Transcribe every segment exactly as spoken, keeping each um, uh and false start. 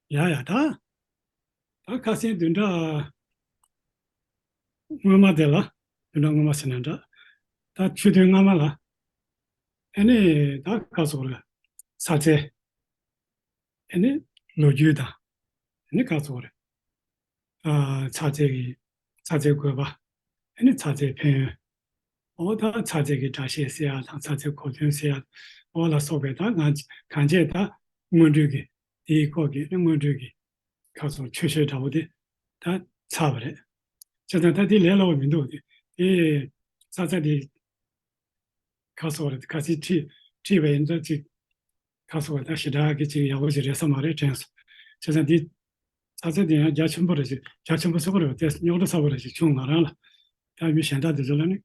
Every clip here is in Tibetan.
ཡ་ཡ་ད། ད་ཁ་སང་བདུན་ཕྲག་སྔོན་མ་དེ་ལ། བདུན་ཕྲག་སྔོན་མ་ཟེར་ན་འདྲ། ད་ཆོས་ཐུན་སྔ་མ་ལ། ཨ་ནི་ད་ག་ཟེར་དགོས་རེད། ཚ་ཚའི། ཨ་ནི་ལོ་རྒྱུས་དང་། ཨ་ནི་ག་ཟེར་དགོས་རེད། ཨ། ཚ་ཚའི་གི། ཚ་ཚའི་དགོས་པ། ཨ་ནི་ཚ་ཚའི་ཕན་ཡོན། འོ་ད་ཚ་ཚའི་གི་སྒྲ་བཤད་ཟེར་ཡ་དང་། ཚ་ཚའི་གོ་དོན་ཟེར་ཡ། འོ་ལ་སོགས་པའི་ད་ང་གང་བྱས་ད་སྔོན་འགྲོའི་གི། དེའི་སྐོར་གྱི་སྔོན་འགྲོའི་གི། ཁ་སོགས་ཆོས་བཤད་འདྲ་བོ་དེ་ད་ཚར་བ་རེད། བྱས་ཙང་ད་དེ་ལས་སླ་བོ་མི་འདུག་དེ་དེ་ཚ་ཚ་དེ་ཁ་སོགས་རེད། ཁ་སང་ཁྲིད་ཁྲིད་པ་ཡིན་ཙང་ཅིག་ཁ་སོགས་ད་ཞེ་དྲག་གི་ཅིག་ཡག་པོ་ཞིག་རེད་ས་མ་རེད་དྲན་སོང་། བྱས་ཙང་དེ་ཚ་ཚ་དེ་ཡང་རྒྱ་ཆེན་པོ་རེད་ཅིག་རྒྱ་ཆེན་པོ་ས་པོ་རེད་པ། དེ་རྙོག་དྲ་ས་པོ་རེད་ཅིག་བྱུང་ང་རང་ལ། ད་མི་གཞན་དག་དེ་ཚོ་ལ་ནི་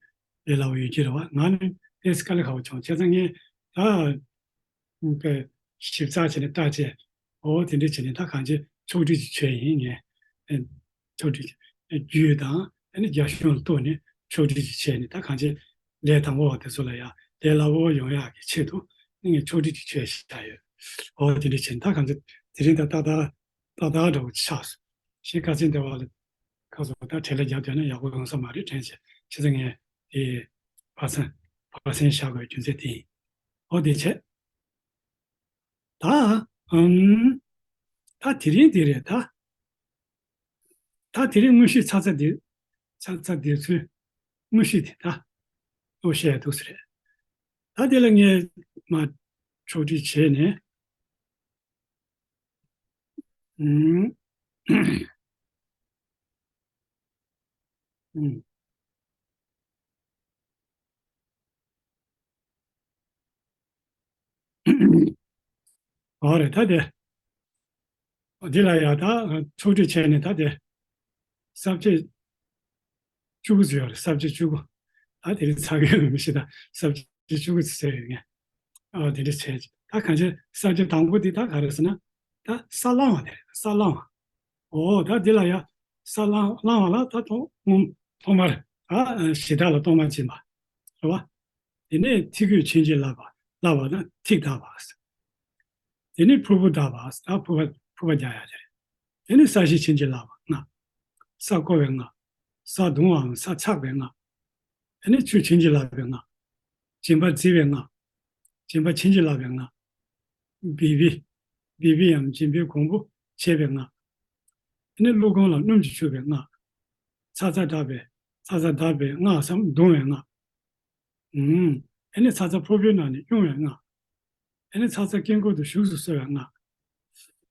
ལས་སླ་བོ་ཡོད་ཀྱི་རེད་པ། ང་ནི་ཏོག་ཙམ་དཀའ་ལས་ཁག་པོ་བྱུང་། བྱས་ཙང་ངས་ད། པའི་ཞིབ་ཚགས་བྱས་ནས་བལྟས་བྱས། འོ་དེ་འདྲ་བྱས་ནས་ད་གང་ཅི་ཕྱོགས་སྒྲིག་ཅིག་བྱས་ཡིན་ངས། ཨེ། ཕྱོགས་སྒྲིག་ཅིག་རྒྱུས་དང་ཨ་ནི་རྒྱ་གཞུང་ལ་གཏུགས་ནས་ཕྱོགས་སྒྲིག་ཅིག་བྱས་ནས། ད་གང་ཅི་ལས་དང་པོ་བ་དེ་ཚོ་ལ་ཡང་ལས་སླ་བོ་ཡོང་ཡག་གི་ཆེད་དུ་ངས་ཕྱོགས་སྒྲིག་ཅིག་བྱས་བཞག་ཡོད། འོ་དེ་འདྲ་བྱས་ནས་ད་གང་ཅི་དེ་རིང་ད་ཏག་ཏག་ཏག་ཏག་འདྲ་བོ་ཅིག་ཆགས་སོང་། ཞེས་ཁ་སང་དེ་བ་ལ་ཁ་སོགས་ད་བྲེལ་བ་རྒྱབ་བསྡད་ན་ཡག་པོ་ཡོང་ས་མ་རེད་དྲན་བྱས། བྱས་ཙང་ངས་དེ་བར་གསེང་བར་གསེང་བཞག་དགོས་རྒྱུ་མཚན་དེ་ཡིན། འོ་དེ་བྱས། ད། ཨམ། ད་དེ་རིང་དེ་རེད་ད། ད་དེ་རིང་དངོས་གཞི་ཚ་ཚ་དེ། ཚ་ཚ་དེ་ཚོའི་དངོས་གཞི་དེ་ད། ལྟོ་བཤད་འདུག་ཟེར་རེད། ད་དེ་ལ་ངས་མ་ཕྱོགས་སྒྲིག་བྱས་ནས། ཨུམ། ཨུམ། འོ་རེད་ད་དེ། འོ་འདི་ལ་ཡ་ད་ཕྱོགས་སྒྲིག་བྱས་ནས་ད་དེ། ས་བཅད་བཅུ་དགུ་ཙམ་ཡོད་རེད། ས་བཅད་བཅུ་དགུ། ད་དེ་རིང་ཚར་གི་ཡོད་མི་ཤེས། ད་ས་བཅད་བཅུ་དགུ་ཙམ་ཟེར་ཡོད་ངས། ཨ་དེ་འདྲ་བྱས། ད་གང་ཅི་ས་བཅད་དང་པོ་འདི་ད་ག་རེ་ཟེར་ན། ད་ས་བསླང་བ་དེ་རེད། ས་བསླང་བ། འོ་ད་འདི་ལ་ཡ་ས་བསླང་བསླང་བ་ལ་ད་ཐོག་སྔོན་ཐོག་མར་ཨ་གཞི་བདག་ལ་གཏོར་མ་བྱིན་པ་རེད་བ། དེ་ནས་ཐིག་སྐུད་བྱིན་གྱིས་བརླབས་པ། བརླབས་པ་ན་ཐིག་གདབ་པ། དེ་ནས་ཕུར་བུ་གདབ་པ། ད་ཕུར་པ་ཕུར་པ་རྒྱག་ཡ་དེ་རེད། དེ་ནས་ས་གཞི་བྱིན་གྱིས་བརླབས་པ་ལྔ། ས་བརྐོ་བའི་ལྔ། ས་བརྡུང་བའམ་ས་འཚག་པའི་ལྔ། དེ་ནས་ཆུ་བྱིན་གྱིས་བརླབས་པའི་ལྔ། སྦྱིན་པ་བརྫི་བའི་ལྔ། སྦྱིན་པ་བྱིན་གྱིས་བརླབས་པའི་ལྔ། སྦས་པའི། སྦས་པའམ་སྦྱིན་པའི་གོང་བུ་བྱས་པའི་ལྔ། དེ་ནས་བླུགས་གོང་ལ་སྣུམ་གྱིས་བྱུགས་པའི་ལྔ། ཚ་ཚ་བསྲེགས་པའི། ཚ་ཚ་བསྲེགས་པའི་ལྔ་བསམ་བརྡུང་བའི་ལྔ། ཨུམ། ཨེ་ནི་ཚ་ཚ་ཕོར་པའི་ནང་ནས་དབྱུང་བའི་ལྔ། ཨེ་ནི་ཚ་ཚ་དཀྱིལ་འཁོར་དུ་བཞུགས་སུ་གསོལ་བའི་ལྔ།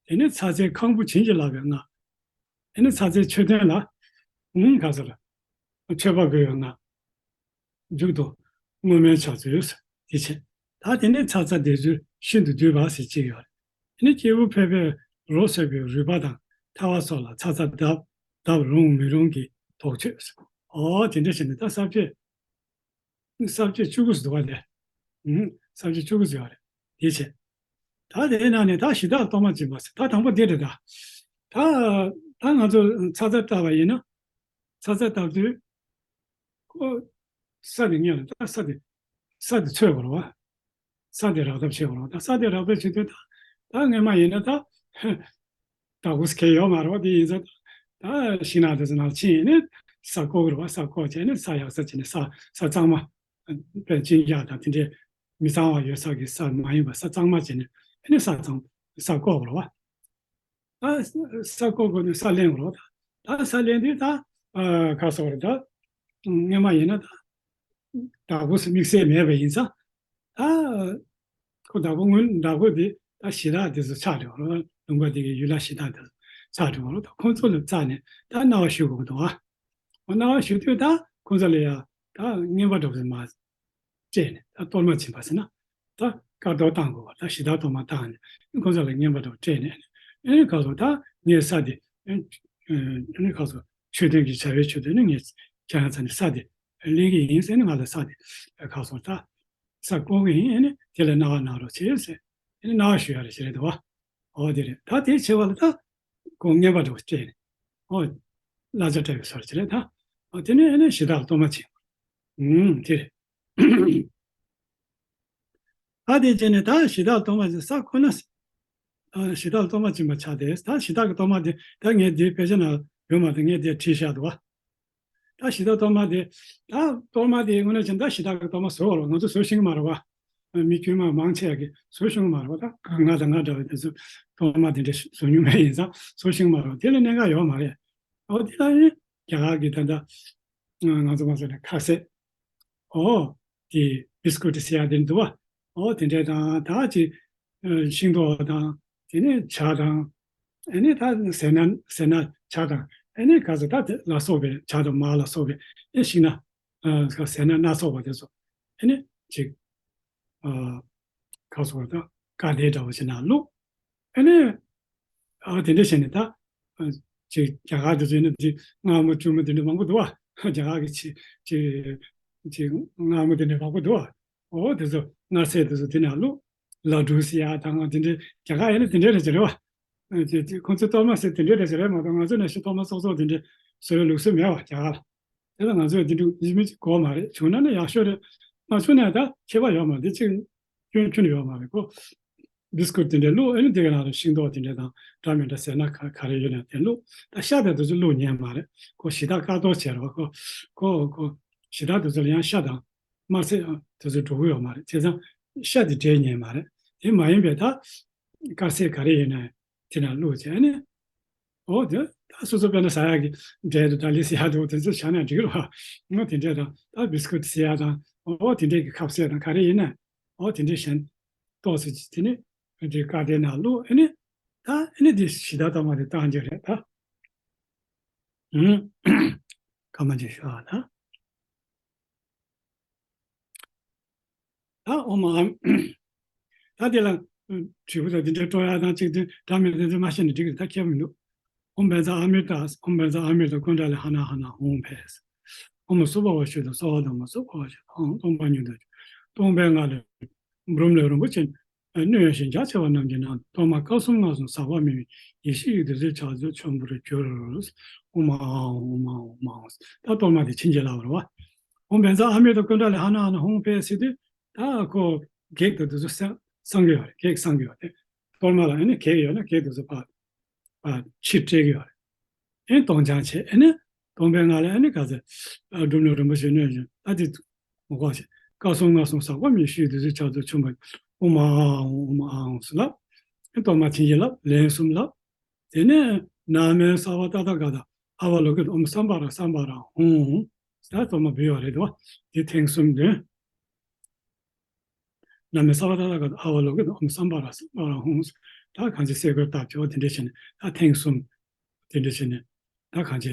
དེ་ནས་ཚ་ཚའི་ཁང་བུ་བྱིན་གྱིས་བརླབས་པའི་ལྔ། ཨེ་ནི་ཚ་ཚའི་མཆོད་རྟེན་ལ། ཨུམ། ག་ཟེར། མཆོད་པ་འབུལ་བའི་ལྔ། མཇུག་ཏུ་བསྔོ་སྨོན་ཕྱག་མཛོད། དེ་བྱས། ད་དེ་ནས་ཚ་ཚ་འདི་ཚོ་ཤིན་ཏུ་བསྡུས་པ་ཟེར་གཅིག་ཡོད་རེད། དེ་ནས་སྐྱེས་བུ་ཕལ་པས་རོ་བསྲེགས་པའི་རུས་པ་དང་ཐལ་བ་སོགས་ལ་ཚ་ཚ་བརྡབ། བརྡབ་རུང་མི་རུང་གི་དོགས་གཅོད། ཨོ་དེ་འདྲ་བྱས་ནས་ད་ས་བཅད། ས་བཅད་བཅུ་དགུ་ཟེར་བ་དེ། ཨུམ། ས་བཅད་བཅུ་དགུ་ཟེར་བ་རེད། དེ་བྱས། ད་དེའི་ནང་ནས་ད་གཞི་བདག་གཏོར་མ་སྦྱིན་པ་ཟེར། ད་དང་པོ་འདི་རེད་ད། ད་ད་ང་ཚོ་ཚ་ཚ་བཏབ་པ་ཡིན་ན། ཚ་ཚ་བཏབ་དུས། ཁོ། ས་དེ་ཉོས་ལ་ད་ས་དེ། ས་དེ་འཚོལ་དགོས་རེད་བ། ས་དེ་རག་ཐབས་བྱེད་དགོས་རེད་བ། ད་ས་དེ་རག་ཐབས་བྱེད་དུས་ད། ད་སྔོན་མ་ཡིན་ན་ད། བདག་པོ་ཟེར་མཁན་ཡོད་མ་རེད་བ། དེ་ཡིན་ཙང་ད་ཤིང་ནགས་དེ་ཚོ་ནང་ཕྱིན་ནས་ས་བརྐོ་གི་རེད་བ། ས་བརྐོ་བྱས་ནས་ས་ཡག་ས་བྱས་ནས་ས་ས་གཙང་མ། དཔེ་གཅིན་སྐྱག་དང་དེ་འདྲའི་མི་གཙང་བ་ཡོད་ས་གི་ས་མ་ཡིན་པ་ས་གཙང་མ་བྱས་ནས་ཨ་ནི་ས་གཙང་ས་བརྐོ་གི་རེད་བ། ད་ས་བརྐོ་དགོས་ནས་ས་ལེན་གི་རེད་བ། ད་ས་ལེན་དུས་ད་ག་སོགས་རེད་ད། སྔོན་མ་ཡིན་ན་ད་བདག་པོ་དམིགས་བསལ་མེད་པ་ཡིན་ཙང་། ད་ཁོ་བདག་པོ་སྔོན་བདག་པོ་དེ་ད་གཞི་བདག་དེ་ཚོ་ཆགས་འགྲོ་བ་རེད། ལུང་པ་དེ་གི་ཡུལ་ལྷ་གཞི་བདག་དེ་ཚོ་ཆགས་འགྲོ་བ་རེད། ད་ཁོང་ཚོ་ལ་བཙལ་ནས་ད་གནང་བ་ཞུ་དགོས་ཀྱི་འདུག་བ། འོ་གནང་བ་ཞུ་དུས་ད་ཁོང་ཚོ་ལ་ཡ་ད་རྔན་པ་འདྲ་པོ་མ་སྤྲད་ནས། ད་གཏོར་མ་སྦྱིན་པ་ཟེར་ན་ད་དཀར་གཏོར་བཏང་དགོས་པ། ད་གཞི་བདག་གཏོར་མ་བཏང་ནས་ཁོང་ཚོ་ལ་རྔན་པ་འདྲ་པོ་སྤྲད་ནས། ཨ་ནི་ག་སོ་ད་ངས་ས་དེ། ཨ་ནི་ག་སོ་མཆོད་རྟེན་གྱི་བྱ་བའི་མཆོད་རྟེན་ནི་ངས་ཁྱེད་རང་ཚོ་ནས་ས་དེ་ལེན་གྱི་ཡིན་ཟེར་ནས། ང་ལ་ས་དེ་ག་སོ་ད་ས་བརྐོ་གི་ཡིན། ཨ་ནི་དེ་ལ་གནང་བ་གནང་རོགས་བྱེད་ཟེར། ཨ་ནི་གནང་བ་ཞུ་ཡ་རེད་ཟེར་རེད་འདུག་བ། འོ་དེ་རེད། ད་དེ་བྱེད་པ་ལ་ད་ཁོ་རྔན་པ་འདྲ་པོ་སྤྲད་ནས། འོ། གླ་ཆ་སྤྲད་པའི་བཟོ་འདྲ་བྱེད་རེད་ད། འོ་དེ་ནས་ཨ་ནི་གཞི་བདག་ལ་གཏོར་མ་བྱེད། ཨུམ། དེ་རེད། ད་དེ་བྱས་ནས་ད་གཞི་བདག་ལ་གཏོར་མ་བྱེད། ས་ཁོ་ན། ཨ་གཞི་བདག་གཏོར་མ་སྦྱིན་པ་ཆགས་ཏེ། ད་གཞི་བདག་གི་གཏོར་མ་དེ་ད་ངས་འདི་དཔེ་ཆ་ནང་ཡོད་མ་རེད། ངས་འདིར་བྲིས་བཞག་འདུག་བ། ད་གཞི་བདག་གཏོར་མ་དེ། ད་གཏོར་མ་དེ་དངོས་གནས་བྱས་ན་ད་གཞི་བདག་གི་གཏོར་མ་བཟོ་བ་རོགས། ང་ཚོ་བཟོ་ཤེས་ཀྱི་མ་རེད་བ། མི་དཀྱུས་མ་མང་ཆེ་བ་གིས་བཟོ་ཤེས་ཀྱི་མ་རེད་བ། ད་ང་དང་ང་འདྲ་བ་དེ་ཚོ་གཏོར་མ་དེ་འདྲ་བཟོ་མྱོང་མེད། ཡིན་ཙང་བཟོ་ཤེས་ཀྱི་མ་རེད་བ། དེ་ལ་གནད་འགག་ཡོད་མ་རེད། འོ་དེ་ལ་ནི་རྒྱ་གར་གྱི་ད་ལྟ་ང་ཚོ་མ་ཟེར་ན་ཁ་ཟས། འོ་དེ་བིས་ཀུ་ཊི་ཟེར་ཡ་དེ་འདུག་བ། འོ་དེ་འདྲ་དང་ད་ཅིག་ཤིང་ཏོག་དང་། དེ་ནས་ཇ་དང་། ཨ་ནི་ད་ཟས་སྣ་ཟས་སྣ་ཇ་དང་། ཨ་ནི་ག་ཚོད་ད་དེ་ལ་སོགས་པའི་ཇ་དང་མར་ལ་སོགས་པའི་ཨེ་ཤིང་སྣ། ཨ་ཟས་སྣ་སྣ་ཚོགས་པ་དེ་ཚོ། ཨ་ནི་ཅིག་ཨ་ག་སོགས་ད་ཀ་དེ་འདྲ་བ་ཞིག་ནང་བླུགས། ཨ་ནི་ཨ་དེ་འདྲ་བྱས་ནས་ད་ཨ་ཅིག་རྒྱ་གར་དེ་ཚོ་ནི་དེ་མངར་མོ་སྐྱུར་མོ་དེ་འདྲ་མང་པོ་འདུག་བ། རྒྱ་གར་གྱི་ཅིག་ཅིག་ཅིག་མངར་མོ་དེ་འདྲ་མང་པོ་འདུག་བ། འོ་དེ་ཚོ་མངར་ཟས་དེ་ཚོ་དེ་ནང་བླུགས། ལ་ཌུ་ཟེར་ཡ་དང་དེ་འདྲའི་རྒྱ་གར་ཡིན་ན་དེ་འདྲའི་རེད་ཟེར་བ། ཨ་དེ་དེ་ཁོང་ཚོའི་གཏོར་མ་ཟེར་དེ་འདྲའི་རེད་ཟེར་རེད་མ་གཏོགས། ང་ཚོ་ནང་བཞིན་གཏོར་མ་ཙོག་ཙོག་དེ་འདྲའི་བཟོ་བའི་ལུགས་སྲོལ་མེད་བ་རྒྱ་གར་ལ། དེ་ལ་ང་ཚོས་དེ་འདྲ་ཡིན་མིན་གྱི་གོ་བ་མ་རེད། བྱུང་ན་ནི་ཡག་ཤོས་རེད། མ་བྱུང་ན་ད་ཁྱད་པར་ཡོད་མ་རེད། དེ་ཅིག་སྐྱོན་ཁྱོན་ནས་ཡོད་མ་རེད་ཁོ། བིས་ཀུ་ཊི་དེ་འདྲ་བླུགས། ཨ་ནི་དེ་ག་ནང་ལ་ཤིང་ཏོག་དེ་འདྲ་དང་འདྲ་མི་འདྲ་ཟས་སྣ་ག་ག་རེ་ཡོད་ན་དེ་བླུགས། ད་ཤ་དེ་དེ་ཚོ་བླུགས་ཉན་མ་རེད། ཁོ་གཞི་བདག་དཀར་གཏོར་བྱས་རེད་བ། ཁོ་ཁོ་ཁོ་གཞི་བདག་དེ་ཚོ་ལ་ཡང་ཤ་དང་དམར་ཟས་དེ་ཚོ་འགྲོ་གི་ཡོད་མ་རེད། བྱས་ཙང་ཤ་དེ་འདྲེས་ཉན་མ་རེད། དེ་མ་ཡིན་པའི་ད་དཀར་ཟས་ག་རེ་ཡིན་ན་དེ་ནང་བླུགས་བྱས་ནས། འོ་དེ་ད་སོ་སོ་དཔེར་ན་ཟ་ཡག་གི་འབྲས་དང་ཌ་ལི་ཟེར་ཡག་དེ་འོ་དེ་ཚོ་བཞག་ན་འགྲིག་གི་རེད་བ། ངོ་དེ་འདྲས་དང་ད་བིས་ཀུ་ཊི་ཟེར་ཡག་དང་། འོ་དེ་འདྲས་ཀྱི་ཁ་ཟས་དང་ག་རེ་ཡིན་ན། འོ་དེ་འདྲས་གཞན་ཏོག་ཙམ་ཅིག་དེ་ནི་དེ་ཀ་དེ་ནང་བླུགས། ཨ་ནི་ད་ཨ་ནི་དེ་གཞི་བདག་གཏོར་མ་དེ་བཏང་རྒྱུ་རེད་ད། ཨུམ། སྐར་མ་གཅིག་ཞུ་ཨ་ད། ད་ཨོཾ་ཨཱཿ། ད་དེ་ལ་དྲིལ་བུ་དང་དེ་འདྲའི་སྤྲོ་ཡག་དང་གཅིག་དེ་འདྲ་མི་འདྲ་དེ་མ་བཤད་ན་འགྲིག་གི་རེད། ད་ཁྱད་པར་མི་འདུག་ཨོཾ་བཛྲ་ཨ་མྲྀ་ཏ། ཨོཾ་བཛྲ་ཨ་མྲྀ་ཏ་ཀུཎྜ་ལི་ཧ་ན་ཧ་ན་ཧཱུྃ་ཕཊ། ཨོཾ་སྭ་བྷཱ་ཝ་ཤུདྡྷ་སྭ་བྷཱ་ཏཱ་མ་སྭ་བྷཱ་ཝ་ཤུདྡྷ་ཧཱུྃ། སྟོང་པ་ཉིད་དུ་སྟོང་པའི་ངང་ལས་འབུམ་ལས་རིན་པོ་ཆེ་སྣོད་ཞིང་རྒྱ་ཆེ་བ་རྣམས་ཀྱི་ནང་གཏོར་མ་སྐར་གསུམ་མངའ་གསུམ་ཟག་པ་མེད་པའི་ཡེ་ཤེས་ཀྱི་བདུད་རྩིའི་ཕྱག་མཛོད་ཆེན་པོར་གྱུར། ཨོཾ་ཨཱཿ། ཨོཾ་ཨཱཿ། ཨོཾ་ཨཱཿ། ད་གཏོར་མ་དེ་ཕྱིན་ཅི་ལོག་རེད་བ། ཨོཾ་བཛྲ་ཨ་མྲྀ་ཏ་ཀུཎྜ་ལི་ཧ་ན་ཧ་ན་ཧཱུྃ་ཕཊ་ཟེར་དུས་ད་ཁོ་བགེགས་དང་དེ་ཚོ་སངས་སངས་ཀྱི་ཡོད་རེད། བགེགས་སངས་ཀྱི་ཡོད་རེད། གཏོར་མ་ལ་ཨ་ནི་བགེགས་ཡོད་ན་བགེགས་དེ་ཚོ་ཕར་ཕར་ཕྱིར་སྤྲད་ཀྱི་ཡོད་རེད། ཨེ་སྟོང་སྦྱང་བྱས། ཨེ་ནི་སྟོང་པའི་ངང་ལས་ཨེ་ནི་ག་ཚོད་ཨ་འབྲུམ་ལས་རིན་པོ་ཆེ་སྣོད་ཅན་ཨ་དེ་ངོ་ལྐོག་བྱས། སྐར་གསུམ་མངའ་གསུམ་ཟག་པ་མེད་ཡེ་ཤེས་བདུད་རྩིའི་ཕྱག་མཛོད་ཆེན་པོ། ཨོཾ་ཨཱཿ། ཨོཾ་ཨཱཿ་ཟེར་ལབ། ཨེ་གཏོར་མ་ཕྱིན་ཅི་ལོག་ལན་གསུམ་ལབ། དེ་ནས་ན་མེ་སརྦ་ཏ་ཐཱ་ག་ཏ་ཨ་བ་ལོ་ཀི་ཏུ་ཨོཾ་སམྦྷ་ར་སམྦྷ་ར་ཧཱུྃ། ད་གཏོར་མ་འབུལ་བ་རེད་དོ། དེ་ཐེངས་གསུམ་འདོན། ན་མེ་སརྦ་ཏ་ཐཱ་ག་ཏ་ཨ་བ་ལོ་ཀི་ཏུ་ཨོཾ་སམྦྷ་ར་སམྦྷ་ར་ཧཱུྃ། ད་གང་ཅི་སེ་གོལ་བཏབ་བྱས། འོ་དེ་འདྲ་བྱས་ནས་ད་ཐེངས་གསུམ་དེ་འདྲ་བྱས་ནས་ད་གང་ཅི་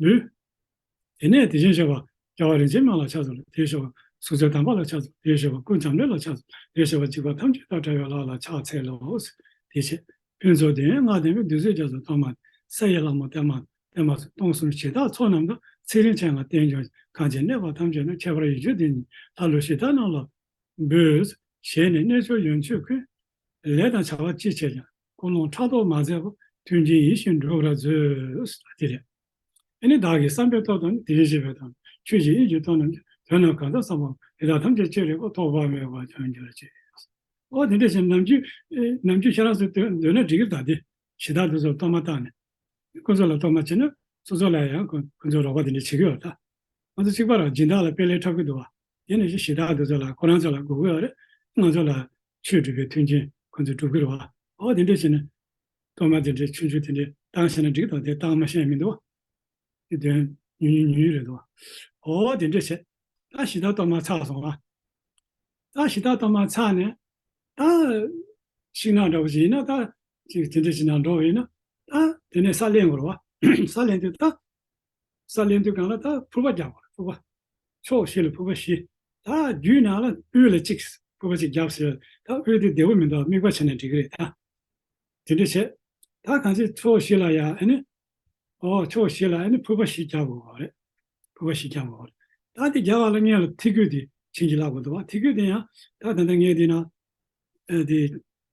འབུལ། དེ་ནས་དེ་བཞིན་གཤེགས་པ་རྒྱལ་བ་རིན་ཆེན་མ་ལ་ཕྱག་འཚལ་ལོ། དེ་བཞིན་གཤེགས་པ་གཟུགས་མཛེས་དམ་པ་ལ་ཕྱག་འཚལ་ལོ། དེ་བཞིན་གཤེགས་པ་སྐུ་འབྱམས་ཀླས་ལ་ཕྱག་འཚལ་ལོ། དེ་བཞིན་གཤེགས་པ་འཇིགས་པ་ཐམས་ཅད་དང་བྲལ་བའི་ལྷ་ལ་ཕྱག་འཚལ་ལོ། དེ་བཞིན་ཕུན་ཚོགས་འདོད་ཡོན་ལྔ་ལྡན་པའི་བདུད་རྩིའི་རྒྱ་མཚོ་གཏོར་མ་ས་ཡི་ལྷ་མོ་ཏདྱ་ཐཱ་ཏདྱ་ཐཱ་སྟོང་གསུམ་གཞི་བདག་ཚོགས་རྣམས་དང་། ཚེ་རིང་མཆེད་ལྔ་བསྟན་སྐྱོང་། གང་ཕྱིར་གནས་པ་ཐམས་ཅད་ན། ཁྱད་པར་ཡིད་བཞིན་དེ་ཉིད་ལྷ་ཀླུ་གཞི་བདག་རྣམས་ལ་འབུལ། ཞལ་ནས་རྣལ་འབྱོར་ཡོན་མཆོད་ཀུན། ལས་དང་བྱ་བ་ཅི་བྱས་ཀྱང་། ཀུན་སློང་ཕྲག་དོག་མ་མཛད་པར། མཐུན་རྐྱེན་ཡིད་བཞིན་འགྲུབ་པར་མཛོད། དེ་རེད། ཨ་ནི་བདག་གིས་བསམ་པའི་སྟོབས་དང་། དེ་བཞིན་གཤེགས་པའི་དང་། ཆོས་ཀྱི་དབྱིངས་ཀྱི་སྟོབས་རྣམས་ཀྱིས། དོན་རྣམས་གང་དག་བསམ་པ། དེ་དག་ཐམས་ཅད་ཅི་རིགས་པ། ཐོགས་པ་མེད་པར་བྱང་གྱུར་ཅིག། འོ་དེ་འདྲ་ཞིག་ནམ་རྒྱུན་ཨེ་ནམ་རྒྱུན་ཁྱེད་རང་ཚོས་འདོན་འདོན་ན་འགྲིག་གི་རེད། ད་དེ་གཞི་བདག་དེ་ཚོར་གཏོར་མ་བཏང་ནས། ཁོ་ཚོ་ལ་གཏོར་མ་བྱས་ན་སོ་སོ་ལ་ཡང་ཁོ་ཁོ་ཚོས་རོགས་པ་དེ་འདྲ་བྱེད་ཀྱི་ཡོད་རེད། ད་ང་ཚོ་གཅིག་པ་རང་སྦྱིན་བདག་ལ་དཔེ་ལེགས་འཁྲབ་ཀྱི་འདུག་བ། དེ་ནས་གཞི་བདག་དེ་ཚོ་ལ་ཁོ་རང་ཚོ་ལ་དགོས་ཀྱི་ཡོད་རེད། ང་ཚོ་ལ་ཆོས་སྒྲུབ་པའི་མཐུན་རྐྱེན་ཁོ་ཚོས་སྒྲུབ་ཀྱི་རེད་བ། འོ་དེ་འདྲ་བྱས་ནས་གཏོར་མ་དེ་འདྲ་ཆུང་ཆུང་དེ་འདྲ་བཏང་ཤེས་ན་འགྲིག་དང་། དེ་བཏང་མ་ཤེས་མི་འདུག་བ། དེ་དོན་ཉུང་ཉུང་ཉུང་ཉུང་རེད་འདུག་བ། འོ་དེ་འདྲ་བྱས། ད་གཞི་བདག་གཏོར་མ་ཚར་སོང་བ། ད་གཞི་བདག་གཏོར་མ་ཚར་ནས་ད་ཤིང་ནགས་འདྲ་བོ་ཞིག་ཡིན་ན། ད་ཅིག་དེ་འདྲ་ཞིག་ནང་འགྲོ་བ་ཡིན་ན། ད་དེ་ནས་ས་ལེན་དགོས་རེད་བ། ས་ལེན་དུས་ད་ས་ལེན་དུས་སྒང་ལ་ད་ཕུར་པ་རྒྱག་དགོས་རེད། ཕུར་པ། ཕྱོགས་བཞི་ལ་ཕུར་པ་བཞི། ད་རྒྱུད་ནང་ལ་དབུས་ལ་གཅིག་ཕུར་པ་གཅིག་རྒྱབ་ཟེར། ད་དབུས་དེ་བདེ་པོ་མི་འདུག་དམིགས་པ་བྱས་ན་འགྲིག་གི་རེད་ད། དེ་འདྲ་བྱས། ད་གང་ཅི་ཕྱོགས་བཞི་ལ་ཡ་ཨ་ནི། ཨོ་ཕྱོགས་བཞི་ལ་ཨ་ནི་ཕུར་པ་བཞི་རྒྱག་དགོས་རེད། ཕུར་པ་བཞི་རྒྱག་དགོས་རེད། ད་དེ་རྒྱག་པ་ལ་སྔོན་ལ་ཐིག་སྐུད་དེ་བྱིན་གྱིས་བརླབ་དགོས་འདུག་བ། ཐིག་སྐུད་དེ་ཡང་ད་ད་ལྟ་ངས་འདི་ན་ཨ་དེ་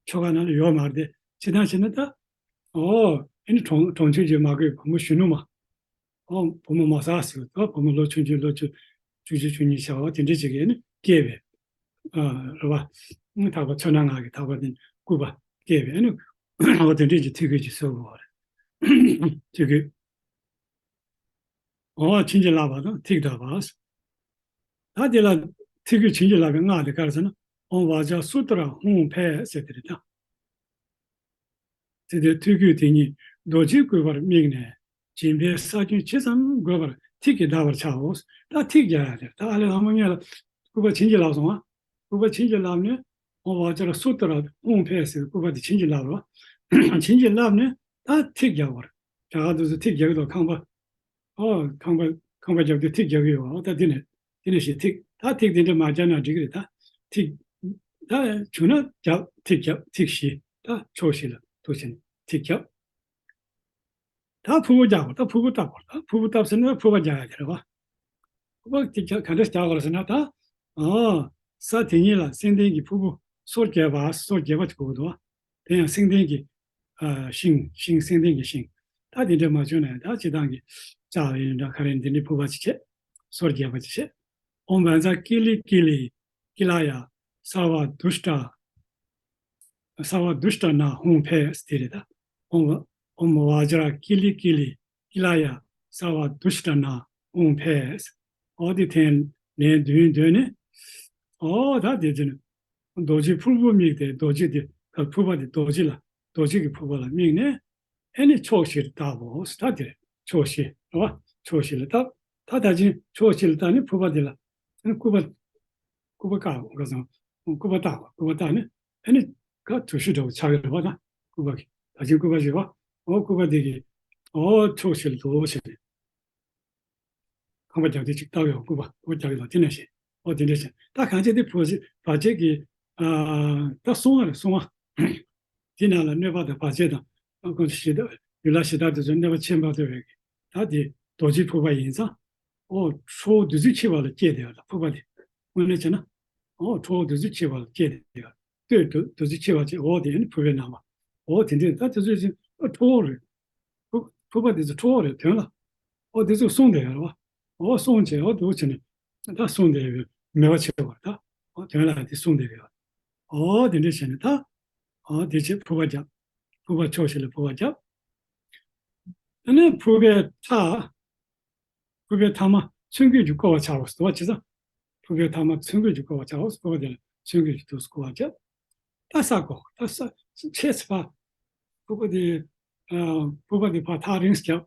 ཆོ་ག་ནང་ལ་ཡོད་མ་རེད་དེ། ཇི་ལྟར་བྱས་ན་ད། ཨོ་ཨ་ནི་གྲོང་གྲོང་ཁྱེར་གྱི་མ་གོས་བུ་མོ་གཞོན་ནུ་མ། ཨོ་བུ་མོ་མ་ཟ་ཟེར་བ། བུ་མོ་ལོ་ཆུང་ཆུང་། ལོ་བཅུ་བཅུ་གཅིག་བཅུ་གཉིས་བྱ་བ་དེ་འདྲ་ཅིག་གིས་ནི་སྐྱེས་པའི་ཨ་རེད་བ། ཨ་ཐག་པ་ཚོན་སྣ་ལྔ་གི་ཐག་པ་དེ་བརྐུས་པ། སྐྱེས་པའི་ཨ་ནི་འོ་དེ་འདྲས་ཀྱི་ཐིག་སྐུད་ཅིག་གསོལ་དགོས་པ་རེད། ཐིག་སྐུད། འོ་བྱིན་གྱིས་བརླབས་པ་དང་ཐིག་བརྡབས་པ། ད་དེ་ལ་ཐིག་སྐུད་བྱིན་གྱིས་བརླབས་པའི་སྔགས་དེ་ག་རེ་ཟེར་ན། ཨོཾ་བཛྲ་སུ་ཏྲ་ཧཱུྃ་ཕཊ་ཟེར་དེ་རེད་ད། དེ་དེ་ཐིག་སྐུད་དེ་ཉིད་རྡོ་རྗེའི་སྐུད་པར་དམིགས་ནས་སྦྱིན་པའི་ས་ཁྱོན་ཇི་ཙམ་དགོས་པར་ཐིག་གིས་བརྡབ་པར་བྱའོ། ད་ཐིག་རྒྱག་ཡ་དེ་རེད། ད་ཨ་ལས་སློང་མོ་ངས་ལ་སྐུད་པ་བྱིན་གྱིས་བརླབས་སོང་ང་། སྐུད་པ་བྱིན་གྱིས་བརླབས་ནས་ཨོཾ་བཛྲ་སུ་ཏྲ་ཧཱུྃ་ཕཊ་ཟེར་སྐུད་པ་དེ་བྱིན་གྱིས་བརླབས་རོ། བྱིན་གྱིས་བརླབས་ནས་ད་ཐིག་རྒྱག་པར། རྒྱ་གར་དུ་ཚོ་ཐིག་རྒྱག་གི་འདུག་ཁང་པ། ཨོ། ཁང་པ་ཁང་པ་རྒྱབ་དུས་ཐིག་རྒྱག་གི་ཡོད། ཨོ་ད་འདི་ནས་འདི་ནས་ཞེས་ཐིག་ད་ཐིག་འདི་འདྲ་མ་རྒྱབ་ན་འགྲིག་གི་རེད་ད། ཐིག་ད་བྱུང་ན་རྒྱབ་ཐིག་རྒྱབ་ཐིག་བཞི་ད་ཕྱོགས་བཞི་ལ་ཐུག་ཕྱིན་ཐིག་རྒྱབ། ད་ཕུར་བུ་རྒྱག་པ་ད་ཕུར་བུ་བཏབ་པ་ད་ཕུར་བུ་བཏབ་ཟེར་ན་ཕུར་པ་རྒྱག་ཡ་དེ་རེད་བ། ཕུར་པ་དེ་རྒྱག་ག་འདྲ་རྒྱག་དགོས་རེད་ཟེར་ན་ད། ཨོ། ས་དེ་ཉིད་ལ་སེང་ལྡེང་གི་ཕུར་བུ་སོར་བརྒྱད་པ་སོར་བརྒྱད་པ་ཅིག་དགོས་ཀྱི་འདུག་བ། དེ་ཡང་སེང་ལྡེང་གི་ཨ། ཤིང་ཤིང་སེང་ལྡེང་གི་ཤིང་། ད་དེ་འདྲ་མ་བྱུང་ན་ཡང་ད་སྤྱིར་བཏང་གི་ལྕགས་ཡིན་འདྲ་ག་རེ་འདི་འདྲའི་ཕུར་པ་ཅིག་བྱས། སོར་བརྒྱད་པ་ཅིག་བྱས། ཨོཾ་བཛྲ་ཀི་ལི་ཀི་ལི་ཀི་ལ་ཡ་སརྦ་དུཥྚ་སརྦ་དུཥྚ་ན་ཧཱུྃ་ཕཊ་དེ་རེད་ད། ཨོཾ་ཨོཾ་བཛྲ་ཀི་ལི་ཀི་ལི་ཀི་ལ་ཡ་སརྦ་དུཥྚ་ན་ཧཱུྃ་ཕཊ། ཨོ་དེ་ཐེངས་ལན་བདུན་བདུན་ནས། ཨོ་ད་དེ་ཚོ་ནི་རྡོ་རྗེ་ཕུར་བུ་དམིགས་ཏེ་རྡོ་རྗེ་དེ་ཕུར་པ་དེ་རྡོ་རྗེ་ལ་རྡོ་རྗེ་གི་ཕུར་པ་ལ་དམིགས་ནས། ཨེ་ནི་ཕྱོགས་བཞིར་བརྡབ་བོ་ཟེར་ད་དེ་རེད། ཕྱོགས་བཞི་རེད་བ། ཕྱོགས་བཞི་ལ་བརྡབ། ད་ད་ཅིང་ཕྱོགས་བཞི་ལ་བརྡབ་ནི་ཕུར་པ་དེ་ལ་ཨ་ནི་སྐུད་པ་སྐུད་པ་བཀག་ག་ཚང་སྐུད་པ་བཏགས་པ་སྐུད་པ་བཏགས་ནི་ཨེ་ནི་ག་དུ་ཤུ་འདྲ་བོ་ཆགས་ཀྱི་རེད་བ། ད་སྐུད་པ་གི་ད་ཅིང་སྐུད་པ་བཞི་བ། ཨོ་སྐུད་པ་དེ་གི་ཨོ་ཕྱོགས་བཞི་ལ་དུ་བོ་བྱས་ནས། ཁང་པ་རྒྱབ་དེ་ཅིག་བཏགས་ཡོང་སྐུད་པ་སྐུད་པ་རྒྱག་གི་ལ་དེ་ནས་བཞིན། ཨོ་དེ་འདྲས་བྱས་ད་གང་བྱས་དེ་བར་ཆད་བར་ཆད་ཀྱི་ཨ་ད་སྲུང་བ་རེད་སྲུང་བ། དེ་ནང་ལ་གནོད་པ་དང་བར་ཆད་དང་ཨ་ཁོང་ཚོ་ཞེ་སྡང་ཡུལ་ལྷ་ཞེ་སྡང་དེ་ཚོ་གནོད་པ་ཆེན་པོ་ཐེབས་པའི་ད་དེ་རྡོ་རྗེ་ཕུར་པ་ཡིན་ཙང་། ཨོ་ཁྲོ་བོ་བདུད་རྩི་འཁྱིལ་བ་ལ་སྐྱེས་བསྡད་ཡོད་ལ་ཕུར་པ་དེ་དངོས་གནས་བྱས་ན། ཨོ་ཁྲོ་བོ་བདུད་རྩི་འཁྱིལ་བ་ལ་སྐྱེས་བསྡད་ཡོད། སྟོད་དུ་བདུད་རྩི་འཁྱིལ་བ་བྱས་འོག་དེ་ནི་ཕུར་པའི་རྣམ་པ། འོག་དེ་འདྲས་ད་དེ་ཚོས་ཅིག་ཨ་ཁྲོ་བོ་རེད། ཕུ་ཕུར་པ་དེ་ཚོ་ཁྲོ་བོ་རེད་དོན་ལ། ཨོ་དེ་ཚོ་སྲུང་བསྡད་ཡོད་རེད་བ། ཨོ་སྲུང་བྱས་ཨོ་དེ་བྱས་ནས་ད་སྲུང་བསྡད་ཡོད་མེད་པ་བྱེད་པར་ད། ཨོ་དོན་ལ་དེ་སྲུང་བསྡད་ཡོད། ཨོ་དེ་འདྲས་བྱས་ནས་ད། ཨོ་དེ་བྱས་ཕུར་པ་བརྒྱབ། ཕུར་པ་ཕྱོགས་བཞི་ལ་ཕུར་པ་བརྒྱབ། ཨ་ནི་ཕུར་པའི་མཐའ། ཕུར་པའི་མཐའ་མ་ཚོན་སྐུད་ཀྱིས་བསྐོར་བར་བྱའོ་ཟེར་བ་བྱས་ཙང་། ཕུར་པའི་མཐའ་མ་ཚོན་སྐུད་ཀྱིས་བསྐོར་བར་བྱའོ་ཟེར་བ་དེ་ལ་ཚོན་སྐུད་ཀྱིས་དུས་སུ་བསྐོར་བར་བྱ། ད་ས་བསྐོར་ད་ས་ཆེས་ཕ། ཕུར་པ་དེ། ཕུར་པ་དེ་ཕར་ཐག་རིང་བརྒྱབ།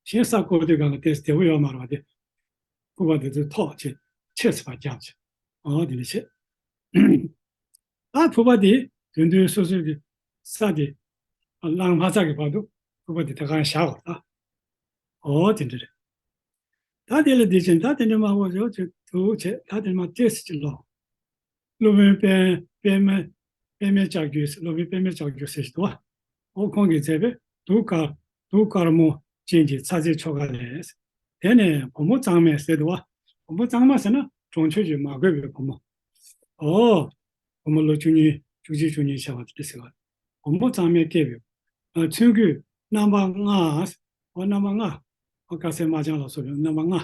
གཞན་ས་བསྐོར་དུས་སྒང་ལ་ཏོག་ཙམ་བདེ་པོ་ཡོད་མ་རེད་བ་དེ། ཕུར་པ་དེ་ཚོ་ཐོག་ཆེ་ཆེས་ཕར་བརྒྱབ་བྱས། ཨོ་དེ་འདྲ་བྱས། ད་ཕུར་པ་དེ་དོན་དུ་སོ་སོའི་གི་ས་དེ་གླང་མ་ཚག་གི་བར་དུ་ཕུར་པ་དེ་ད་གང་བཞག་པ་ད། ཨོ་དེ་འདྲ་རེད། ད་དེ་ལ་དེ་བཞིན་ད་དེ་འདྲ་མ་འོ་ཞོ་ཅིག་དུ་བྱས་ད་དེ་མ་ཏེ་སི་ཅི་ལོ། སློབ་དཔོན་པད་པདྨ་པདྨའི་ལྕགས་ཀྱུ་སློབ་དཔོན་པདྨའི་ལྕགས་ཀྱུ་ཟེར་ཞིག་འདུག་བ། ཨོ་ཁོང་གིས་མཛད་པའི་གདུགས་དཀར་གདུགས་དཀར་མོ་ཅན་གྱི་ཚ་ཟེར་ཆོ་ག་ལས། དེ་ནས་བུ་མོ་གཙང་མས་ཟེར་འདུག་བ། བུ་མོ་གཙང་མ་ཟེར་ན་གྲོང་ཆོག་ཅིག་མ་གོས་པའི་བུ་མོ། ཨོ། བུ་མོ་ལོ་བཅུ་གཉིས་བཅུ་གཅིག་བཅུ་གཉིས་བྱས་པ་དེ་འདྲ་ཟེར་བ། བུ་མོ་གཙང་མས་བསྐྱེད་པའི་ཚོན་སྐུད་རྣམ་པ་ལྔ། ཨོ་རྣམ་པ་ལྔ། ཨོ་དཀར་གསལ་དམར་ལྗང་ལ་སོགས་པའི་རྣམ་པ་ལྔ།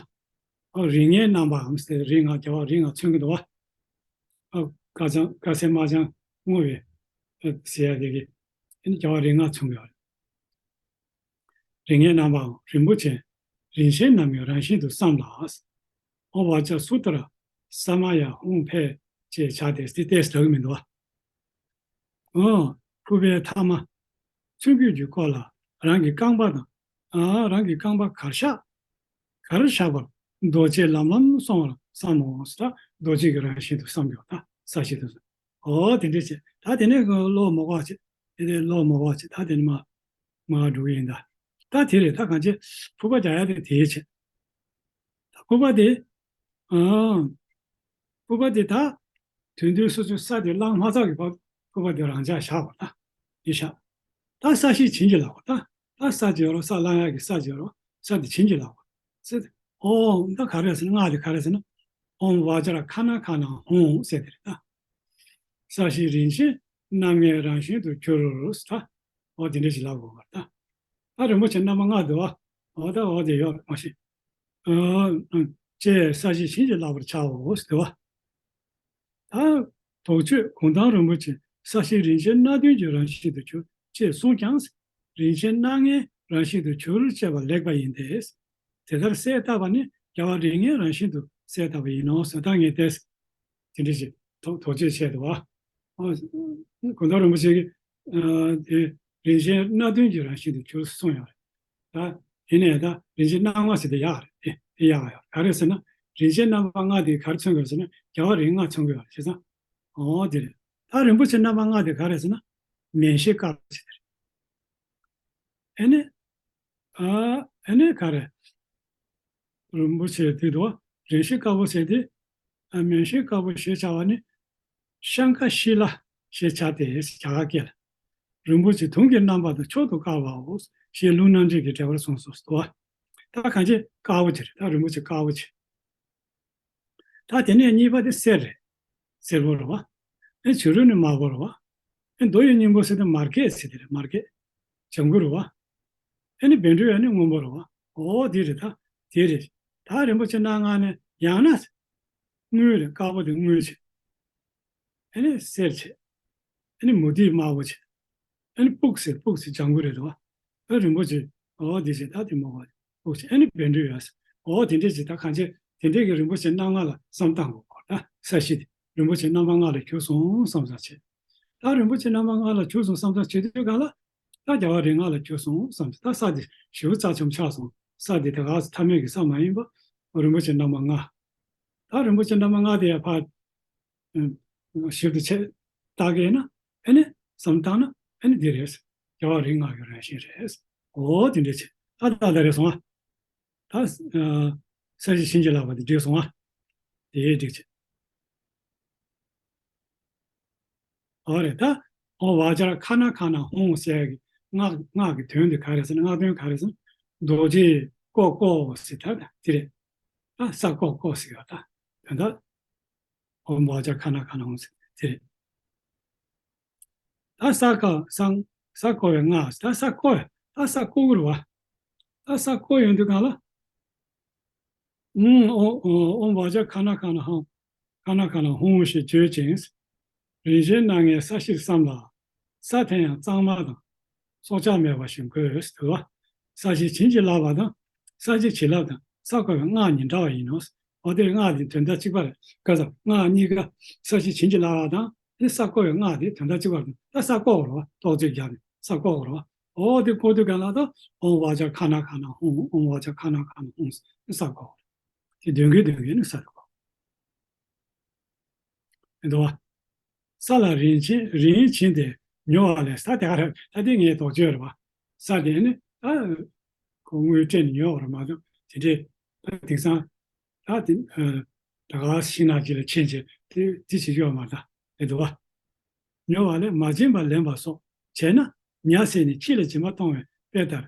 ཨོ་རིགས་ལྔའི་རྣམ་པའམ་ཟེར་རིགས་ལྔ་རྒྱལ་བ་རིགས་ལྔ་མཚོན་གྱི་འདུག་བ། ཨོ་དཀར་ལྗང་དཀར་གསལ་དམར་ལྗང་སྔོ་བའི་ཟེར་ཡ་དེ་གི་ཨ་ནི་རྒྱལ་བ་རིགས་ལྔ་མཚོན་གྱི་ཡོད་རེད། རིགས་ལྔའི་རྣམ་པའམ་རིན་པོ་ཆེ་རིན་ཆེན་རྣམ་ལྔའི་རང་བཞིན་དུ་བསམ་ལ། ཨོཾ་བཛྲ་སུ་ཏྲ་ས་མ་ཡ་ཧཱུྃ་ཕཊ་ཅེས་བྱ་སྟེ་སྟེ་ཏེས་འདྲ་གི་མི་འདུག་བ། ཨོ། ཕུར་པའི་མཐའ་མ་ཚོན་སྐུད་ཀྱིས་བསྐོར་ལ་རང་གི་རྐང་པ་དང་། ཨ་རང་གི་རྐང་པ་གར་བཞག་གར་བཞག་པར་རྡོ་རྗེས་ལམ་ལམ་སོང་བར་བསམ་མོ་ཟེར། རྡོ་རྗེ་གི་རང་བཞིན་དུ་བསམ་ཡོད་ད་ས་གཞི་དུ། ཨོ་དེ་འདྲས་བྱས་ད་དེ་ནས་ལོག་མ་བ་བྱས་དེ་ནས་ལོག་མ་བ་བྱས་ད་དེ་ནས་མ་མ་འགྲོ་གི་ཡིན་ད། ད་དེ་རེད་ད་གང་བྱས་ཕུར་པ་རྒྱག་ཡ་དེ་དེའི་བྱས། ད་ཕུར་པ་དེ། ཨང་། ཕུར་པ་དེ་ད། དོན་དུ་སོ་སོའི་ས་དེ་གླང་མ་ཚག་གི་བར་ཕུར་པ་དེ་རང་འཇགས་བཞག་པ་ད། ཡིན་ཤག་ད་ས་གཞི་བྱིན་གྱིས་བརླབས་པ་ད། ད་ས་ཅིག་ཡོད་རོགས་ས་གླང་ཡག་གི་ས་ཅིག་ཡོད་རོགས་ས་དེ་བྱིན་གྱིས་བརླབས་པ། ཟེར་ཏེ། ཨོ། ད་ག་རེ་ཟེར་ན་སྔགས་དེ་ག་རེ་ཟེར་ན། ཨོཾ་བཛྲ་ཁ་ན་ཁ་ན་ཧཱུྃ་ཟེར་དེ་རེད་ད། ས་གཞི་རིན་ཆེན་རྣམ་ལྔའི་རང་བཞིན་དུ་གྱུར་ཟེར་ད། ཨོ་དེ་འདྲ་ཞིག་ལབ་དགོས་པ་ད། ད་རིན་པོ་ཆེ་རྣམ་པ་ལྔ་འདུག་བ། ཨོ་ད་ཨོ་དེ་ཡོད་མ་ཤེས། ཨ་ཅེས་ས་གཞི་བྱིན་གྱིས་བརླབ་པར་བྱའོ་ཟེར་བ། ད་དོགས་གཅོད་གུང་ཐང་རིན་པོ་ཆེ་ ས་གཞི་རིན་ཆེན་སྣ་བདུན་གྱི་རང་བཞིན་དུ་གྱུར་ཅེས་གསུངས་ཀྱང་། རིན་ཆེན་སྣ་ལྔའི་རང་བཞིན་དུ་གྱུར་ཅེས་པ་ལེགས་པ་ཡིན་ཏེ། དེ་ལྟར་གསལ་བཏབ་པ་ནི་རྒྱལ་བ་རིགས་ལྔའི་རང་བཞིན་དུ་གསལ་བཏབ་པ་ཡིན་ནོ་ཟེར། ད་ངས་ཏེས་དེ་འདྲ་ཞིག་དོ་དོགས་གཅོད་བྱས་འདུག་བ། ཨ། གོང་ས་རིན་པོ་ཆེ་གིས་ཨ་དེ་རིན་ཆེན་སྣ་བདུན་གྱི་རང་བཞིན་དུ་གྱུར་གསུངས་ཡོད་རེད། ད་ཡིན་ནའི་ད་རིན་ཆེན་སྣ་ལྔ་ཟེར་དེ་ཡག་རེད། དེ་དེ་ཡག་ཡོད། ག་རེ་ཟེར་ན། རིན་ཆེན་རྣམ་པ་ལྔ་དེ་ག་རེ་མཚོན་གྱི་ཡོད་ཟེར་ན། རྒྱལ་བ་རིགས་ལྔ་མཚོན་གྱི་ཡོད་རེད། བྱས་ཙང་། འོ་དེ་རེད། ད་རིན་པོ་ཆེ་རྣམ་པ་ལྔ་དེ་ག་རེ་ཟེར་ན། མན་ཤེལ་དཀར་པོ་ཟེར་དེ་རེད། ཨ་ནི། ཨ་ཨ་ནི་ག་རེ། རིན་པོ་ཆེ་དེ་དུ་རིན་ཤེལ་དཀར་པོ་ཟེར་དེ། ཨ་མན་ཤེལ་དཀར་པོ་ཞེས་བྱ་བ་ནི། ཤངྐ་ཤི་ལ་ཞེས་བྱ་སྟེ། རྒྱ་གར་སྐད་ལ། རིན་པོ་ཆེ་དུང་གི་རྣམ་པ་དང་མཆོག་ཏུ་དཀར་བའོ། ཞེས་ལུང་རྣམ་འགྲེལ་གྱི་འགྲེལ་པར་གསུངས་སོ། ད་གང་ཅི་དཀར་པོ་ཅིག་རེད། ད་རིན་པོ་ཆེ་དཀར་པོ་ཅིག་ད་དེ་ནས་གཉིས་པ་དེ་གསེར་རེད། སེར་པོ་རེད་བ། ཨེ་བྱུ་རུ་ནི་དམར་པོ་རེད་བ། ཨེ་རྡོ་ཡི་སྙིང་པོ་ཟེར་དེ་མར་གད་ཟེར་དེ་རེད། མར་གད། ལྗང་གུ་རེད་བ། ཨེ་ནི་བཻ་ཌཱུརྱ་ནི་སྔོན་པོ་རེད་བ། འོ་དེ་རེད། ད་དེ་རེད། ད་རིན་པོ་ཆེ་སྣ་ལྔ་ནི་ཡང་ན་དངུལ་རེད། དཀར་པོ་དེ་དངུལ་བྱས། ཨེ་ནི་སེར་བྱས། ཨེ་ནི་མུ་ཏིག་དམར་པོ་བྱས། ཨེ་ནི་སྤུག་ཟེར། སྤུག་ཟེར་ལྗང་གུ་རེད་དོ། ཨེ་རིན་པོ་ཆེ་འོ་དེ་བྱས། ད་དེ་མོ་བ་སྤུག་བྱས། ཨེ་ནི་བཻ་ཌཱུརྱ་ཟེར། འོ་དེ་འདྲས་ཀྱི་ད་གང་བྱས་དེ་འདྲས་ཀྱི་རིན་པོ་ཆེ་རྣམ་ལྔ་ལ་བསམ་བཏང་དགོས་གོ། ད་ས་གཞི་དེ་རིན་པོ་ཆེ་རྣམ་པ་ལྔ་ལ་གྱུར་སོང་བསམ་བསམ་བྱས། ད་རིན་པོ་ཆེ་རྣམ་པ་ལྔ་ལ་གྱུར་སོང་བསམ་བསམ་བྱེད་དུས་གང་ལ། ད་རྒྱལ་བ་རིགས་ལྔ་ལ་གྱུར་སོང་བསམ་བྱས། ད་ས་དེ་ཞེ་པོ་རྩ་ཆེན་པོ་ཆགས་སོང་། ས་དེ་དེ་ག་ས་ཐ་མལ་གྱི་ས་མ་ཡིན་པ། རིན་པོ་ཆེ་རྣམ་པ་ལྔ། ད་རིན་པོ་ཆེ་རྣམ་པ་ལྔ་དེ་ཡང་ཕར་ཞིབ་ཏུ་ཆེ་བརྟག་གི་ཡིན་ན། ཨེ་ནི་བསམ་བཏང་ན་ཨེ་ནི་འདི་རེད། རྒྱལ་བ་རིགས་ལྔ་གི་རང་བཞིན་རེད། འོ་དེ་འདྲ་བྱས། ད་ད་ད་རེད་སོང་ཨ། ད་ས་གཞི་བྱིན་གྱིས་བརླབས་པ་དེ་འགྲིག་སོང་ཨ། དེ་འགྲིག་བྱས། འོ་རེད། ད་ཨོཾ་བཛྲ་ཥཱ་ན་ཥཱ་ན་ཧཱུྃ་ཟེར་ཡ་གི་སྔགས་སྔགས་ཀྱི་དོན་དེ་ག་རེ་ཟེར་ན། སྔགས་དོན་ག་རེ་ཟེར་ན། རྡོ་རྗེས་བསྐོར་བསྐོར་ཟེར། ད་ད་དེ་རེད། ད་ས་བསྐོར་བསྐོར་ཟེར་ཡ། ད་དོན་དག་ཨོཾ་བཛྲ་ཥཱ་ན་ཥཱ་ན་ཧཱུྃ་ཟེར་དེ་རེད། ད་ས་བསྐོར་ས་ས་བསྐོར་བའི་སྔགས། ད་ས་བསྐོར། ད་ས་བསྐོར་གྱི་རེད་བ། ད་ས་བསྐོར་ཡོང་དུས་གང་ལ། ཨོཾ་ཨོཾ་ཨོཾ་བཛྲ་ཥཱ་ན་ཥཱ་ན་ཧཱུྃ། ཥཱ་ན་ཥཱ་ན་ཧཱུྃ་ཞེས་བརྗོད་ཅིང་། རིན་ཆེན་སྣ་ལྔའི་ས་གཞིར་བསམ་ལ། ས་དེ་ཡང་གཙང་མ་དང་། སྲོག་ཆགས་མེད་པ་ཞིག་དགོས་ཟེར་བ། ས་གཞི་བྱིན་གྱིས་བརླབས་པ་དང་། ས་གཞི་བྱིན་རླབས་དང་ས་བསྐོར་བའི་སྔགས་གཉིས་འདྲ་བ་ཡིན་ནོ། འོ་དེ་སྔགས་དེ་དོན་དག་གཅིག་པ་རེད། ག་ས་སྔགས་གཉིས་ཀ། ས་གཞི་བྱིན་གྱིས་བརླབས་པ་དང་། དེ་ས་བསྐོར་བའི་སྔགས་དེ་དོན་དག་གཅིག་པ་རེད། ད་ས་བསྐོར་བ་རེད་བ། ཏོག་ཙེ་བརྒྱབ་ནས་ས་བསྐོར་བ་རེད་བ། འོ་དེ་བསྐོར་དུས་གང་ལ་ད་ཨོཾ་བཛྲ་ཥཱ་ན་ཥཱ་ན་ཧཱུྃ། ཨོཾ་བཛྲ་ཥཱ་ན་ཥཱ་ན་ཧཱུྃ་ཟེར་ས་བསྐོར་བ་རེད། དེ་འདོན་གྱིན་འདོན་གྱིན་ནི་ས་དེ་བསྐོར། མི་འདུག་བ། ས་ལ་རིན་ཆེན་རིན་བྱིན་ཏེ་ཉོ་བ་ལས། ས་དེ་ག་རེ། ད་དེ་ངའི་དོགས་གཅོད་རེད་བ། ས་དེ་ནི་ད་ཁོ་དངུལ་སྤྲད་ནས་ཉོས་པ་རེད་མ་གཏོགས། དེ་འདྲའི་ད་དེང་སང་ད་དེ་ཨ་ད་ག་ཤིང་ནགས་ཅིག་ལ་ཕྱིན་བྱས་དེ་དེ་བྱེད་རྒྱུ་ཡོད་མ་རེད། ད་མི་འདུག་བ། ཉོ་བ་ལས་མ་བྱིན་པར་ལེན་པ་སོགས་བྱས་ན། ཉ་ཟས་ནས་ཁྱི་ལ་སྦྱིན་པ་གཏོང་བའི་དཔེ་ལྟར་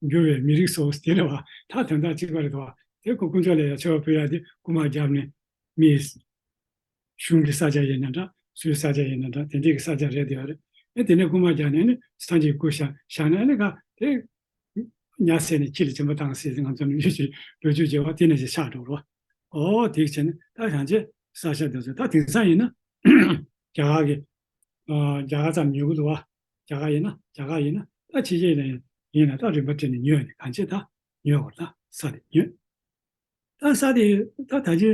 འགྱུར་བས་མི་རིགས་སོ། དེ་རེད་བ། ད་དོན་དག་གཅིག་པ་རེད་དོ། དེ་ཁོ་དཀོན་མཆོག་ལ་ཡང་མཆོད་པ་ཕུལ་ཡ་དེ་རྐུན་མ་བརྒྱབ་ནས་མི་གཞུང་གི་ས་ཆ་ཡིན་ན་འདྲ། སུའི་ས་ཆ་ཡིན་ན་འདྲ། དེ་འདྲའི་གི་ས་ཆ་རེད་དེ་ཡོད་རེད། ཨེ་དེ་ནས་རྐུན་མ་བརྒྱབ་ནས་ནི་སངས་རྒྱས་སྐུ་བཞེངས་བཞེངས་ནས་ནི་ག་དེ་ཉ་ཟས་ནས་ཁྱི་ལ་སྦྱིན་པ་བཏང་ཟེར་ཏེ་ང་ཚོ་ནི་ལོ་རྒྱུས་ལོ་རྒྱུས་བྱེད་པ་དེ་ནས་ཅིག་ཆགས་འགྲོ་རོ། ཨོ་དེ་བྱས་ནས་ད་བྱང་ཆེ་ས་ཆ་དེ་ཚོ་ད་དེང་སང་ཡིན་ན་རྒྱ་གར་གི་ཨ་རྒྱ་གར་ཙམ་ཉོ་གི་འདུག་བ། རྒྱ་གར་ཡིན་ན་རྒྱ་གར་ཡིན་ན་ད་ཕྱི་རྒྱལ་ནས་ཡིན་ན་ད་རིན་པ་སྤྲད་ནས་ཉོས་ནས་གང་བྱེད་ད་ཉོས་བར་ད་ས་དེ་ཉོས། ད་ས་དེ་ད་ད་ཅི་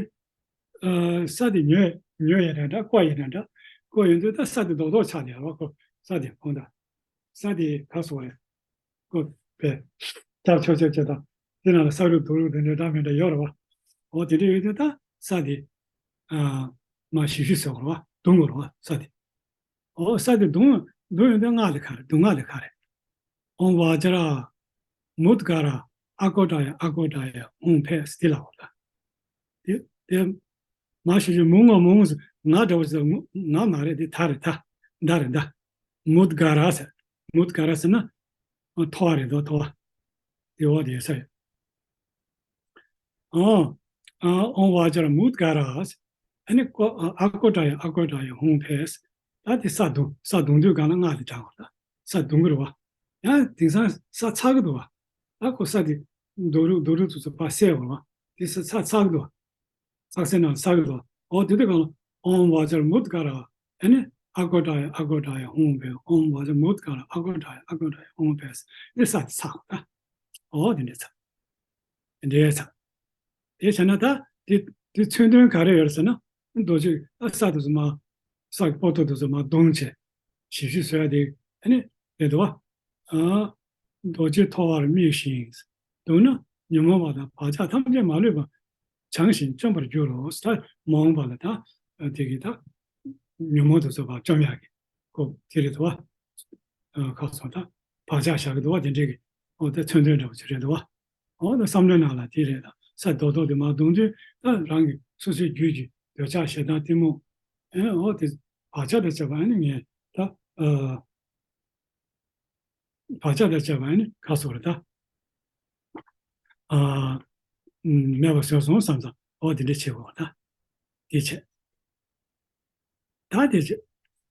ཨ་ས་དེ་ཉོས་ཉོས་ཡིན་ན་འདྲ། བརྐོས་ཡིན་ན་འདྲ། བརྐོས་ཡོང་དུས་ད་ས་དེ་རྡོག་རྡོག་ཆགས་ནས་ར་བ། ཁོ་ས་དེ་ཁོང་ད་ས་དེ་ག་སོ་རེད། ཁོ་པས་རྒྱབ་ཆོག་ཆོག་ཆོག་དང་དེ་ནང་ལ་ས་རུབ་རྡོ་རུབ་དེ་འདྲ་འདྲ་མི་འདྲ་ཡོད་ར་བ། འོ་དེ་འདྲ་ཡོད་དུས་ད་ས་དེ་ཨ་མ་ཞི་ཞུ་ཟེར་བ་ར་བ། བརྡུང་བ་ར་བ་ས་དེ། ཨོ་ས་དེ་བརྡུང་བརྡུང་ཡོང་དུས་སྔགས་དེ་ག་རེ། བརྡུང་སྔགས་དེ་ག་རེ། ཨོཾ་བཛྲ་མུདྒར་ཨརྐོ་ཌ་ཡ་ཨརྐོ་ཌ་ཡ་ཧཱུྃ་ཕཊ་ཟེར་དེ་ལ་འོ་ད། དེ་དེ་མ་ཞུ་ཞུ་མུ་ངོ་མུ་ངོ་ཟེར། ང་འདྲ་བོ་ཟེར། ང་མ་རེད། དེ་ད་རེད། ད་ད་རེད་ད། མུདྒར་ཟེར། མུདྒར་ཟེར་ན་ཐོ་བ་རེད་དོ། ཐོ་བ་དེ་འོ་དེ་ས་ཡོད། ཨོ། ཨ་ཨོཾ་བཛྲ་མུདྒར། ཨ་ནི་ཀོ་ཨ་ཨརྐོ་ཌ་ཡ་ཨརྐོ་ཌ་ཡ་ཧཱུྃ་ཕཊ། ད་དེ་ས་བརྡུང་། ས་བརྡུང་དུས་གང་ལ་སྔགས་དེ་བགྲང་བ། ད་ས་བརྡུང་གི་རེད་བ། ཡང་དེང་སང་ས་ཚ་གི་འདུག་བ། ད་ཁོ་ས་དེ་རྡོ་རུག་རྡོ་རུག་ཚོ་ཚོ་ཕར་བསད་བ་རེད་བ། དེ་ས་ཚ་ཚ་གི་འདུག་བ། ཚ་སེ་ན་ས་གི་འདུག་བ། ཨོ་དེ་དུས་གང་ལ་ཨོཾ་བཛྲ་མུདྒར། ཨ་ནི་ ཨ་གོ་ཏྲ་ཡ་ཨ་གོ་ཏྲ་ཡ་ཧཱུྃ་ཕཊ། ཨོཾ་བཛྲ་མུདྒ་ར་ཨ་གོ་ཏྲ་ཡ་ཨ་གོ་ཏྲ་ཡ་ཧཱུྃ་ཕཊ་ཟེར། ཨ་ནི་ས་དེ་ཚར་བ་ད། ཨོ་དེ་འདྲས་ཚར། དེ་འདྲས་ཚར། དེ་བྱས་ན་ད་དེ་དེ་མཚོན་དོན་ག་རེ་ཡོད་ཟེར་ན། རྡོ་རྗེ་ཨ་ས་དེ་ཚོ་མར་ས་གི་སྤོ་ཏོ་དེ་ཚོ་མར་བརྡུངས་བྱས་ཞིབ་ཞིབ་བཟོ་ཡ་དེ་ཨ་ནི་རེད་འདུག་བ། ཨ། རྡོ་རྗེ་ཐོ་བར་དམིགས་ཤིང་། བརྡུངས་ན་ཉོན་མོངས་པ་དང་བག་ཆགས་ཐམས་ཅད་མ་ལུས་པ་བྱང་ཞིང་བཅོམ་པར་འགྱུར་རོ། ད་མ་འོངས་པ་ལ་ད་དེ་གི་ད་ཉོན་མོངས་དེ་ཚོ་ཕར་བཅོམ་ཡག་གི་སྐོར་དེ་རེད་འདུག་བ། ཁ་སང་ད་བག་ཆགས་བཞག་གི་འདུག་བ། དེ་འདྲས་ཀྱི་འོ་ད་མཚོན་དོན་འདྲ་བོ་ཅིག་རེད་འདུག་བ། འོ་ད་བསམ་བློའི་ནང་ལ་དེ་རེད། ད་ས་རྡོག་རྡོག་དེ་མར་བརྡུངས་དུས་ད་རང་གི་སོ་སོའི་རྒྱུད་ཀྱི་འདོད་ཆགས་ཞེ་སྡང་གཏི་མུག་ཨེ་འོ་དེ་བག་ཆགས་དང་བཅས་པ་ཨ་ནི་ངས་ད་ཨ། བག་ཆགས་དང་བཅས་པ་ཨ་ནི་ག་སོགས་རེད་ད། ཨ། མེད་པ་བཟོས་སོང་བསམ་ཙང་འོ་དེ་འདྲ་བྱེད་དགོས་པ་ད། དེ་བྱས། ད་དེ་བྱས།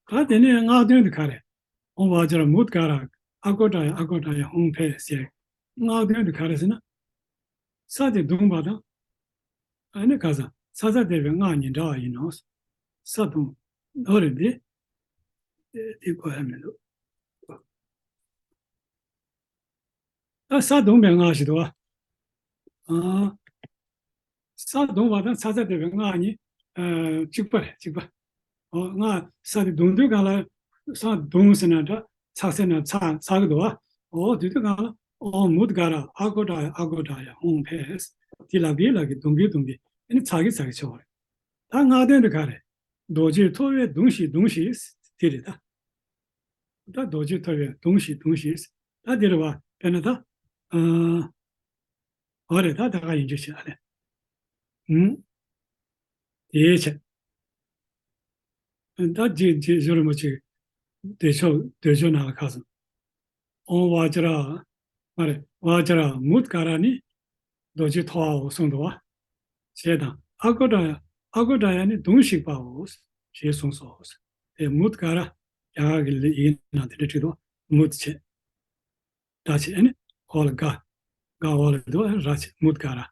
ད་དེ་ནས་སྔགས་དོན་དེ་ག་རེ། ཨོཾ་བཛྲ་མུདྒ་ར་ཨ་གོ་ཏྲ་ཡ་ཨ་གོ་ཏྲ་ཡ་ཧཱུྃ་ཕཊ་ཟེར། སྔགས་དོན་དེ་ག་རེ་ཟེར་ན། ས་དེ་བརྡུངས་པ་དང་། ཨ་ནི་ག་ས་ས་ས་བརྡེག་པའི་སྔགས་གཉིས་འདྲ་བ་ཡིན་ནོ། ས་བརྡུངས། ཨོ་རེད་དེ། དེ་དེ་གོ་ཡ་མི་འདུག་ད་ས་བརྡུངས་པའི་སྔགས་ཤིག་འདུག་བ། ཨ། ས་བརྡུངས་པ་དང་ས་ས་བརྡེག་པའི་སྔགས་གཉིས། ཨ། གཅིག་པ་རེད། གཅིག་པ། ཨོ་སྔགས་ས་དེ་བརྡུངས་དུས་སྒང་ལ་ས་བརྡུངས་ཟེར་ན་འདྲ། ཚ་ཟེར་ན་ཚ་ཚ་གི་འདུག་བ། ཨོ་དེ་དུས་སྒང་ལ་ཨོཾ་མུདྒ་ར་ཨ་གོ་ཏྲ་ཡ་ཨ་གོ་ཏྲ་ཡ་ཧཱུྃ་ཕཊ། དེ་ལབ་ཀྱི་ལབ་ཀྱི་བརྡུངས་ཀྱི་བརྡུངས་ཀྱི་ཨ་ནི་ཚ་གི་ཚ་གི་ཆོག་རེད། ད་སྔགས་དོན་དེ་ག་རེད། རྡོ་རྗེ་ཐོ་བས་བརྡུངས་ཤིག་བརྡུངས་ཤིག་དེ་རེད་ད། ད་རྡོ་རྗེ་ཐོ་བས་བརྡུངས་ཤིག་བརྡུངས་ཤིག་ད་འདིར་བ་དཔེར་ན་ད། ཨ། འོ་རེད་ད་ད་ག་ཡིན་རྒྱུ་བྱེད་ཨ་ལས། ཨུམ། དེའི་ཕྱིར། ད་རྗེ་རྗེ་རྗེ་རིན་པོ་ཆེ་བདེ་མཆོག་བདེ་མཆོག་ནང་ལ་ཁ་སང་། ཨོཾ་བཛྲ། མ་རེད་བཛྲ་མུདྒ་ར་ནི་རྡོ་རྗེ་ཐོ་བའོ་གསུངས་འདུག་བ། ཞེས་དང་ཨ་གོ་ཏྲ་ཡ་ཨ་གོ་ཏྲ་ཡ་ནི་བརྡུངས་ཤིག་པའོ། ཞེས་གསུངས་སོ། དེ་མུདྒ་ར། རྒྱ་གར་གྱི་ཡི་གེ་ནང་དེ་འདྲ་བྲིས་འདུག་མུད་བྱས། ད་བྱས་ཨ་ནི་འོག་ལ་དགའ། དགའ་འོག་ལ་འདུག་ཨ་ནི་ར་བྱས་མུདྒ་ར།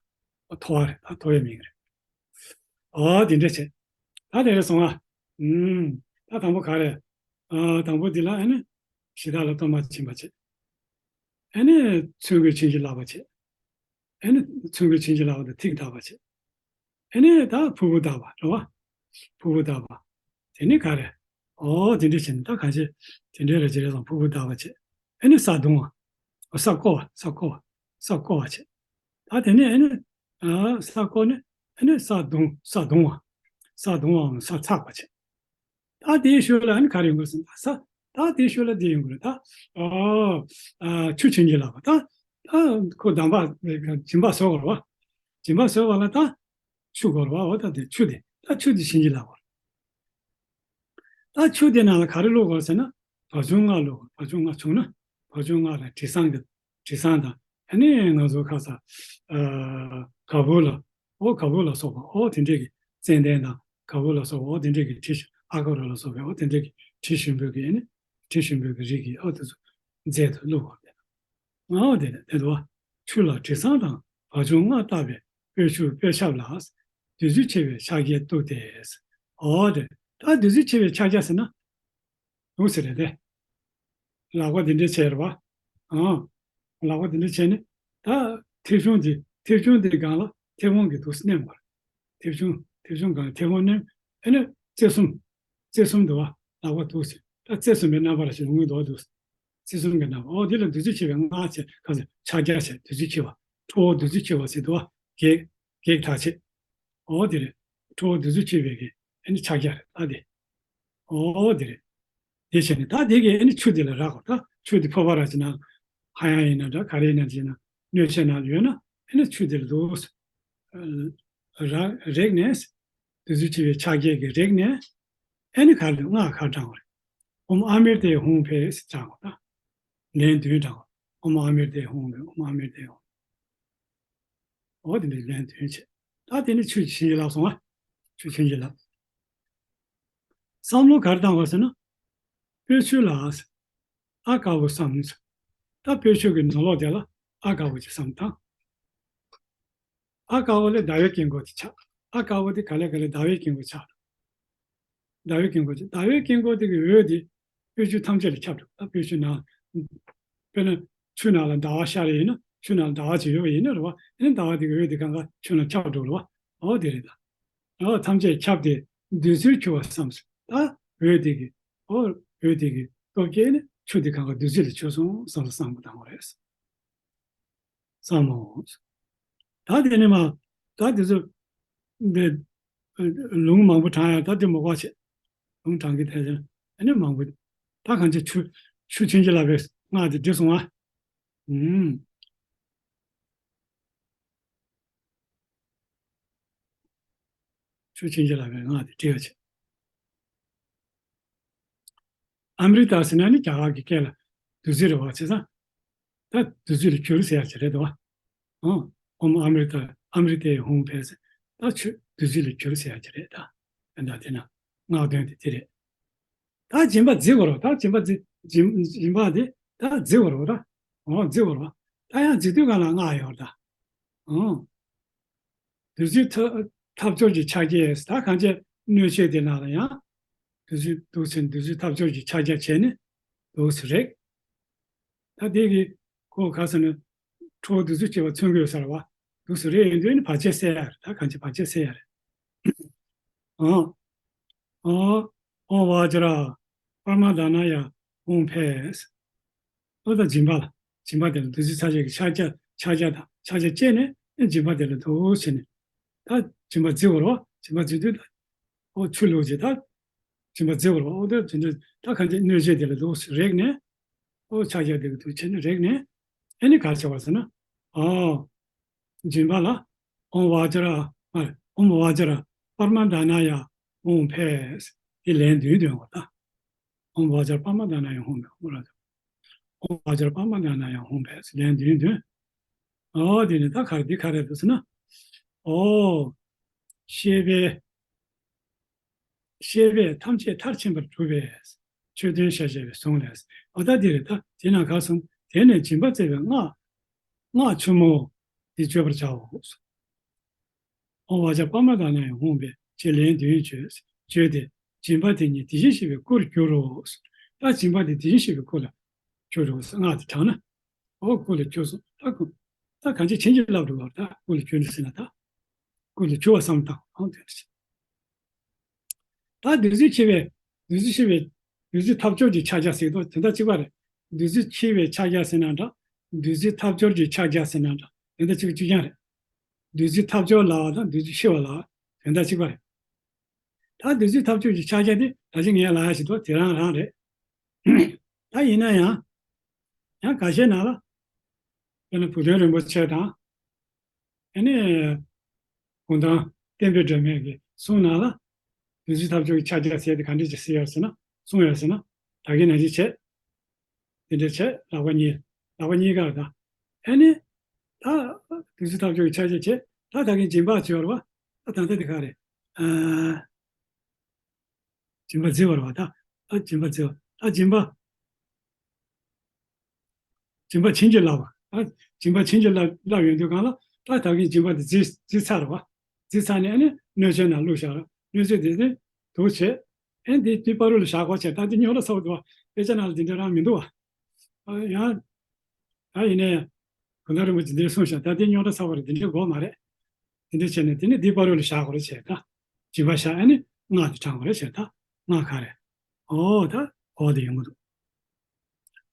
ཐོ་བ་རེད་ད་ཐོ་བའི་མིང་རེད། ཨོ་དེ་འདྲ་བྱས། ད་དེ་རེད་སོང་ཨ། ཨུམ། ད་དང་པོ་ག་རེ། ཨ་དང་པོ་འདི་ལ་ཨ་ནི་གཞི་བདག་ལ་གཏོར་མ་བྱིན་པ་བྱས། ཨ་ནི་ཚུལ་གྱིས་བྱིན་གྱིས་བརླབས་པ་བྱས། ཨ་ནི་ཚུལ་གྱིས་བྱིན་གྱིས་བརླབས་པ་དང་ཐིག་བརྡབས་པ་བྱས། ཨ་ནི་ད་ཕུར་བུ་བརྡབས་པ་རེད་བ། ཕུར་བུ་བརྡབས་པ། དེ་ནི་ག་རེ། ཨོ་དེ་འདྲ་བྱས་ནས་ད་གང་བྱེད། དེ་འདྲའི་རེ་ཅི་རེ་སོང་ཕུར་བུ་བརྡབས་པ་བྱས། ཨ་ནི་ས་བརྡུངས་པ། ས་བརྐོ་བ་ས་བརྐོ་བ། ས་བརྐོ་བ་བྱས། ད་དེ་ནས་ཨ་ནི། ཨ་ས་བརྐོ་ནས་ཨ་ནི་ས་བརྡུངས་ས་བརྡུངས་པ། ས་བརྡུངས་པའམ་ས་འཚགས་པ་བྱས། ད་དེའི་ཤུལ་ལ་ཨ་ནི་ག་རེ་ཡོང་གི་རེད་ཟེར་ན་ད་ས། ད་དེའི་ཤུལ་ལ་འདི་ཡོང་གི་རེད་ད། ཨོ། ཨ་ཆུ་བྱིན་གྱིས་བརླབས་པ་ད། ད་ཁོ་གདམས་པ་སྦྱིན་པ་བཟོ་དགོས་རེད་བ། སྦྱིན་པ་བཟོ་བ་ལ་ད། ཆུ་དགོས་རེད་བ། འོ་ད་དེ་ཆུ་དེ་ད་ཆུ་དེ་བྱིན་གྱིས་བརླབས་པ་རེད། ད་ཆུ་དེ་ནང་ལ་ག་རེ་བླུགས་དགོས་ཟེར་ན། བ་བྱུང་ལྔ་བླུགས་དགོས། བ་བྱུང་ལྔ་བྱུང་ན་བ་བྱུང་ལྔ་ལ་དྲི་བཟང་གི་དྲི་བཟང་དང་། ཨ་ནི་ང་ཚོ་ཁ་ས་ཨ་ག་བུར་ལ་ཨོ་ག་བུར་ལ་སོགས་པ་ཨོ་དེ་འདྲས་ཀྱི་ཙན་དན་དང་ག་བུར་ལ་སོགས་པ་ཨོ་དེ་འདྲས་ཀྱི་དྲི་ཞིམ་ཨ་ག་རུ་ལ་སོགས་པའི་ཨོ་དེ་འདྲས་ཀྱི་དྲི་ཞིམ་པོའི་གི་ཨ་ནི་དྲི་ཞིམ་པོའི་གི་རིགས་ཀྱི་ཨོ་དེ་ཚོ་རྫས་དུ་བླུགས་པ་དེ་ཨོ་དེ་ནས་དེ་ཚོ་ཆུ་ལ་དྲི་བཟང་དང་བ་བྱུང་ལྔ་བཏབ་པའི་སྤོས་ཆུ་སྤོས་ཆབ་ལ། བདུད་རྩི་འཁྱིལ་བའི་ཕྱག་རྒྱས་གཏུགས་ཏེ། ཨོ་དེ་ད་བདུད་རྩི་འཁྱིལ་བའི་ཕྱག་རྒྱ་ཟེར་ན། འདུག་ཟེར་རེད་དེ། ལག་པ་འདི་འདྲས་བྱས་རེད་བ། ཨང་། ལག་པ་འདི་འདྲས་བྱས་ནས་ད་མཐེབ་ཆུང་འདི་མཐེབ་ཆུང་འདི་སྒང་ལ་མཐེ་བོང་གི་འདུག་སེ་མནན་དགོས་རེད། མཐེབ་ཆུང་མཐེབ་ཆུང་སྒང་ལ་མཐེ་བོང་མནན། ཨ་ནི་རྩེ་གསུམ། རྩེ་གསུམ་འདུག་བ། ལག་པ་འདུག་སེ་ད་རྩེ་གསུམ་པའི་རྣམ་པ་ར་ཞིག་ལ་ངོས་འདུག་བ་འདུག་རྩེ་གསུམ་གྱི་རྣམ་པ་ཨོ་འདི་ལ་བདུད་རྩི་འཁྱིལ་བའི་སྔགས་བྱས་ག་ཚོད་ཕྱག་རྒྱ་བྱས་བདུད་རྩི་འཁྱིལ་བ། ཁྲོ་བོ་བདུད་རྩི་འཁྱིལ་བ་ཟེར་འདུག་བ། བགེགས་བགེགས་དག་བྱེད། ཨོ་དེ་རེད། ཁྲོ་བོ་བདུད་རྩི་འཁྱིལ་བའི་གི་ཨ་ནི་ཕྱག་རྒྱ་རེད་ད་དེ། ཨོ་དེ་རེད། དེ་བྱས་ནས་ད་དེ་གི་ཨ་ནི་ཆུ་དེ་ལ་རག་གོ་ད་ཆུ་དེ་ཕོར་པ་ར་ཅིག་ནང་ཧ་ཡང་ཡིན་ན་འདྲ་ག་རེ་ཡིན་ན་ཅིག་ན་སྣོད་ཆས་ནང་ཡོད་ན་ཨ་ནི་ཆུ་དེ་ལ་འདུག་སེ་རག་རེག་ནས་བདུད་རྩི་འཁྱིལ་བའི་ཕྱག་རྒྱ་གི་རེག་ནས་ཨ་ནི་ག་ལ་སྔགས་ག་བགྲང་བ་རེད། ཨོཾ་ཨ་མི་རྡེ་ཧཱུྃ་ཕཊ་ཟེར་བགྲང་བ་ད། ལན་བདུན་བགྲང་བ། ཨོཾ་ཨ་མི་རྡེ་ཧཱུྃ་ཕཊ། ཨོཾ་ཨ་མི་རྡེ་ཧཱུྃ། འོ་དེ་འདྲའི་ལན་བདུན་བྱས། ད་དེ་ནི་ཆུ་བྱིན་གྱིས་བརླབས་སོང་ང་། ཆུ་བྱིན་གྱིས་བརླབས། བསམ་བློ་ག་རེ་བཏང་བ་ཟེར་ན། སྤོས་ཆུ་ལ། ཨ་དཀར་པོ་བསམ། ད་སྤོས་ཆུ་གི་ནང་ལོགས་དེ་ལ་ཨ་དཀར་པོ་ཅིག་བསམ་བཏང་། ཨ་དཀར་པོ་ལས་ཟླ་བའི་དཀྱིལ་འཁོར་དེ་ཆགས། ཨ་དཀར་པོ་དེ་ག་ལེ་ག་ལེ་ཟླ་བའི་དཀྱིལ་འཁོར་ཆགས། ཟླ་བའི་དཀྱིལ་འཁོར་གྱི། ཟླ་བའི་དཀྱིལ་འཁོར་དེ་གི་འོད་དེ་སྤོས་ཆུ་ཐམས་ཅད་ལ་ཁྱབ་འགྲོ། ད་སྤོས་ཆུ་ནང་། དཔེར་ན་ཆུ་ནང་ལ་ཟླ་བ་ཤར་ཡིན་ན། ཆུ་ནང་ལ་ཟླ་བ་ཅིག་ཡོད་པ་ཡིན་ན་རེད་བ། ཨ་ནི་ཟླ་བ་དེ་གི་འོད་དེ་གང་ག་ཆུ་ནང་ཁྱབ་འགྲོ་རེད་བ། འོ་དེ་རེད་ད། འོ་ཐམས་ཅད་ཁྱབ་སྟེ་བདུད་རྩིར་གྱུར་པར་བསམས་སོ། ད་འོད་དེ་གི། འོ་འོད་དེ་གི་སྟོབས་ཀྱིས་ནི་ཆུ་དེ་གང་ག་བདུད་རྩི་ལ་གྱུར་སོང་བསམ་ལ་བསམ་པ་དང་པོ་རེད། བསམ་མོ། ད་དེ་ནས་མ། ད་དེ་ཚོ་འདི་ལུང་མང་པོ་དྲངས་ཡང་ད་དེ་མ་གོ་བྱེད། ལུང་དྲངས་ཀྱི་དེ་ཚོ་ཨ་ནི་མང་པོ། ད་གང་ཅི་ཆུ་ཆུ་བྱིན་གྱིས་བརླབས་པའི་སྔགས་དེ་འགྲིག་སོང་ཨ། ཨུམ། ཆུ་བྱིན་གྱིས་བརླབས་པའི་སྔགས་དེ་འགྲིག་བྱེད། ཨ་མྲི་ཏ་ཟེར་ན་ནི་རྒྱ་གར་གྱི་སྐད་ལ་བདུད་རྩི་རེད་བ། བྱས་ཙང་ད་བདུད་རྩི་ལ་གྱུར་ཟེར་ཡ་ཅིག་རེད་དོ། ཨོཾ་ཨ་མྲི་ཏ་ཨ་མྲི་ཏེ་ཧཱུྃ་ཕཊ། ད་ཆུ་བདུད་རྩི་ལ་གྱུར་ཟེར་ཡ་ཅིག་རེད་ད། ད་དེ་ན་སྔགས་དོན་དེ་དེ་རེད། ད་སྦྱིན་པ་བརྫི་བར་བ། ད་སྦྱིན་པ་བརྫི་སྦྱིན་སྦྱིན་པ་དེ་ད་བརྫི་བར་བ་ད། ཨོ་བརྫི་བར་བ། ད་ཡང་བརྫི་དུས་གང་ལ་སྔགས་ཡོད་ད། ཨོ། བདུད་རྩི་ཐབ་ཐབ་སྦྱོར་གྱི་ཕྱག་རྒྱ། ད་གང་བྱས་སྣོད་ཆས་དེ་ནང་ལ་ཡང་བདུད་རྩི་འདུག་ཟེར། བདུད་རྩི་ཐབ་སྦྱོར་གྱི་ཕྱག་རྒྱ་བྱས་ནས་འདུག་ཟེར་རེད། ད་དེ་གི་ཁོ་ག་ཟེར་ན་ཁྲོ་བོ་བདུད་རྩི་ཆེ་བ་མཚོན་དགོས་ས་རེད་བ། འདུག་ཟེར་རེད། ཡིན་དུས་ནི་བར་ཆད་སེལ་ཡ་རེད། ད་གང་བྱས་བར་ཆད་སེལ་ཡ་རེད། ཨོ། ཨོ། ཨོཾ་བཛྲ་པརྞ་ད་ན་ཡ་ཧཱུྃ་ཕཊ། ཨོ་ད་སྦྱིན་པ་ལ། སྦྱིན་པ་དེ་ལ་བདུད་རྩི་ཕྱག་རྒྱ་གི་ཕྱག་རྒྱ་ཕྱག་རྒྱ་དང་ཕྱག་རྒྱ་བཅས་ནས་སྦྱིན་པ་དེ་ལ་འདུག་བྱས་ནས། ད་སྦྱིན་པ་བརྫི་བར་བ། སྦྱིན་པ་བརྫི་དུས་ད། ཨོ་ཆུ་བླུགས་བྱས་ད། སྦྱིན་པ་བརྫི་བར་བ། ཨོ་ད་དེ་འདྲ་ད་གང་བྱས་སྣོད་ཆས་དེ་ལ་འདུག་རེག་ནས། ཨོ་ཕྱག་རྒྱ་དེ་གི་འདུག་བྱས་ནས་རེག་ནས། ཨ་ནི་ག་རེ་བྱ་བ་ཟེར་ན། ཨོ། སྦྱིན་པ་ལ། ཨོཾ་བཛྲ། ཨོཾ་བཛྲ་པརྞ་ད་ན་ཡ་ཧཱུྃ་ཕཊ། དེ་ལན་བདུན་འདོན་བ་ད། ཨོཾ་བཛྲ་པརྞ་ད་ན་ཡ་ཧཱུྃ་ཕཊ། ཨོཾ་བཛྲ་པརྞ་ད་ན་ཡ་ཧཱུྃ་ཕཊ། ལན་བདུན་འདོན། ཨོ་དེ་ནི་ད་ག་རེ་འདི་ག་རེ་འདུག་ཟེར་ན། ཨོ། ཤེས་པས། ཤེས་པས་ཐམས་ཅད་མཐར་ཕྱིན་པར་གྲུབ་པས། ཆོས་སྟོན་ཞེས་བྱ་བའི་གཟུངས་ལས། ཨོ་ད་འདི་རེད་ད། དེ་ན་ག་གསུངས། དེ་ནས་སྦྱིན་པ་བརྩེ་བའི་སྔགས། སྔགས་ཆུང་ངུ་འདི་བརྗོད་པར་བྱའོ། ཨོཾ་བཛྲ་པརྞ་ད་ན་ཡ་ཧཱུྃ་ཕཊ་ཅེས་ལན་བདུན་བརྗོད། བརྗོད་དེ་སྦྱིན་པ་དེ་ཉིད་དེ་བཞིན་གཤེགས་པའི་སྐུར་གྱུར་རོ། ད་སྦྱིན་པ་དེ་དེ་བཞིན་གཤེགས་པའི་སྐུ་ལ་གྱུར་རོ། སྔགས་དེ་བགྲངས་ན། ཨོ་སྐུ་ལ་གྱུར་སོང་། ད་སྐུ། ད་གང་ཅི་བྱིན་གྱིས་བརླབས་འགྲོ་བར། ད་སྐུ་ལ་གྱུར་ནས་ཟེར་ན་ད། སྐུ་ལ་གྱུར་བ་བསམ་བཏང་ཨང་དེ་འདྲ་བྱས། ད་བདུད་རྩི་ཆེ་བའི། བདུད་རྩི་ཆེ་བའི། བདུད་རྩི་ཐབ་སྦྱོར་གྱི་ཕྱག་རྒྱ་ཟེར་དོ་དེ་འདྲ་གཅིག་པ་རེད། བདུད་རྩི་ཆེ་བའི་ཕྱག་རྒྱ་ཟེར་ན་འདྲ། བདུད་རྩི་ཐབ་སྦྱོར་གྱི་ཕྱག་རྒྱ་ཟེར་ན་འདྲ། དེ་འདྲ་གཅིག་གཅིག་རྐྱང་རེད། བདུད་རྩི་ཐབ་སྦྱོར་ལབ་པ་དང་བདུད་རྩི་ཆེ་བ་ལབ་པ་དེ་འདྲ་གཅིག་པ་རེད། ད་བདུད་རྩི་ཐབ་སྦྱོར་གྱི་ཕྱག་རྒྱ་དེ་ད་ཅི་ངས་ལབ་ཡ་ཞིག་འདུག་དེ་རང་རང་རེད། ད་ཡིན་ན་ཡང་། ཡང་འགའ་ཤས་ནང་ལ། དཔེར་ན་བུ་སྟོན་རིན་པོ་ཆེ་དང་། ཨ་ནི། གུང་ཐང་བསྟན་པའི་སྒྲོན་མེ་གི་གསུང་ནང་ལ། བདུད་རྩི་ཐབ་སྦྱོར་གྱི་ཕྱག་རྒྱ་ཟེར་དེ་ག་འདྲ་ཅིག་ཟེར་ཡོད་ཟེར་ན། གསུངས་ཡོད་ཟེར་ན། ད་གིན་ནང་བཞིན་བྱས། དེ་འདྲ་བྱས་ལག་པ་གཉིས། ལག་པ་གཉིས་ཀ་ལ་ད། ཨ་ནི། ད། བདུད་རྩི་ཐབ་སྦྱོར་གྱི་ཕྱག་རྒྱ་བྱས། ད་ད་གིན་སྦྱིན་པ་བྱས་པ་རེད་བ། ད་ད་ལྟ་དེ་ག་རེད། ཨ། སྦྱིན་པ་བརྫི་བར་བ་ད། ད་སྦྱིན་པ་བརྫི་བ། ད་སྦྱིན་པ། སྦྱིན་པ་བྱིན་གྱིས་བརླབས་པ། ད་སྦྱིན་པ་བྱིན་གྱིས་བརླབས་བརླབས་ཡོང་དུས་གང་ལ་ད་ད་གིན་སྦྱིན་པ་དེ་བརྫི་བརྫི་ཚར་བ། བརྫི་ཚར་ནས་ཨ་ནི་སྣོད་ཆས་ནང་བླུགས་བཞག་ར། སྣོད་ཆས་དེ་ནི་དུག་བྱས། ཨ་ནི་དེ་དེ་བར་དུ་ལ་བཞག་གོ་བྱས། ད་དེ་རྙོག་དྲ་ཚ་པོ་འདུག་བ། དཔེ་ཆ་ནང་ལ་དེ་འདྲ་རང་མི་འདུག་བ། ཨ་ཡང་། ད་ཡིན་ནའི། གུང་ཐང་རིན་པོ་ཆེ་འདིར་གསུངས་ཤག་ད་དེ་རྙོག་དྲ་ཚ་བ་རེད། དེ་འདྲའི་དགོས་མ་རེད། དེ་འདྲ་བྱས་ནས་དེ་ནི་འདི་བར་དུ་ལ་བཞག་དགོས་རེད་བྱས་ད། སྦྱིན་པ་བཞག་ཨ་ནི་སྔགས་དེ་བགྲང་དགོས་རེད་བྱས་ད། སྔགས་ག་རེ། ཨོ་ད་འོ་དེ་ཡོང་གི་འདུག་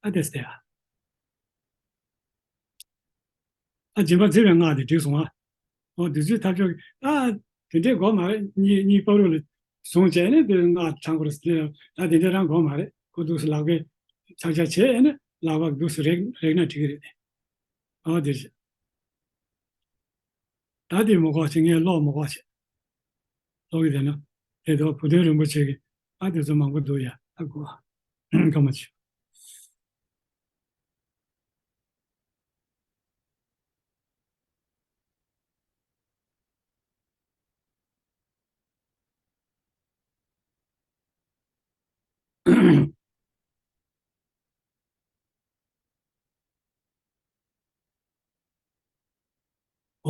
ཨ་དེ་སྟེ་ཨ། ཨ་སྦྱིན་པ་བརྫི་བའི་སྔགས་དེ་འགྲིག་སོང་ཨ། ཨོ་བདུད་རྩི་ཐབ་སྦྱོར་ཨ། དེ་འདྲའི་དགོས་མ་རེད། གཉིས་གཉིས་བར་དུ་ལ་བཟུང་བྱས་ནས་དེ་སྔགས་བགྲང་དགོས་རེད་ཟེར་ད། དེ་འདྲ་རང་དགོས་མ་རེད། ཁོ་འདུག་སེ་ལག་པའི་ཕྱག་རྒྱ་བྱས་ནས་ལག་པ་འདུག་སེ་རེག་རེག་ན་འགྲིག་གི་རེད། ཨ་དེ་རེད། ད་དེ་མ་གོ་ཞིག་ངས་ཀློག་མ་གོ་ཞིག་ཀློག་གི་དེ་ན། དེ་དུ་བུ་སྟོན་རིན་པོ་ཆེ་གི་ཨ་དེ་ཚོ་མང་པོ་འདུག་ཡ། ཨ་གོ་ཨ། སྐར་མ་ཆུ།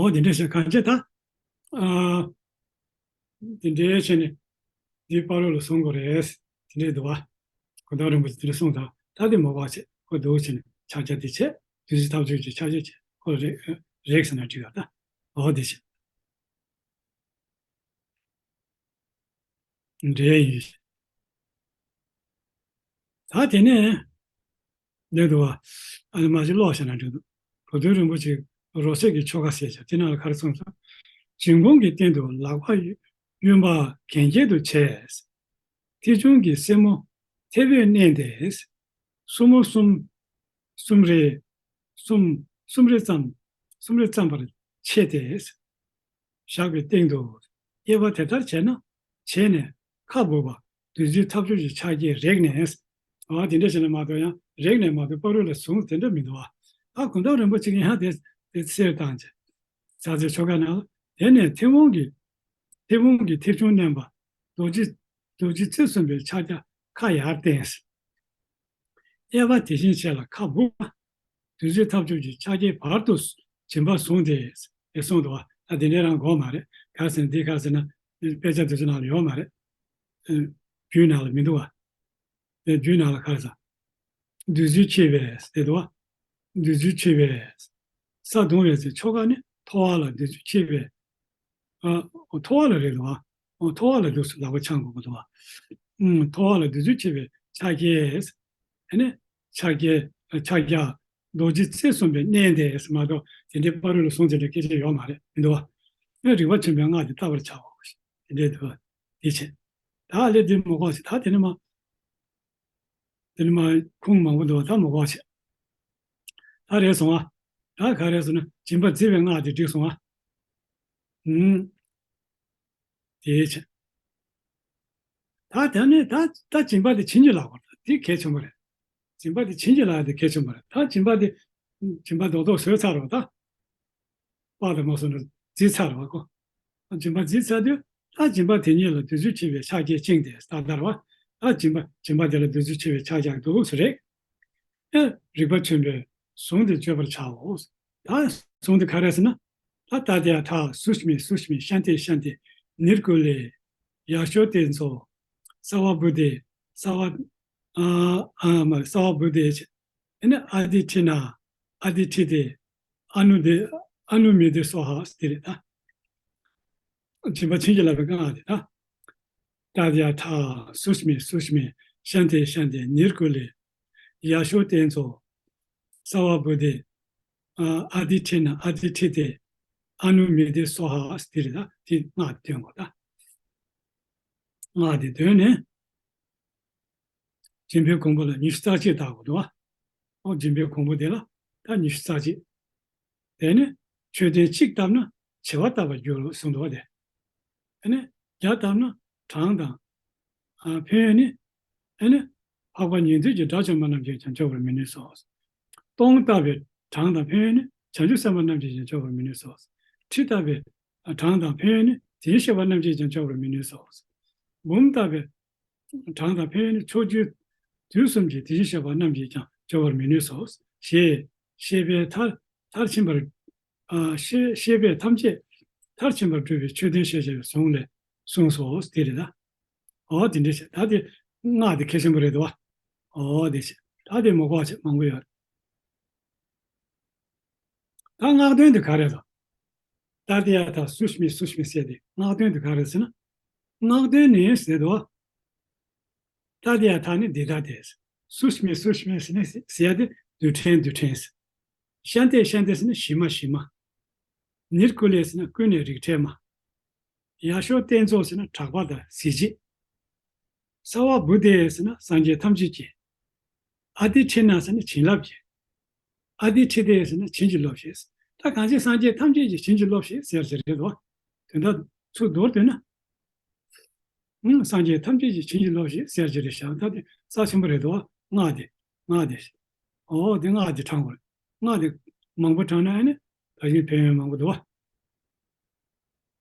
འོ་དེ་འདྲ་བྱས་གང་བྱས་ད། ཨ། དེ་འདྲ་བྱས་ནས། འདི་ཕ་རོལ་ལ་གཟུང་དགོས་རེད། དེ་འདྲས་འདུག་བ། གོ་ཐོས་རིན་པོ་ཆེ་དེ་འདྲས་གསུངས་དང་། ད་དེ་མ་གོ་བ་བྱེད་ཁོ་འདུག་བྱས་ནས་ཕྱག་རྒྱ་དེ་བྱས། བདུད་རྩི་ཐབ་ཚུལ་གྱི་ཕྱག་རྒྱ་བྱས་ཁོ་རེག་རེག་ཟེར་ན་འགྲིག་ག་ད། འོ་དེ་བྱས། འདྲེ་ཡིན། ད་དེ་ནས་འདི་འདུག་བ། ཨ་ནི་མ་གཞི་ཀློག་བྱས་ན་འགྲིག་འདུག་གོ་ཐོས་རིན་པོ་ཆེ་རོ་བསྲེགས་ཀྱི་ཆོ་ག་ཟེར་བྱ་དེ་ནང་ལ་ག་རེ་གསུངས་སོང་། འཇིམ་གོང་གི་སྟེང་དུ་ལག་པ་གཡོན་པ་གན་རྐྱལ་དུ་བྱས། མཐེའུ་ཆུང་གི་སེན་མོ་མཐེ་བོས་མནན་ཏེ། སྲུ་མོ་གསུམ། གསུམ་རེ། གསུམ། གསུམ་རེ་ཙམ། གསུམ་རེ་ཙམ་པར་ཕྱེ་སྟེ། བཞག་པའི་སྟེང་དུ། དབྱེ་བ་དེ་ལྟར་བྱས་ན། བྱས་ནས་ཁ་སྦུབ་པ་བདུད་རྩིའི་ཐབ་ཚུལ་གྱི་ཕྱག་རྒྱས་རེག་ནས། འོ་དེ་འདྲ་བྱས་ན་མ་གཏོགས་ཡང་རེག་ནས་མ་གཏོགས་ཕ་རོལ་ལ་གཟུང་དེ་འདྲ་མི་འདུག་བ། ད་གོ་ཐོས་རིན་པོ་ཆེ་གིས་ཡང་དེ་དེ་གསལ་བཏང་བྱས། ཕྱག་རྒྱའི་ཆོ་ག་ནང་ལ། དེ་ནས་མཐེ་བོང་གི། མཐེ་བོང་གི་མཐེའུ་ཆུང་མནན་པ། རྡོ་རྗེ། རྡོ་རྗེ་རྩེ་གསུམ་པའི་ཕྱག་རྒྱ་ཁ་ཡར་བསྟན། དབྱེ་བ་དེ་བཞིན་བྱས་ལ་ཁ་སྦུབ་པ། བདུད་རྩིའི་ཐབ་ཚུལ་གྱི་ཕྱག་རྒྱའི་བར་དུ་འཇིམ་པ་བཟུང་སྟེ། ཞེས་གསུངས་འདུག་བ། ད་དེ་འདྲའི་རང་གོ་མ་རེད། ག་རེ་ཟེར་ན་འདི་ག་རེ་ཟེར་ན། དཔེ་ཆ་དེ་ཚོ་ནང་ལ་ཡོད་མ་རེད། ཨ། རྒྱུད་ནང་ལ་མི་འདུག་བ། དེ་རྒྱུད་ནང་ལ་ག་རེ་ཟེར། བདུད་རྩི་འཁྱིལ་བའི་ཟེར་འདུག་བ། བདུད་རྩི་འཁྱིལ་བའི། ས་བརྡུང་བའི་ཟེར་ཆོ་ག་ནི་ཐོ་བ་ལ་བདུད་རྩི་འཁྱིལ་བའི། ཨ། ཐོ་བ་ལ་རེད་འདུག་བ། ཨོ་ཐོ་བ་ལ་འདུག་སེ་ལག་པ་འཆང་དགོས་ཀྱི་འདུག་བ། ཨུམ། ཐོ་བ་ལ་བདུད་རྩི་འཁྱིལ་བའི་ཕྱག་རྒྱས། ཨ་ནི། ཕྱག་རྒྱ། ཕྱག་རྒྱ། རྡོ་རྗེ་རྩེ་གསུམ་པའི་མནན་ཏེ་མ་གཏོགས་དེ་འདྲའི་ཕ་རོལ་ལ་གཟུང་ཟེར་ནས་སྐད་ཆ་ཡོད་མ་རེད། མི་འདུག་བ། ཨ། རིག་པ་ཆེན་པོའི་སྔགས་དེ་བཏབ་པར་བྱའོ། དེ་འདྲའི་འདུག་བ། དེ་བྱས། ད་ལས་དེ་མ་གོ་ཞིག་ད་དེ་ནི་མ། དེ་ནི་མ་ཁུངས་མང་པོ་འདུག་བ། ད་མ་གོ་ཞིག་ད་རེད་སོང་ཨ། ད་ག་རེ་ཟེར་ན་སྦྱིན་པ་བརྩི་བའི་སྔགས་དེ་འགྲིག་སོང་ཨ། ཨུམ། དེའི་ཕྱིར། ད་དེ་ནས་ད་ད་སྦྱིན་པ་དེ་བྱིན་གྱིས་བརླབ་དགོས། དེ་གལ་ཆེན་པོ་རེད། སྦྱིན་པ་དེ་བྱིན་གྱིས་བརླབ་དེ་གལ་ཆེན་པོ་རེད། ད་སྦྱིན་པ་དེ་སྦྱིན་པ་རྡོག་རྡོག་བཟོས་ཚར་རོ་ད། པར་དུ་མ་སོང་ན་བརྫིས་ཚར་བ་ཁོ། སྦྱིན་པ་བརྫིས་ཚར་དུས་ད་སྦྱིན་པ་དེ་ཉིད་ལ་བདུད་རྩི་འཁྱིལ་བའི་ཕྱག་རྒྱས་བཅིངས་ཏེ་ད་ལྟར་བ། ད་སྦྱིན་པ་སྦྱིན་པ་དེ་ལ་བདུད་རྩི་འཁྱིལ་བའི་ཕྱག་རྒྱ་འདུག་སུ་རེད། ཨེ། རིག་པ་ཆེན་པོས་གཟུངས་འདི་བརྗོད་པར་བྱའོ། ད་གཟུངས་འདི་ག་རེ་ཟེར་ན། ད་ཏདྱ་ཐཱ་སུཥྨེ་སུཥྨེ་ཤཱནྟེ་ཤཱནྟེ་ནིར་ཀུ་ལེ་ཡ་ཤོ་ཏེ་ཛོ་སརྦ་བུ་ཏེ་སརྦ་ཨ་ཨ་མ་སརྦ་བུ་ཏེ་ཨ་ནི་ཨ་དི་ཐི་ན་ཨ་དི་ཐི་ཏེ་ཨ་ནུ་དེ་ཨ་ནུ་མི་དེ་སོ་ཧ་སྟེ་རེད་ད། སྦྱིན་པ་བྱིན་གྱིས་བརླབས་པའི་སྔགས་དེ་དང་། ཏདྱ་ཐཱ་སུཥྨེ་སུཥྨེ་ཤཱནྟེ་ཤཱནྟེ་ནིར་ཀུ་ལེ་ཡ་ཤོ་ཏེ་ཛོ་སརྦ་བུ་ཏེ་ཨ་ཨ་དི་ཐི་ན་ཨ་དི་ཐི་ཏེ་ཨ་ནུ་མི་དེ་སོ་ཧ་སྟེ་རེད་ད། དེ་སྔགས་དེ་འདོན་དགོས་ད། སྔགས་དེ་འདོན་ནས། སྦྱིན་པའི་གོང་བུ་ལ་ཉི་ཤུ་རྩ་གཅིག་བཏགས་དགོས་འདུག་བ། ཨོ་སྦྱིན་པའི་གོང་བུ་དེ་ལ་ད་ཉི་ཤུ་རྩ་གཅིག་དེ་ནི་མཆོད་རྟེན་གཅིག་བཏབ་ན་བྱེ་བ་བཏབ་པར་འགྱུར་གསུངས་འདུག་བ་དེ། དེ་ནི་བརྒྱ་བཏབ་ན་གྲངས་དང་། ཨ་ཕན་ཡོན་ནི། དེ་ནི་འཕགས་པ་ཉན་ཐོས་ཀྱི་དགྲ་བཅོམ་པ་རྣམས་ཀྱིས་ཀྱང་བརྗོད་པར་མི་ནུས་སོ། སྟོང་བཏབ་པའི་གྲངས་དང་ཕན་ཡོན་ནི་བྱང་ཆུབ་སེམས་དཔའ་རྣམས་ཀྱིས་ཀྱང་བརྗོད་པར་མི་ནུས་སོ། ཁྲི་བཏབ་པའི་གྲངས་དང་ཕན་ཡོན་ནི་དེ་བཞིན་གཤེགས་པ་རྣམས་ཀྱིས་ཀྱང་བརྗོད་པར་མི་ནུས་སོ། འབུམ་བཏབ་པའི་གྲངས་དང་ཕན་ཡོན་ནི་ཕྱོགས་བཅུའི་དུས་གསུམ་གྱི་དེ་བཞིན་གཤེགས་པ་རྣམས་ཀྱིས་ཀྱང་བརྗོད་པར་མི་ནུས་སོ། ཞེས་ཤེས་པས་མཐར་མཐར་ཕྱིན་པར། ཨ་ཤེས་ཤེས་པས་ཐམས་ཅད་མཐར་ཕྱིན་པར་སྒྲུབ་པའི་མཆོད་རྟེན་ཞེས་བྱ་བའི་གཟུངས་ལས་གསུངས་སོ་དེ་རེད་ད། ཨོ་དེ་འདྲ་བྱས་ད་དེ་སྔགས་དེ་གལ་ཆེན་པོ་རེད་དོ། ཨོ་དེ་བྱས་ད་དེ་མ་གོ་བ་བྱས་མང་པོ་ཡོད། ད་སྔགས་དོན་དེ་ག་རེ་རེད། ཏདྱ་ཐཱ་སུཥྨེ་སུཥྨེ་ཟེར་དེ་སྔགས་དོན་དེ་ག་རེ་ཟེར་ན། སྔགས་དོན་ནི་ཟེར་དོ། ཏདྱ་ཐཱ་ནི་འདི་ལྟ་སྟེ། སུཥྨེ་སུཥྨེ་ཟེར་ནི་ཟེར་ཡ་དེ་རྡུལ་ཕྲན་རྡུལ་ཕྲན་ཟེར། ཤཱནྟེ་ཤཱནྟེ་ཟེར་ནི་ཞི་མ་ཞི་མ། ནིར་ཀུ་ལེ་ཟེར་ན་ཀུན་ནས་རིག་བྲལ་མ། ཡ་ཤོ་ཏེ་ཛོ་ཟེར་ན་གྲགས་པ་དང་གཟི་བརྗིད། སརྦ་བུ་ཏེ་ཟེར་ན་སངས་རྒྱས་ཐམས་ཅད་ཀྱི། ཨ་དི་ཐི་ན་ཟེར་ན་བྱིན་རླབས་ཀྱི། ཨ་དི་ཐི་ཏེ་ཟེར་ན་བྱིན་གྱིས་རློབས་ཤིག་ད་གང་ཞིག་སངས་རྒྱས་ཐམས་ཅད་ཀྱི་བྱིན་གྱིས་རློབས་ཤིག་ཟེར་ཟེར་རེད་དོ། དོན་དག་ཚུར་མདོར་བསྡུས་ན། ཨང་། སངས་རྒྱས་ཐམས་ཅད་ཀྱི་བྱིན་གྱིས་རློབས་ཤིག་ཟེར་གྱི་རེད་ཤག་ད་དེ་རྩ་ཆེན་པོ་རེད་དོ། སྔགས་དེ། སྔགས་དེ། ཨོ་དེ་སྔགས་དེ་བགྲང་དགོས་རེད། སྔགས་དེ་མང་པོ་བགྲང་ན་ཨ་ནི་ད་གིན་ཕན་ཡོན་མང་པོ་འདུག་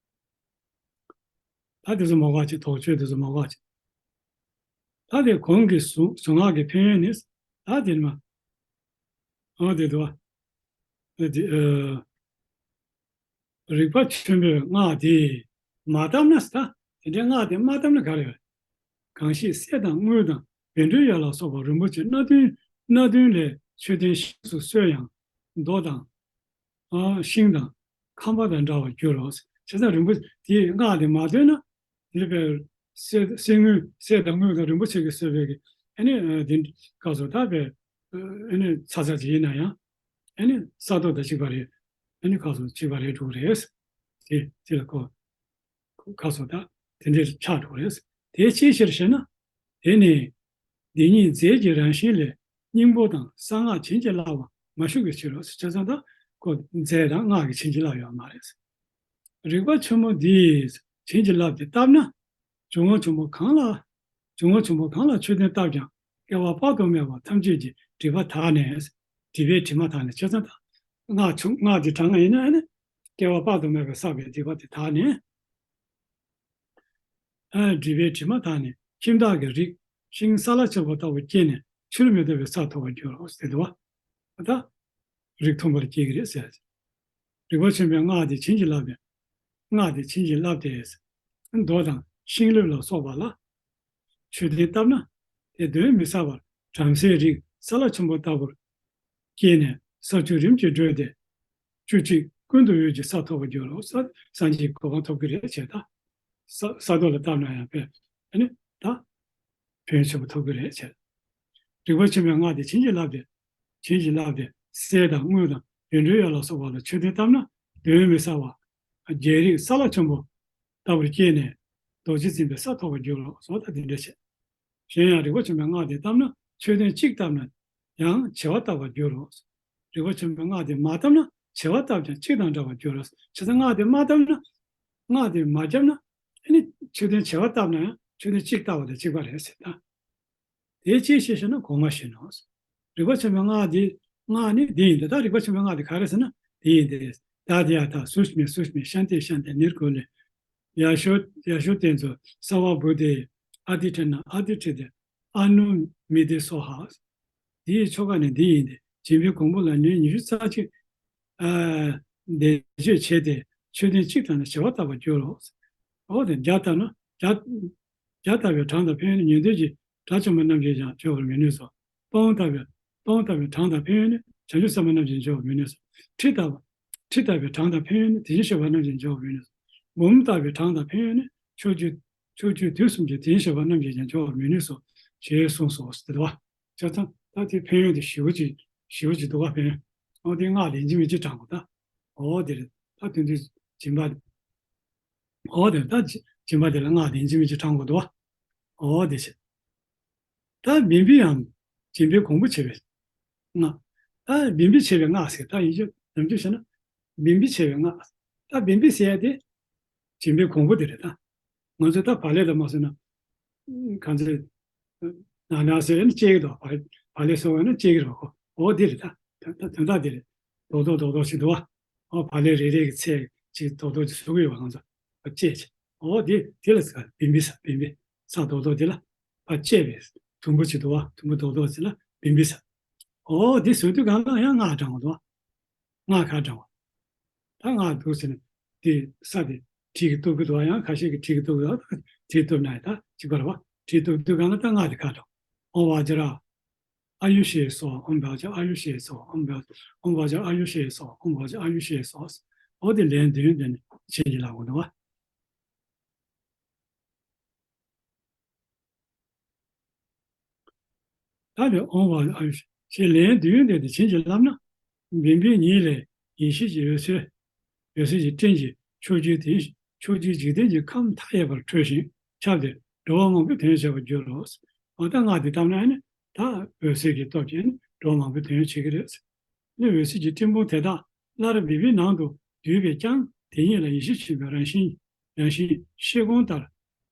བ། ད་དེ་ཚོ་མ་དགོས་ཅིག་དོགས་གཅོད་དེ་ཚོ་མ་དགོས་ཅིག་ད་དེ་གོང་གི་གཟུ་གཟུངས་སྔགས་ཀྱི་ཕན་ཡོན་ནི། ད་དེ་ནི་མ། ཨོ་དེ་འདུག་བ། ཨ་དེ་ཨ། རིག་པ་ཆེན་པོའི་སྔགས་དེ་མ་བཏབ་ན་ད། དེ་འདྲའི་སྔགས་དེ་མ་བཏབ་ན་ག་རེ་ཡོད། གང་ཞིག་གསེར་དང་དངུལ་དང་བཻ་ཌཱུརྱ་ལ་སོགས་པ་རིན་པོ་ཆེ་སྣ་བདུན་སྣ་བདུན་ལས་མཆོད་རྟེན་ཤིང་སུ་གསོལ་ཡང་རྡོ་དང་། ཨ། ཤིང་དང་ཁང་པ་དང་འདྲ་བར་འགྱུར་རོ། བྱས་ཙང་རིན་པོ་དེའི་སྔགས་དེ་མ་ཐོན་ན། འདི་པའི་གསེར་གསེར་དངུལ་གསེར་དང་དངུལ་དང་རིན་པོ་ཆེ་གིས་བཟོས་པའི་གི་ཨ་ནི་འདི་སྐབས་སུ་ད་པའི་ཨ་ནི་ཚ་ཚ་ཅིག་ཡིན་ན་ཡང་ཨ་ནི་ས་རྡོ་དང་གཅིག་པ་རེད། ཨ་ནི་སྐབས་སུ་གཅིག་པ་རེད་འགྲོ་གི་རེད། དེ་དེ་ལ་གོ་ཁ་སོ་ད་དེ་འདྲའི་ཆགས་འགྲོ་རེད། དེ་ཅིའི་ཕྱིར་ཞེ་ན། དེ་ནི་འདི་ཉིད་རྫས་ཀྱི་རང་བཞིན་ལས་སྙིང་པོ་དང་གསང་སྔགས་བྱིན་གྱིས་བརླབས་པ་མ་ཞུགས་པའི་ཕྱིར་རོ། བྱས་ཙང་ད་ཁོ་རྫས་དང་སྔགས་ཀྱིས་བྱིན་གྱིས་བརླབས་ཡོད་མ་རེད། རིག་པ་ཆེན་མོ་འདིས་བྱིན་གྱིས་བརླབས་ཏེ་བཏབ་ན། འབྱུང་བ་ཆེན་པོ་གང་ལ། འབྱུང་བ་ཆེན་པོ་གང་ལ་མཆོད་རྟེན་བཏབ་ཀྱང་སྐྱེ་བ་དཔག་ཏུ་མེད་པ་ཐམས་ཅད་ཀྱི་སྒྲིབ་པ་དག་ནས། སྒྲིབ་པའི་དྲི་མ་དག་ནས། བྱས་ཙང་ད་སྔགས་ཆུང་སྔགས་འདི་དྲང་ང་ཡིན་ན་ནི་སྐྱེ་བ་དཔག་ཏུ་མེད་པའི་བསགས་པའི་སྒྲིབ་པ་དེ་དག་ནས། ཨ། སྒྲིབ་པའི་དྲི་མ་དག་ནས་ཁྱིམ་བདག་གི་རིགས་ཤིང་སཱ་ལ་ཆེན་པོ་ལྟ་བུ་སྐྱེས་ནས་ཕྱིར་མི་ལྡོག་པའི་ས་ཐོབ་པར་འགྱུར་རོ་ཟེར་འདུག་བ། ད་རིགས་མཐོན་པོར་སྐྱེ་གི་རེད་ཟེར། རིག་པ་ཆེན་པོའི་སྔགས་དེ་བྱིན་གྱིས་བརླབས་ཏེ། སྔགས་དེ་བྱིན་གྱིས་བརླབས་ཏེ། རྡོ་དང་ཤིང་ལེབ་ལ་སོགས་པ་ལ་མཆོད་རྟེན་བཏབ་ན། དེ་གདོན་མི་ཟ་བར་བྲམ་ཟེའི་རིགས་སཱ་ལ་ཆེན་པོ་ལྟ་བུར་སྐྱེས་ནས་ས་བཅུ་རིམ་གྱིས་བགྲོད་དེ། བཅུ་གཅིག་ཀུན་ཏུ་འོད་ཀྱི་ས་ཐོབ་པར་འགྱུར་རོ། ས་སངས་རྒྱས་གོ་འཕང་ཐོབ་ཀྱི་རེད་བྱས་ད། ས་ས་རྡོ་ལ་བཏབ་ན་ཡང་དཔེ་ཨ་ནི་ད་ཕན་ཡོན་ཆེན་པོ་ཐོབ་ཀྱི་རེད་བྱས། རིག་པ་ཆེན་པོའི་སྔགས་དེ་བྱིན་གྱིས་བརླབས་ཏེ། བྱིན་གྱིས་བརླབས་ཏེ་གསེར་དང་དངུལ་དང་བཻ་ཌཱུརྱ་ལ་སོགས་པ་ལ་མཆོད་རྟེན་བཏབ་ན་གདོན་མི་ཟ་བ། རྒྱལ་རིགས་སཱ་ལ་ཆེན་པོ་ལྟ་བུར་སྐྱེས་ནས་རྡོ་རྗེ་འཛིན་པའི་ས་ཐོབ་པར་འགྱུར་རོ། སོགས་ད་འདི་འདྲ་བྱས། གཞན་ཡང་རིག་པ་ཆེན་པོའི་སྔགས་དེ་བཏབ་ན་མཆོད་རྟེན་གཅིག་བཏབ་ན་ཡང་བྱེ་བ་ལྟ་བུར་འགྱུར་རོ། རིག་པ་ཆེན་པོའི་སྔགས་དེ་མ་བཏབ་ན་བྱེ་བ་བཏབ་ཀྱང་གཅིག་དང་འདྲ་བར་འགྱུར་རོ། བྱས་ཙང་སྔགས་དེ་མ་བཏབ་ན། སྔགས་དེ་མ་བརྒྱབ་ན་ཨ་ནི་མཆོད་རྟེན་བྱེ་བ་བཏབ་ན་ཡང་མཆོད་རྟེན་གཅིག་བཏབ་པ་དང་གཅིག་པ་རེད་ཟེར་ད། དེ་ཅིའི་ཕྱིར་ཞེ་ན་གོང་མ་བཞིན་ནོ། རིག་པ་ཆེན་པོའི་སྔགས་འདི། སྔགས་ནི་འདི་ཡིན་ཏེ། ད་རིག་པ་ཆེན་པོའི་སྔགས་འདི་ག་རེ་ཟེར་ན་འདི་ཡིན་ཏེ། ད་དེ་ཡ་ཐ་སུ་ཤི་མེ་སུ་ཤི་མེ་ཤཱན་ཏེ་ཤཱན་ཏེ་ནི་རྐུ་ལེ། ཡ་ཤོ་ཡ་ཤོ་ཏེ་ཛོ་སྭ་བ་བུ་དེ། ཨ་ཏི་ཁྲི་ན་ཨ་ཏི་ཁྲི་དེ། ཨ་ནུ་མི་དེ་སྭཱ་ཧཱ། འདིའི་ཆོ་ག་ནི་འདི་ཡིན་ཏེ། སྦྱིན་པའི་གོང་བུ་ལ་ནི་ཉི་ཤུ་རྩ་གཅིག་ཨ། བཟླས་བརྗོད་བྱས་ཏེ་མཆོད་རྟེན་གཅིག་དང་ནི་བྱེ་བ་ལྟ་བུར་འགྱུར་རོ། འོ་དེ་བརྒྱ་ལྟར་ན་བརྒྱ། བརྒྱ་ལྟ་བུའི་གྲངས་དང་ཕན་ཡོན་ནི་ཉན་ཐོས་ཀྱི་དགྲ་བཅོམ་པ་རྣམས་ཀྱིས་ཀྱང་བརྗོད་པར་མི་ནུས་སོ། སྟོང་ལྟ་བུའི་སྟོང་ལྟ་བུའི་གྲངས་དང་ཕན་ཡོན་ནི་བྱང་ཆུབ་སེམས་དཔའ་རྣམས་ཀྱིས་བརྗོད་པར་མི་ནུས་སོ། ཁྲི་ལྟ་བུ། ཁྲི་ལྟ་བུའི་གྲངས་དང་ཕན་ཡོན་ནི་དེ་བཞིན་གཤེགས་པ་རྣམས་ཀྱིས་བརྗོད་པར་མི་ནུས་སོ། འབུམ་ལྟ་བུའི་གྲངས་དང་ཕན་ཡོན་ནི་ཕྱོགས་བཅུའི་ཕྱོགས་བཅུའི་དུས་གསུམ་གྱི་དེ་བཞིན་གཤེགས་པ་རྣམས་ཀྱིས་ཀྱང་བརྗོད་པར་མི་ནུས་སོ། ཞེས་གསུངས་སོ། དེ་ལྟ་བུ། བྱས་ཙང་ད་དེ་ཕན་ཡོན་དེ་ཞེ་པོ་ཅིག་ཞེ་པོ་ཅིག་འདུག་ག་ཕན་ཡོན། འོ་དེ་སྔགས་ལེན་གྱི་མི་གཅིག་དྲང་གོ་ད། འོ་དེ་རེད། ད་དོན་དུ་སྦྱིན་པ། འོ་དེ་ད་སྦྱིན་པ་དེ་ལ་སྔགས་ལེན་གྱི་མི་གཅིག་དྲང་གོ་འདུག་བ། འོ་དེ་བྱས། ད་བིམ་བི་ཡང་སྦྱིན་པའི་གོང་བུ་བྱས་པའི་སྔགས། ད་བིམ་བི་བྱས་པའི་སྔགས་ཟེར་ད་ཡིན་གྱི་ནམ་རྒྱུན་བྱས་ན་བིམ་བི་བྱས་པའི་སྔགས། ད་བིམ་བི་ཟེར་ཡ་དེ་སྦྱིན་པའི་གོང་བུ་དེ་རེད་ད། ང་ཚོས་ད་བག་ལེབ་ལ་མ་བཟོས་ན། གང་ཚེ། ན་ན་ཟེར་ཡ་ནི་བཅད་ཀྱི་འདུག་བག་ལེབ་བཟོ་བ་ན་བཅད་ཀྱི་རེད་བ་ཁོ། འོ་འདི་རེད་ད། ད་ད་དོན་དག་འདི་རེད། རྡོག་རྡོག་རྡོག་རྡོག་ཞིག་འདུག་བ། འོ་བག་ལེབ་རེ་རེ་གི་ཚད་ཅིག་རྡོག་རྡོག་ཅིག་བཟོ་གི་ཡོད་བ་ང་ཚོ། འོ་བཅད་ཅིག་འོ་འདི་དེ་ལ་ཟེར་བིམ་བི་ཟེར་བིམ་བི། ས་རྡོག་རྡོག་འདི་ལ་ཕར་བཅད་པའི་དུམ་བུ་ཅིག་འདུག་བ། དུམ་བུ་རྡོག་རྡོག་ཅིག་ལ་བིམ་བི་ཟེར། འོ་འདི་བཟོ་དུས་གང་ལ་ཡང་སྔགས་དྲང་བ་འདུག་བ། སྔགས་ག་དྲང་བ། ད་སྔགས་འདུག་ཟེར་ནས་དེ་ས་དེ་གྲི་གིས་གཏུབ་ཀྱི་འདུག་ཡང་ཁ་ཤས་ཀྱིས་གྲི་གིས་གཏུབ་ཀྱི་འདུག་གྲི་གཏུབ་ན་ཡང་ད་གཅིག་པ་རེད་བ། གྲི་གཏུབ་དུས་གང་ལ་ད་སྔགས་དེ་ག་དྲང་། ཨོཾ་བཛྲ་ཨཱ་ཡུ་ཤེ་སྭཱ་ཧཱ། ཨོཾ་བཛྲ་ཨཱ་ཡུ་ཤེ་སྭཱ་ཧཱ། ཨོཾ་བཛྲ་ཨཱ་ཡུ་ཤེ་སྭཱ་ཧཱ། ཨོཾ་བཛྲ་ཨཱ་ཡུ་ཤེ་སྭཱ་ཧཱ། འོ་དེ་ལན་བདུན་བདུན་ནས་བྱིན་གྱིས་བརླབ་དགོས་འདུག་བ། ད་ནི་ཨོཾ་ཨཱ་ཡུ་ཞེས་ལན་བདུན་བཏབ་སྟེ་བྱིན་གྱིས་བརླབས་ན། བིམ་བི་ཉིད་ལས་ཡེ་ཤེས་ཀྱི་འོད་ཟེར། འོད་ཟེར་གྱི་སྤྲིན་གྱིས་ཕྱོགས་བཅུའི་དེ་ཕྱོགས་བཅུའི་འཇིག་རྟེན་གྱི་ཁམས་མཐའ་ཡས་པར་འཕྲོས་ཤིང་ཁྱབ་སྟེ་འགྲོ་བ་མང་པོས་དོན་ཡོད་བྱེད་པར་འགྱུར་རོ། འོ་ད་སྔགས་འདི་བཏབ་ན་ནི་ད་འོད་ཟེར་གྱི་སྟོབས་ཀྱིས་ནི་འགྲོ་བ་མང་པོས་དོན་ཡོད་བྱེད་ཀྱི་རེད། ནི་འོད་ཟེར་གྱི་སྤྲིན་ཕུང་དེ་དག་སླར་བིམ་བིའི་ནང་དུ་བསྡུས་པས་ཀྱང་དེ་ཉིད་ལ་ཡེ་ཤེས་ཆེན་པོའི་རང་བཞིན་རང་བཞིན་ཤེལ་སྒོང་ལྟར་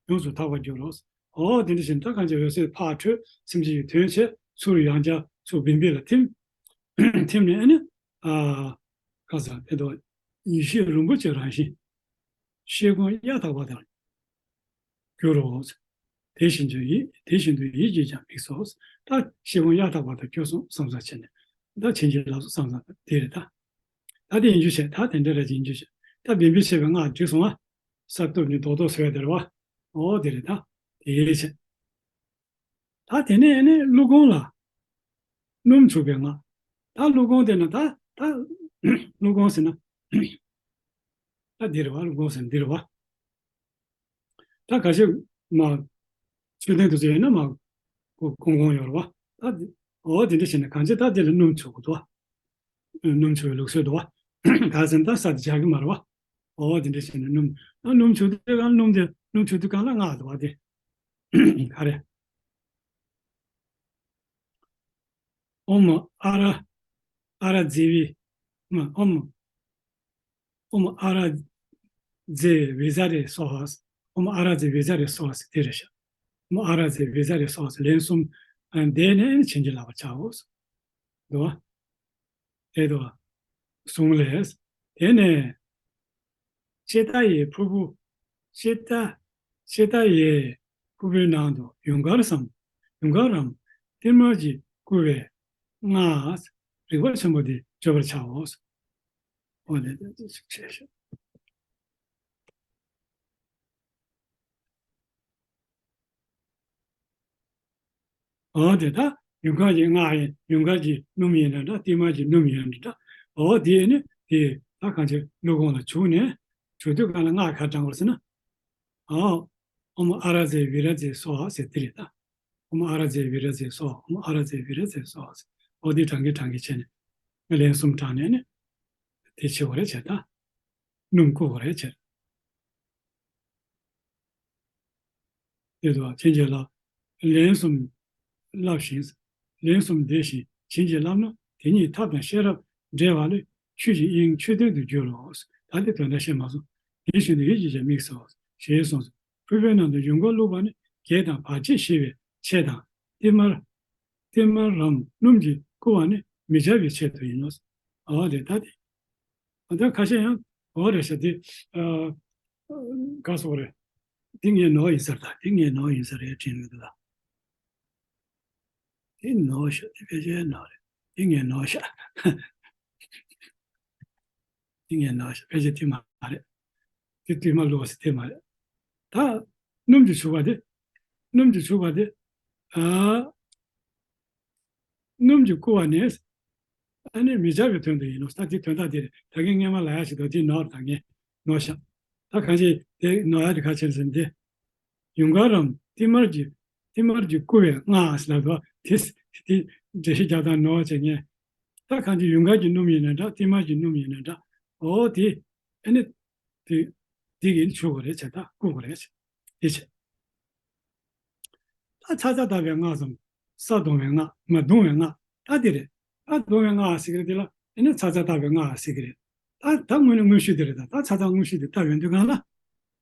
ཡོངས་སུ་དག་པར་འགྱུར་རོ། འོ་དེ་འདྲ་བཞིན་ད་གང་ཅི་འོད་ཟེར་ཕར་འཕྲོས་སེམས་ཅན་གྱི་དོན་བྱས་ཚུར་ཡང་བསྐྱར་ཚུར་བིམ་བི་ལ་ཐིམ། ཐིམ་ནས་ཨ་ནི་ཨ་ག་ས་ཨེ་དོ་ཡེ་ཤེས་རིན་པོ་ཆེ་རང་བཞིན་ཤེལ་སྒོང་གཡའ་དག་པ་དང་འགྱུར་རོ། དེ་བཞིན་དུ་ཡིད་དེ་བཞིན་དུ་ཡིད་ཀྱིས་ཀྱང་དམིགས་སོ། ད་ཤེལ་སྒོང་གཡའ་དག་པ་དང་འགྱུར་སོང་བསམ་ས་བྱས་ནས་ད་བྱིན་གྱིས་བརླབས་སོང་བསམ་ས་དེ་རེད་ད། ད་དེ་ཡིན་རྒྱུ་བྱས་ད་དེ་འདྲ་རེད་ཡིན་རྒྱུ་བྱས་ད་བིམ་བི་བྱས་པའི་སྔགས་འགྲིག་སོང་ཨ། ས་གཏུབ་ནས་རྡོག་རྡོག་བཟོ་ཡ་དེ་རེད་བ། འོ་དེ་རེད་ད། དེ་བྱས། ད་དེ་ནས་ཨ་ནི་ཀླུ་གོང་ལ་སྣུམ་བྱུག་པའི་སྔགས། ད་ཀླུ་གོང་དེ་ན་ད་ད་ཀླུ་གོང་ཟེར་ན་ད་འདི་རེད་བ། ཀླུ་གོང་ཟེར་ན་འདི་རེད་བ། ད་ཁ་ཤས་མ་མཆོད་རྟེན་དུ་བྱས་ན་མ་ཀླུ་གོང་ཡོད་རེད་བ། ད་འོ་དེ་འདྲ་བྱས་ནས་གང་ཅི་ད་དེ་ལ་སྣུམ་བྱུག་དགོས་འདུག་བ། སྣུམ་བྱུག་པའི་ལུགས་སྲོལ་འདུག་བ། ག་ཟེར་ན་ད་ས་དེ་བཞག་གི་མ་རེད་བ། འོ་དེ་འདྲ་བྱས་ནས་སྣུམ། ཨ་སྣུམ་བྱུག་དུས་གང་སྣུམ་དེ་སྣུམ་བྱུག་དུས་གང་ལ་སྔགས་འདུག་བ་དེ། ག་རེ། ཨོཾ་ཨ་ར་ཨ་ར་ཛེ་བི། ཨོཾ་ཨ་ར་ཛེ་བི་ཛ་རེ་སྭཱ་ཧཱ། ཨོཾ་ཨ་ར་ཛེ་བི་ཛ་རེ་སྭཱ་ཧཱ་ཟེར་དེ་རེད་ཤག་ཨོཾ་ཨ་ར་ཛེ་བི་ཛ་རེ་སྭཱ་ཧཱ་ཟེར་ལན་གསུམ་བཟླས་ནས་བྱིན་གྱིས་བརླབ་པར་བྱའོ། འདུག་བ། དེ་འདུག་བ། གསུངས་ལས། དེ་ནས་ཤེ་ཏ་ཡའི་ཕུར་བུ། ཤེ་ཏ། ཤེ་ཏ་ཡའི་ཕུར་བུའི་ནང་དུ་ཡུངས་ཀར་སམ། ཡུངས་ཀར་རམ་ཏིལ་མར་གྱིས་བསྐུས་པའི་སྔགས། རིག་པ་ཆེན་པོ་འདི་བརྗོད་པར་བྱའོ། འོ་དེ་དེ་ཅིག་བྱས་ཤིག་འོ་དེ་ད་ཡུངས་ཀར་གྱི་སྔགས་ཡིན། ཡུངས་ཀར་གྱི་སྣུམ་ཡིན་ན་འདྲ། ཏིལ་མར་གྱི་སྣུམ་ཡིན་ན་འདྲ། འོ་དེ་ནི་དེ་ད་གང་ཅི་ཀླུ་གོང་ལ་བྱུགས་ནས། བྱུགས་དུས་གང་ལ་སྔགས་ག་རེ་བགྲང་དགོས་ཟེར་ན། ཨོཾ་ཨ་ར་ཛེ་བི་ར་ཛེ་སྭཱ་ཧཱ་ཟེར་དེ་རེད་ད། ཨོཾ་ཨ་ར་ཛེ་བི་ར་ཛེ་སྭཱ་ཧཱ། ཨོཾ་ཨ་ར་ཛེ་བི་ར་ཛེ་སྭཱ་ཧཱ་ཟེར། འོ་དེ་བགྲང་གིན་བགྲང་གིན་བྱས་ནས་ལན་གསུམ་བགྲངས་ནས་ནི་དེ་བྱེད་དགོས་རེད་བྱས་ད། སྣུམ་བསྐུ་དགོས་རེད་བྱས། དེ་དུ་བྱིན་གྱིས་བརླབ། ལན་གསུམ་བརླབས་ཤིང་། ལན་གསུམ་བཟླས་ཤིང་བྱིན་གྱིས་བརླབས་ན། དེ་ཉིད་ཐབས་དང་ཤེས་རབ་འབྲེལ་བ་ལས་ཆོས་ཀྱི་དབྱིངས་མཆོད་རྟེན་དུ་འགྱུར་རོ། ད་དེ་དོན་དག་བཤད་མ་སོང་། དེ་བཞིན་དུ་ཡིད་ཀྱིས་ཀྱང་དམིགས་སོ། ཞེས་གསུངས་སོ། ཕུར་བུའི་ནང་དུ་ཡུངས་ཀར་བླུགས་པ་ནི་བགེགས་དང་བར་ཆད་ཞི་བའི་ཆེད་དང་། ཏིལ་མར། ཏིལ་མར་རམ་སྣུམ་གྱིས་བསྐུ་བ་ནི་མི་འབྱར་བའི་ཆེད་དུ་ཡིན་ནོ། འོ་དེ་ད་དེ། ད་ཁ་ཤས་ཡང་འོ་རེད་ཤག་དེ། ཨ། ག་སོགས་རེད། དེ་ངའི་ནོར་ཡིན་ས་རེད། ད་དེ་ངའི་ནོར་ཡིན་ས་རེད་དྲན་གྱི་འདུག་ད། དེ་ནོར་ཤག་དེ་ཕལ་ཆེར་ནོར་རེད། དེ་ངའི་ནོར་ཤག་དེ་ངའི་ནོར་ཤག་ཕལ་ཆེར་དེ་མ་རེད། དེ་དུས་མ་ལོག་ཟེར་དེ་མ་རེད། ད་སྣུམ་གྱིས་བྱུག་པ་དེ། སྣུམ་གྱིས་བྱུག་པ་དེ། ཨ། སྣུམ་གྱིས་བསྐུ་བ་ནི། ཨ་ནི་མི་འབྱར་བའི་དོན་དུ་ཡིན་ནོ། ད་དེ་དོན་དག་དེ་རེད། ད་གིན་སྔས་མ་ལབ་ཡ་ཞིག་འདུག་དེ་ནོར་ད་ངས་ནོར་ཤག་ད་གང་ཅི་དེ་ནོར་ཡ་དེ་ག་ཕྱིར་ཟེར་ན་དེ། ཡུངས་ཀར་རམ་ཏིལ་མར་གྱིས། ཏིལ་མར་གྱིས་བསྐུ་བའི་སྔགས་ལབ་དོ། དེ་དེ་འགྲེལ་བཤད་རྒྱག་སྟངས་ནོར་བྱས་ངས། ད་གང་ཅི་ཡུངས་ཀར་གྱི་སྣུམ་ཡིན་ན་འདྲ། ཏིལ་མར་གྱི་སྣུམ་ཡིན་ན་འདྲ། འོ་དེ། ཨ་ནི། དེ། དེ་གིས་བྱུག་དགོས་རེད་བྱས། ད་བསྐུ་དགོས་རེད་བྱས། དེ་བྱས། ད་ཚ་ཚ་བཏབ་པའི་སྔགས་སམ། ས་བརྡུང་བའི་སྔགས། མ་བརྡུང་བའི་སྔགས། ད་དེ་རེད། ད་བརྡུང་བའི་སྔགས་ཟེར་གི་རེད། དེ་ལ་ཨ་ནི་ཚ་ཚ་བཏབ་པའི་སྔགས་ཟེར་གི་རེད། ད་ད་དངོས་གནས་དངོས་གཞི་དེ་རེད། ད་ད་ཚ་ཚ་དངོས་གཞི་དེ་བཏབ་ཡོང་དུས་གང་ལ།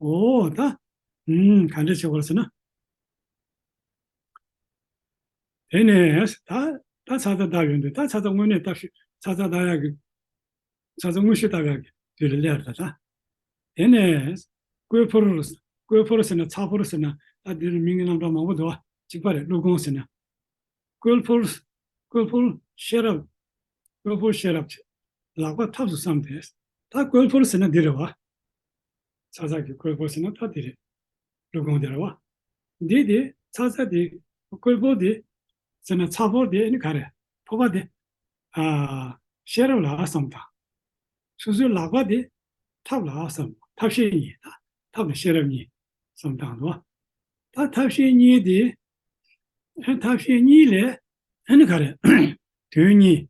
འོ་ད། ཨུམ། ག་འདྲ་བྱེད་དགོས་ཟེར་ན། དེ་ནས་ད་ད་ཚ་ཚ་བཏབ་ཡོང་དུས། ད་ཚ་ཚ་དངོས་གནས་བཏབ་ཤིག་ཚ་ཚ་བཏབ་ཡག་གི། ཚ་ཚ་དངོས་གཞི་བཏབ་ཡག་གི་དུས་ལ་སླེབས་ད་ལྟ། དེ་ནས་བསྐོལ་ཕུར། བསྐོལ་ཕུར་ཟེར་ན་ཚ་ཕུར་ཟེར་ན། ད་འདིར་མིང་གི་རྣམ་གྲངས་མང་པོ་འདུག་བ། གཅིག་པ་རེད། ཀླུ་གོང་ཟེར་ན། བསྐོལ་ཕུར། བསྐོལ་ཕུར་ཤེས་རབ། བསྐོལ་ཕུར་ཤེས་རབ་ཀྱི་ལག་པ་ཐབས་སུ་བསམས་ཏེ། ད་བསྐོལ་ཕུར་ཟེར་ན་འདི་རེད་བ། ཚ་ཚ་གི་བསྐོལ་ཕུར་ཟེར་ན་ད་འདི་རེད། ཀླུ་གོང་དེ་རེད་བ། འདི་དེ་ཚ་ཚ་དེ་བསྐོལ་ཕུར་དེ་ཟེར་ན། ཚ་ཕུར་དེ་ནི་ག་རེ། ཕོར་པ་དེ། ཨ། ཤེས་རབ་ལ་བསམ་དང་། སོ་སོའི་ལག་པ་དེ་ཐབས་ལ་བསམ། ཐབས་ཤེས་གཉིས་ད། ཐབས་དང་ཤེས་རབ་གཉིས་བསམ་དང་དུ། ད་ཐབས་ཤེས་གཉིས་དེ། ཨ། ཐབས་ཤེས་གཉིས་ལས་ཨ་ནི་ག་རེ། དོན་གཉིས།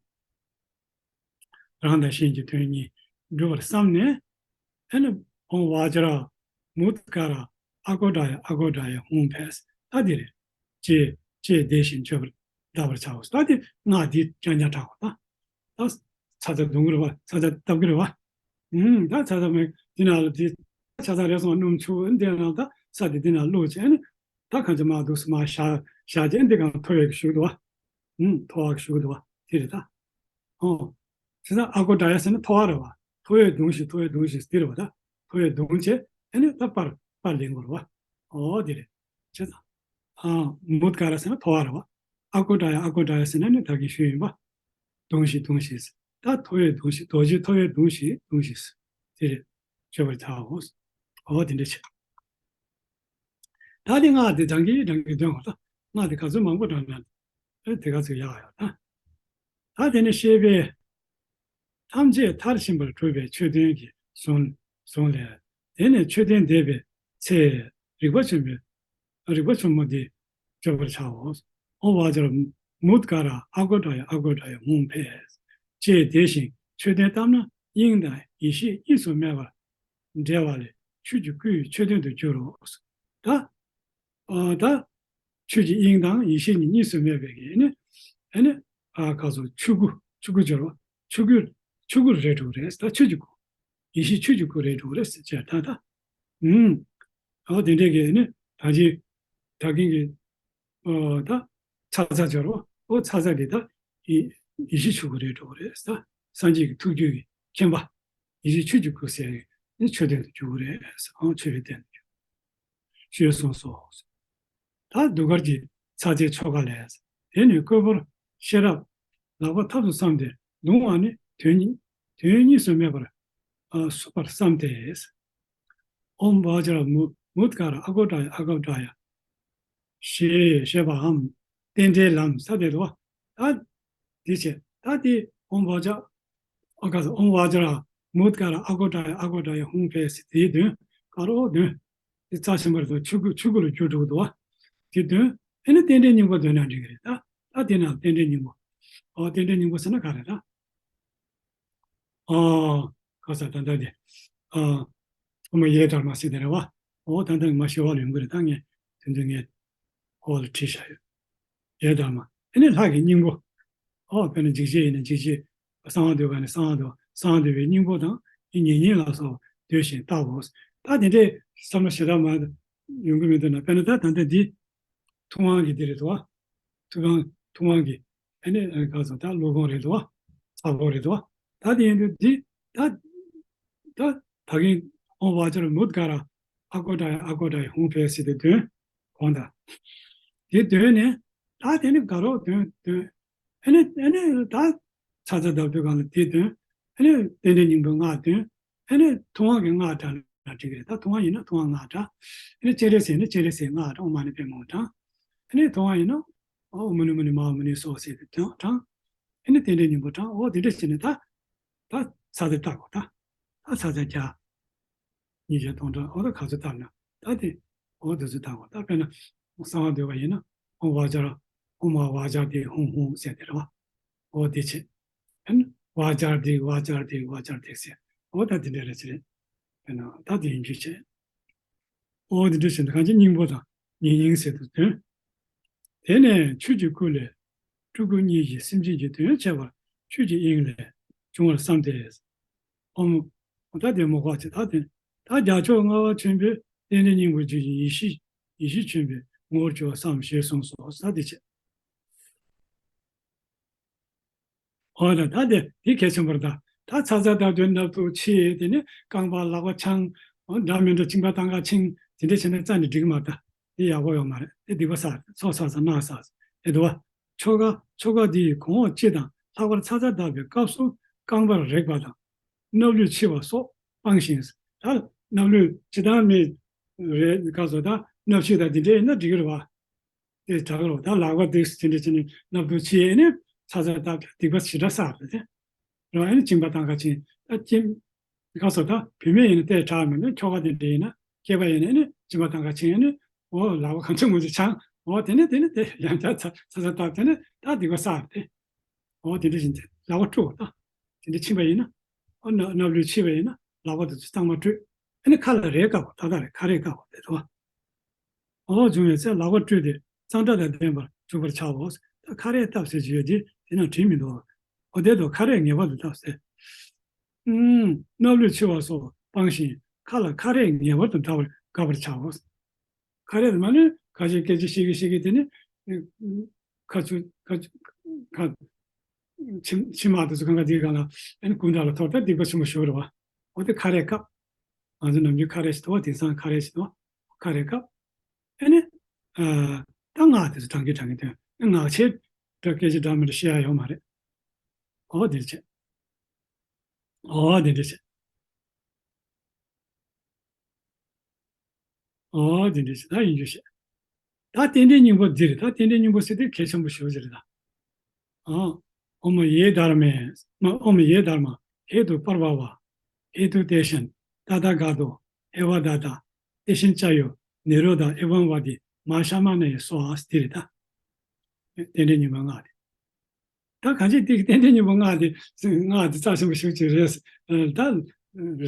རང་དང་གཞན་གྱི་དོན་གཉིས་འགྲུབ་པར་བསམས་ནས། ཨ་ནི་ཨོཾ་བཛྲ་མུདྒར་ཨརྒྷོ་ཌཱ་ཡ་ཨརྒྷོ་ཌཱ་ཡ་ཧཱུྃ་ཕཊ། ད་འདི་རེད། ཅེས་ཅེས་བཟླས་ཤིང་མཆོད་པར་གདབ་པར་བྱའོ། ད་འདི་སྔགས་འདི་རྐྱང་རྐྱང་བགྲང་དགོས། ད་ད་ཚ་ཚ་བརྡུང་གི་རེད་བ། ཚ་ཚ་བཏབ་ཀྱི་རེད་བ། ཨུམ། ད་ཚ་ཚ་མེད་འདི་ན་ལ་དེ་ཚ་ཚ་རེ་སོང་སྣུམ་བྱུག་འདི་ན་ད་ཚ་དེ་འདི་ན་བླུགས་བྱས་ནས། ད་གང་ཅི་མ་འདུག་སེ་མ་བཞག་བཞག་བྱས་འདི་གང་མཐོ་བའི་གཞུག་འདུག་བ། ཨུམ། མཐོ་བ་གཞུག་འདུག་བ། དེ་རེད་ད། ཨོ། དེ་ད་ཨརྒྷོ་ཌཱ་ཡ་ཟེར་ན་མཐོ་བ་རེད་བ། མཐོ་བས་བརྡུངས་ཤིག་མཐོ་བས་བརྡུངས་ཤིག་དེ་རེད་བ་ད། མཐོ་བས་བརྡུངས་བྱས་ཨ་ནི་ད་པར་པར་ལེན་དགོས་རེད་བ། ཨོ་དེ་རེད། བྱས་ཙང་། ཨ། མུདྒར་ཟེར་ན་མཐོ་བ་རེད་བ། ཨརྒྷོ་ཌཱ་ཡ་ཨརྒྷོ་ཌཱ་ཡ་ཟེར་ན་ནི་ད་གིན་ཞུས་ཡིན་པ། བརྡུངས་ཤིག་བརྡུངས་ཤིག་ད་མཐོ་བས་བརྡུངས་ཤིག་རྡོ་རྗེ་མཐོ་བས་བརྡུངས་ཤིག་བརྡུངས་ཤིག་དེ་རེད། མཆོད་པར་བྱའོ། ཨོ་དེ་འདྲ་བྱས། ད་དེ་སྔགས་དེ་བགྲང་གིན་བགྲང་གིན་འདོན་དགོས་ད། སྔགས་དེ་ག་ཚོད་མང་པོ་བགྲངས་ན་ཨེ་དེ་ག་ཚོད་ཡག་ཡོད་ད། ད་དེ་ནས་བཤད་པའི་ཐམས་ཅད་མཐར་ཕྱིན་པར་གྲུབ་པའི་མཆོད་རྟེན་གྱི་གཟུངས་གཟུངས་ལས། དེ་ནས་མཆོད་རྟེན་འདས་པའི་ཚེ་རིག་པ་ཆེན་པོའི་རིག་པ་ཆེན་མོ་འདི་བརྗོད་པར་བྱའོ། ཨོཾ་བཛྲ་མུདྒར་ཨ་གོ་ཏྲ་ཡ་ཨ་གོ་ཏྲ་ཡ་ཧཱུྃ་ཕཊ། ཅེས་བཟླས་ཤིང་མཆོད་རྟེན་བཏབ་ན་དབྱིངས་དང་ཡེ་ཤེས་གཉིས་སུ་མེད་པར་འབྲེལ་བ་ལས་ཆོས་ཀྱི་སྐུའི་མཆོད་རྟེན་དུ་འགྱུར་རོ། ད། ཨ་ད། ཆོས་ཀྱི་དབྱིངས་དང་ཡེ་ཤེས་གཉིས་གཉིས་སུ་མེད་པའི་གི་ཨ་ནི། ཨ་ནི། ཨ་ག་སོ་ཆོས་སྐུ་ཆོས་སྐུ་སྦྱོར་བ་ཆོས་སྐུ་ཆོས་སྐུ་རེད་འགྲོ་གི་རེད་ད་ཆོས་ཀྱི་སྐུ། ཡེ་ཤེས་ཆོས་ཀྱི་སྐུ་རེད་འགྲོ་གི་རེད་ཟེར་བྱས་ད་ད། ཨུམ། ཨ་དེ་འདྲས་གི་ཨ་ནི་ད་ཅི། ད་གིན་གི་ཨོ་ད། ཚ་ཚ་སྦྱོར་བ་ཨོ་ཚ་ཚ་གི་ད། ཡེ་ཡེ་ཤེས་ཆོས་སྐུ་རེད་འགྲོ་གི་རེད་ད། སངས་རྒྱས་ཀྱི་ཐུགས་རྒྱུད་ཀྱི་མཁྱེན་པ། ཡེ་ཤེས་ཆོས་ཀྱི་སྐུ་ཟེར་ནི་མཆོད་རྟེན་དུ་གྱུར་རེད། ཨང་མཆོད་པའི་རྟེན་དུ་གྱུར། ཞེས་གསུངས་སོ། ད་གདུགས་དཀར་གྱི་ཚ་ཚའི་ཆོ་ག་ལས། དེ་ནི་བསྐོས་བུར་ཤེས་རབ་ལག་པ་ཐབས་སུ་བསམས་ཏེ་བརྡུང་བ་ནི་དོན་གཉིས་དོན་གཉིས་སུ་མེད་པར་ཨ་བསུ་བར་བསམས་ཏེ། ཨོཾ་བཛྲ་མུ་མུདྒར་ཨ་གོ་ཏྲ་ཡ་ཨ་གོ་ཏྲ་ཡ། ཞེས་བཤད་པའམ། རྟེན་འབྲེལ་ལམ་ས་དེ་རུ་བ། ད། དེ་བྱས་ད་དེ་ཨོཾ་བཛྲ། ཨ་ག་ས་ཨོཾ་བཛྲ་མུདྒར་ཨ་གོ་ཏྲ་ཡ་ཨ་གོ་ཏྲ་ཡ་ཧཱུྃ་ཕཊ་ཟེར་དེའི་དོན། དཀར་པོ་དོན། དེ་རྩ་ཆེན་པོ་རེད་དོ་ཆོས་སྐུ་ཆོས་སྐུ་ལ་གྱུར་འགྲོ་གི་འདུག་བ། དེ་དོན། ཨེ་ནི་རྟེན་འབྲེལ་སྙིང་པོ་འདོན་ན་འགྲིག་གི་རེད་ད། ད་དེ་ན་རྟེན་འབྲེལ་སྙིང་པོ། ཨོ་རྟེན་འབྲེལ་སྙིང་པོ་ཟེར་ན་ག་རེ་ད། ཨ། ག་ས་ད་ལྟ་དེ། ཨ། ཨོཾ་ཡེ་དྷརྨཱ་ཟེར་དེ་རེད་བ། ཨོ་ད་ལྟ་མ་ཤེས་པ་ལ་ཡོང་གི་རེད་ད་ངས་དེ་ཚོ་ངས་ཨོ་ལ་བྲིས་བཞག་ཡོད། ཡེ་དྷརྨཱ། ཨེ་ནི་ལྷ་གི་སྙིང་པོ། ཨོ་དཔེར་ན་འཇིགས་བྱེད་ཡིན་ན་འཇིགས་བྱེད། གསང་བ་འདུས་པ་ནི་གསང་བ་འདུས་གསང་བ་འདུས་པའི་སྙིང་པོ་དང་ཨེ་ཉེ་ཉེ་ལ་སོགས་འདུས་ཤིང་བརྟག་གོ། ད་དེ་འདྲའི་བསམ་བློ་ཞེ་དྲག་མ་ཡོང་གི་མི་འདུག་ན་དཔེར་ན་ད་ད་ལྟ་འདི། ཐུབ་དབང་གི་འདི་རེད་དོ། ཐུབ་དབང་ཐུབ་དབང་གི་ཨ་ནི་ག་ཚོད་ད་ཀླུ་གོང་རེད་དོ། ཚ་གོང་རེད་དོ། ད་དེ་ཡིན་དུས་འདི་ད་ད་ད་གིན་ཨོཾ་བཛྲ་མུདྒར་ཨ་གོ་ཏྲ་ཡ་ཨ་གོ་ཏྲ་ཡ་ཧཱུྃ་ཕཊ་ཟེར་དེ་འདོན་གོང་ད། དེ་འདོན་ནས་ད་དེ་ནི་དགའ་རོགས་འདོན་འདོན་ཨ་ནི་ཨ་ནི་ད་ཚ་ཚ་བརྡབ་དུས་གང་ལ་དེ་འདོན་ཨ་ནི་རྟེན་འབྲེལ་སྙིང་པོའི་སྔགས་འདོན། ཨ་ནི་ཐུབ་དབང་གི་སྔགས་བགྲངས་ན་འགྲིག་གི་རེད་ད། ཐུབ་དབང་ཡིན་ན་ཐུབ་དབང་སྔགས་བགྲངས། ཨ་ནི་སྤྱན་རས་གཟིགས་ཡིན་ན་སྤྱན་རས་གཟིགས་སྔགས་བགྲངས་ཨོཾ་མ་ཎི་པདྨེ་ཧཱུྃ་བགྲངས། ཨ་ནི་ཐུབ་དབང་ཡིན་ན་ཨོཾ་མུ་ནེ་མུ་ནེ་མ་ཧཱ་མུ་ནེ་སྭཱ་ཧཱ་ཟེར་ཏེ་བགྲངས་བགྲངས། ཨ་ནི་རྟེན་འབྲེལ་སྙིང་པོ་བགྲངས། ཨོ་དེ་འདྲ་བྱས་ནས་ད་ད་ཚ་ཚ་བཏགས་དགོས་ད། ད་ཚ་ཚ་བརྒྱ། ཉིས་བརྒྱ་སྟོང་ཕྲག་ཨོ་ད་ག་ཚོད་བཏགས་ན་ད་དེ་ཨོ་དེ་ཚོད་བཏགས་དགོས་ད། དཔེར་ན་གསང་བ་འདུས་པ་ཡིན་ན་ཨོཾ་བཛྲ་ཨོཾ་ཨཱ་བཛྲ་ཏེ་ཧཱུྃ་ཧཱུྃ་ཟེར་དེ་རེད་བ། ཨོ་དེ་བྱས། ཨ་ནི་བཛྲ་ཏེ་བཛྲ་ཏེ་བཛྲ་ཏེ་ཟེར། ཨོ་ད་དེ་འདྲ་རེད་ཟེར། ཨ་ནི་ད་དེ་ཡིན་རྒྱུ་བྱས། ཨོ་དེ་འདྲ་བྱས་ན་གང་ཅི་སྙིང་པོ་དང་ཉེ་སྙིང་ཟེར་དུ་དོན། དེ་ནས་ཆོས་ཀྱི་སྐུ་ལས་སྤྲུལ་སྐུ་གཉིས་ཀྱིས་སེམས་ཅན་གྱི་དོན་བྱེད་པར་ཆོས་ཀྱི་དབྱིངས་ལས་བྱུང་བར་བསམས་ཏེ། ཨོཾ། ད་དེ་མོ་ཁ་ཅིག་ད་དེ་ད་རྒྱལ་མཆོག་ལྔ་པ་ཆེན་པོས་རྟེན་འབྲེལ་སྙིང་པོར་བརྗོད་ཅིང་ཡེ་ཤེས་ཡེ་ཤེས་ཆེན་པོའི་ངོ་བོར་གྱུར་པར་བསམ་ཞེས་གསུངས་སོ། ས་དེ་བྱས། ཨོ་ད་ད་དེ་དེ་གལ་ཆེན་པོ་རེད་ད། ད་ཚ་ཚ་བཏགས་དོན་ནག་ཏུ་ཕྱེ་དེ་ནི་རྐང་པ་ལག་པ་འཆང་། འདྲ་མི་འདྲ་གཅིན་པ་བཏང་ག་ཆིང་དེ་འདྲ་བྱས་ན་རྩ་ནས་འགྲིག་གི་མ་རེད་ད། དེ་ཡག་པོ་ཡོད་མ་རེད། དེ་སྡིག་པ་བསགས་རེད། ཚོགས་བསགས་ས་ནག་བསགས་ས་དེ་འདུག་བ། ཆོ་ག་ཆོ་ག་འདི་ཡི་གོང་འོག་སྤྱི་དང་ལྷག་པར་ཚ་ཚ་བཏགས་པའི་སྐབས་སུ་རྐང་པར་རེག་པ་དང་། སྣབས་ལུད་འཆི་བ་སོགས་སྤང་ཞིང་། ད་སྣབས་ལུད་སྤྱི་བཏང་མི་རེད་ག་སོ་ད་སྣབས་ཕྱི་དང་དེ་འདྲ་ཡིན་ན་འགྲིག་གི་རེད་བ། དེ་དྲག་རོ་ད་ལག་པ་དེ་དེ་འདྲ་བྱས་ནས་སྣབས་དུ་ཕྱི་ཡས་ནས་ཚ་ཚ་བཏགས་སྡིག་པ་ཞེ་དྲག་བསགས་རེད་དེ། རོ་ཨེ་ནི་གཅིན་པ་བཏང་ག་ཆིང་ད་གཅིན། ག་སོ་ད་བུད་མེད་ཡིན་ན་དེ་དྲག་མིན་ན་ཁྱོ་ག་དེ་འདྲ་ཡིན་ན་སྐྱེས་པ་ཡིན་ན་ཨེ་ནི་གཅིན་པ་བཏང་ག་ཆིང་ཨེ་ནི་འོ་ལག་པ་གང་ཆ་ངོ་ཆ་ཆང་འོ་དེ་ནི་དེ་ནི་དེ་ཡང་ཚ་ཚ་ཚ་བཏགས་དེ་ནི་ད་སྡིག་པ་བསགས་རེད་དེ། འོ་དེ་འདྲ་བཞིན་དེ་ལག་པ་བཀྲུ་བ་དང་། དེ་འདྲ་ཕྱིན་པ་ཡིན་ན། ཨ་ན་སྣབས་ལུད་ཕྱི་པ་ཡིན་ན་ལག་པ་དེ་ཚོ་གཙང་མ་བཀྲུས། ཨ་ནི་ཁ་ལ་རས་བཀབ་པ་ད་ལྟ་རེད་ཁ་རས་བཀབ་པ་དེ་ཚོ། འོ་བྱུང་བའི་ཚེ་ལག་པ་བཀྲུས་ཏེ་གཙང་སྦྲ་དང་ལྡན་པར་བྱུག་པར་བྱའོ། ད་ཁ་རས་བཏབ་ཟེར་གྱི་ཡོད་དེ་དེ་ན་བྲིས་མི་འདུག་འོ་དེ་དུ་ཁ་རས་ངེས་པར་དུ་བཏབ་ཟེར། ཨུམ། སྣབས་ལུད་འཆི་བ་སོགས་སྤང་ཞིང་ཁ་ལ་ཁ་རས་ངེས་པར་དུ་བཀབ་པར་བྱའོ། ཁ་རས་མ་ནི་ཁ་ཤས་སྐད་ཆ་བཤད་ཀྱི་བཤད་ཀྱི་དེ་ནི་ཁ་ཆུ་ཁ་ཆུ་ཁ་མཆིལ་མཆིལ་མ་དེ་ཚོ་གང་ག་དེའི་སྒང་ལ་ཨ་ནི་སྐུ་འདྲ་ལ་ཐོར་ད་སྡིག་པ་ཆེན་པོ་ཞིག་རེད་བ། འོ་དེ་ཁ་རས་བཀབ། ང་ཚོ་ནམ་རྒྱུན་ཁ་རས་ཞིག་འདུག་བ། དེང་སང་ཁ་རས་ཞིག་འདུག་བ། ཁ་རས་བཀབ། ཨ་ནི་ཨ་ད་སྔགས་དེ་ཚོ་བགྲང་གི་བགྲང་གི་དོན་ངག་ཆེ་འདྲ་སྐད་ཆ་འདྲ་མི་འདྲ་བཤད་ཡ་ཡོད་མ་རེད། འོ་དེ་བྱས། འོ་དེ་འདྲ་བྱས། ཨོ་དེ་འདྲ་ཞིག་ད་ཡིན་རྒྱུ་ཞིག་ད་རྟེན་འབྲེལ་སྙིང་པོ་འདི་རེད། ད་རྟེན་འབྲེལ་སྙིང་པོ་ཟེར་དེ་གལ་ཆེན་པོ་ཞེ་པོ་ཅིག་རེད་ད། ཨ། ཨོཾ་ཡེ་དྷརྨཱ། ཨོཾ་ཡེ་དྷརྨཱ་ཧེ་ཏུ་པརྦྷ་བ། ཧེ་ཏུ་ཏེཤཱན་ཏ་ཐཱ་ག་ཏོ་ཧེ་བ་དྷཱ་ཏཱ། ཏེཤཱན་ཙྱ་ཡོ་ནི་རོ་དྷ་ཨེ་བཾ་བ་ཏི་མ་ཧཱ་ཤྲ་མ་ཎ་ཡེ་སྭཱ་ཧཱ། འདི་རེད་ད། རྟེན་འབྲེལ་སྙིང་པོ་ལྔ་དེ། ད་གང་ཅི་དེ་རྟེན་འབྲེལ་སྙིང་པོ་ལྔ་དེ། ལྔ་དེ་རྩ་ཆེན་པོ་ཞེ་པོ་ཅིག་རེད། ད་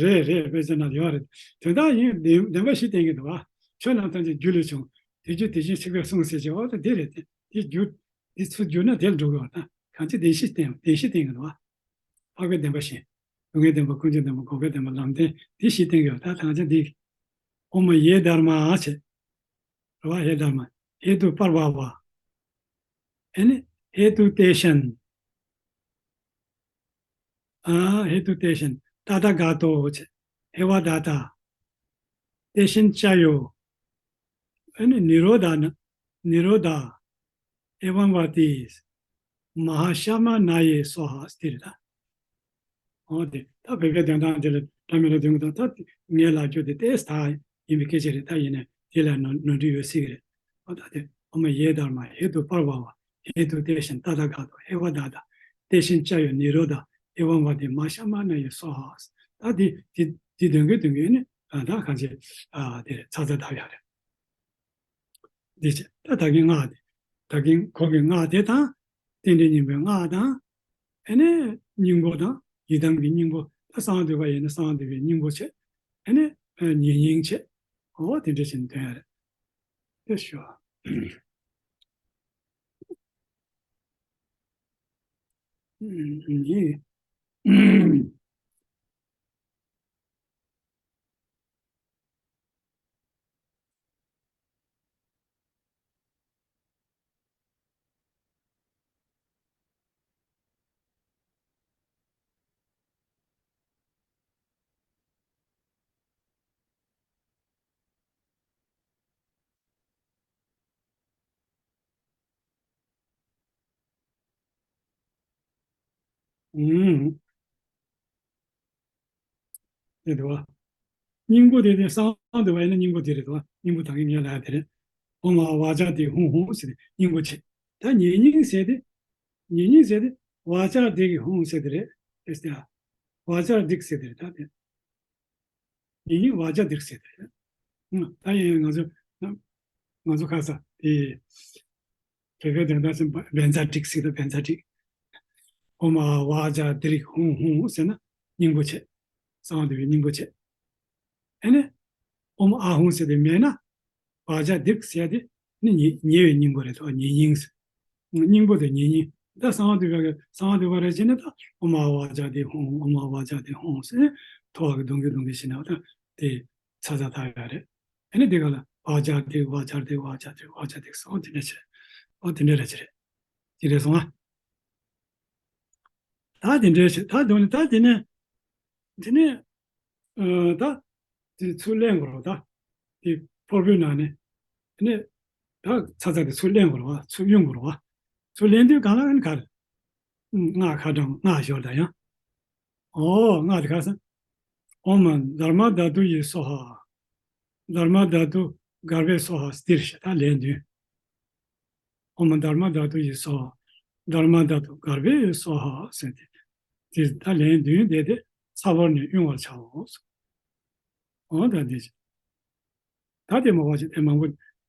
རེད་རེད། དཔེ་ཆ་ནང་ཡོད་རེད། དོན་དག་ཡིན། བདེན་བདེན་པ་བཞི་བསྟན་གྱི་འདུག་བ། ཆོས་རྣམས་ཐམས་ཅད་རྒྱུ་ལས་བྱུང་། དེ་རྒྱུ་དེ་བཞིན་གཤེགས་པས་གསུངས་ཟེར་གྱི། འོ་ད་དེ་རེད་དེ། དེ་རྒྱུ་དེ་ཚུར་བསྒྱུར་ན་དེར་འགྲོ་གི་བ། ད་གང་ཅི་བདེན་བཞི་བསྟན། བདེན་བཞི་བསྟན་གྱི་འདུག་བ། འཕགས་པའི་བདེན་པ་བཞི། སྡུག་བསྔལ་བདེན་པ། ཀུན་འབྱུང་བདེན་པ། འགོག་པའི་བདེན་པ། ལམ་བདེན། དེ་བཞི་བསྟན་གྱི་བ། ད་གང་ཅི་དེ། ཨོཾ་ཡེ་དྷརྨཱ་ཟེར། རེད་བ། ཧེ་དྷརྨཱ། ཧེ་ཏུ་པརྦྷ་བ། ཨེ་ནི། ཧེ་ཏུ་ཏེཤཱན། ཨ། ཧེ་ཏུ་ཏེཤཱན་ཏ་ཐཱ་ག་ཏོ་ཟེར། ཧེ་བ་དྷཱ་ཏཱ། ཏེཤཱན་ཙྱ་ཡོ། ཨེ་ནི། ནི་རོ་དྷ་ན། ནི་རོ་དྷ་ཨེ་བཾ་བ་ཏི་མ་ཧཱ་ཤྲ་མ་ཎ་ཡེ་སྭཱ་ཧཱ། འདི་རེད་ད། འོ་དེ་ད་བོད་པའི་འདོན་སྟངས་དེ་ལ་འདྲ་མི་འདྲ་འདོན་གྱི་འདུག་ད་ངས་ལབ་རྒྱུ་དེ་ཏོག་ཙམ་ཡིན་པའི་སྐད་ཆ་རེད། ད་ཡིན་ནའི་དེ་ལ་ནོར་ནོར་འཁྲུལ་ཡོད་སྲིད་ཀྱི་རེད། འོ་ད་དེ། ཨོཾ་ཡེ་དྷརྨཱ་ཧེ་ཏུ་པརྦྷ་བ། ཧེ་ཏུ་ཏེཤཱན་ཏ་ཐཱ་ག་ཏོ་ཧེ་བ་དྷཱ་ཏཱ། ཏེཤཱན་ཙྱ་ཡོ་ནི་རོ་དྷ་ཨེ་བཾ་བ་ཏི་མ་ཧཱ་ཤྲ་མ་ཎ་ཡེ་སྭཱ་ཧཱ། ད་དེ་དེ་དེ་འདོན་གྱི་འདོན་གྱི་ནི། ཨ། ད་གང་ཅི། ཨ། དེ་རེད། ཚ་ཚ་ད་ཡག་རེད། འདི་བྱས། ད་ད་གིན་སྔགས་དེ། ད་གིན་གོང་གི་སྔགས་དེ་དང་། རྟེན་འབྲེལ་སྙིང་པོའི་སྔགས་དང་། ཨ་ནི་སྙིང་པོ་དང་། ཡི་དམ་གྱི་སྙིང་པོ། ད་གསང་བ་འདུས་པ་ཡིན་ན་གསང་བ་འདུས་པའི་སྙིང་པོ་བྱས། ཨ་ནི་ཉེ་སྙིང་བྱས། འོ་དེ་འདྲ་བྱས་ནས་འདོན་ཡག་རེད། དེ་ཞུ། ཡིན། ཨུམ། དེ་འདུག་བ། སྙིང་པོ་དེ་ནི་གསང་བ་འདུས་པ་ཡིན་ན་སྙིང་པོ་དེ་རེད་དོ། སྙིང་པོ་ད་གིན་ངས་ལབ་ཡག་དེ་རེད། ཨོཾ་ཨཱཿཧཱུྃ་ཧཱུྃ་ཟེར་ཏེ་སྙིང་པོ་བྱས། ད་ཉེ་སྙིང་ཟེར་ཏེ། ཉེ་སྙིང་ཟེར་ཏེ་ཝཱ་ཙཱ་དྷཱིཿཧཱུྃ་ཟེར་ཏེ་རེད། དེ་ཟེར་ཏེ། ཝཱ་ཙཱ་དྷཱིཿཟེར་ཏེ་རེད། ད་དེ། ཉེ་སྙིང་ཝཱ་ཙཱ་དྷཱིཿཟེར་ཏེ་རེད། ད་ཡིན་ང་ཚོ། ང་ཚོ་ཁ་ས་དེ། བོད་པའི་འདོན་སྟངས་ཟེར་བཛྲ་དྷཱིཿཟེར་ཏེ། བཛྲ་དྷཱིཿ་ཨོཾ་ཨཱཿཧཱུྃ་ཝཱ་ཙཱ་དྷཱིཿཧཱུྃ་ཧཱུྃ་ཟེར་ན་སྙིང་པོ་བྱས། གསང་བ་འདུས་པའི་སྙིང་པོ་བྱས། ཨ་ནི། ཨོཾ་ཨཱཿཧཱུྃ་ཟེར་ཏེ་མེད་ན། ཝཱ་ཙཱ་དྷཱིཿཟེར་ཏེ་ནི་ཉེ་ཉེ་བའི་སྙིང་པོ་རེད་དོ། ཉེ་སྙིང་ཟེར། སྙིང་པོ་དང་ཉེ་སྙིང་། ད་གསང་བ་འདུས་པ་གི་གསང་བ་འདུས་པ་རེད་བྱས་ན་ད་ཨོཾ་ཨཱཿཧཱུྃ་ཝཱ་ཙཱ་དྷཱིཿཧཱུྃ་ཧཱུྃ། ཨོཾ་ཨཱཿཧཱུྃ་ཝཱ་ཙཱ་དྷཱིཿཧཱུྃ་ཧཱུྃ་ཟེར་ཐོག་གི་གདུང་གི་གདུང་གི་བྱས་ན་ད་དེ་ཚ་ཚ་ད་ཡག་རེད། ཨ་ནི་དེ་ག་ལ་ཝཱ་ཙཱ་དྷཱིཿ་ཝཱ་ཙཱ་དྷཱིཿ་ཝཱ་ཙཱ་དྷཱིཿ་ཝཱ་ཙཱ་དྷཱིཿ་སོགས་དེ་འདྲ་བྱས། ཨོ་དེ་འདྲ་རེད་བྱས་རེད། དེ་འདྲ་སོང་ཨ། ད་དེ་འདྲ་བྱས། ད་དོན་ནི་ད་དེ་ནས། དེ་ནས། ཨ། ད་དེ་ཚུར་ལེན་དགོས་རེད་ད། དེ་ཕུར་བུའི་ནང་ནས། དེ་ནས་ད་ཚ་ཚ་དེ་ཚུར་ལེན་དགོས་རེད་བ། ཚུར་གཡུག་དགོས་རེད་བ། ཚུར་ལེན་དུས་གང་ལ་ཨ་ནི་ག་རེ། སྔགས་ཁ་བགྲང་། སྔགས་ཞོར་དང་ཡང་། ཨོ་སྔགས་དེ་ག་རེ་ཟེར། ཨོཾ་དྷརྨ་དྷཱ་ཏུ་ཡེ་སྭཱ་ཧཱ། དྷརྨ་དྷཱ་ཏུ་གརྦྷེ་སྭཱ་ཧཱ། འདིར་ཞེས་ད་ལན་བདུན། ཨོཾ་དྷརྨ་དྷཱ་ཏུ་ཡེ་སྭཱ་ཧཱ། དྷརྨ་དྷཱ་ཏུ་གརྦྷེ་སྭཱ་ཧཱ་ཟེར་ཏེ། དེ་ད་ལན་བདུན་བཟླས་ཏེ་ཚ་བོར་ནས་དབྱུང་བར་བྱའོ། འོ་ད་འདི། ད་དེ་མ་བ་ཅིག་དེ་མང་པོ་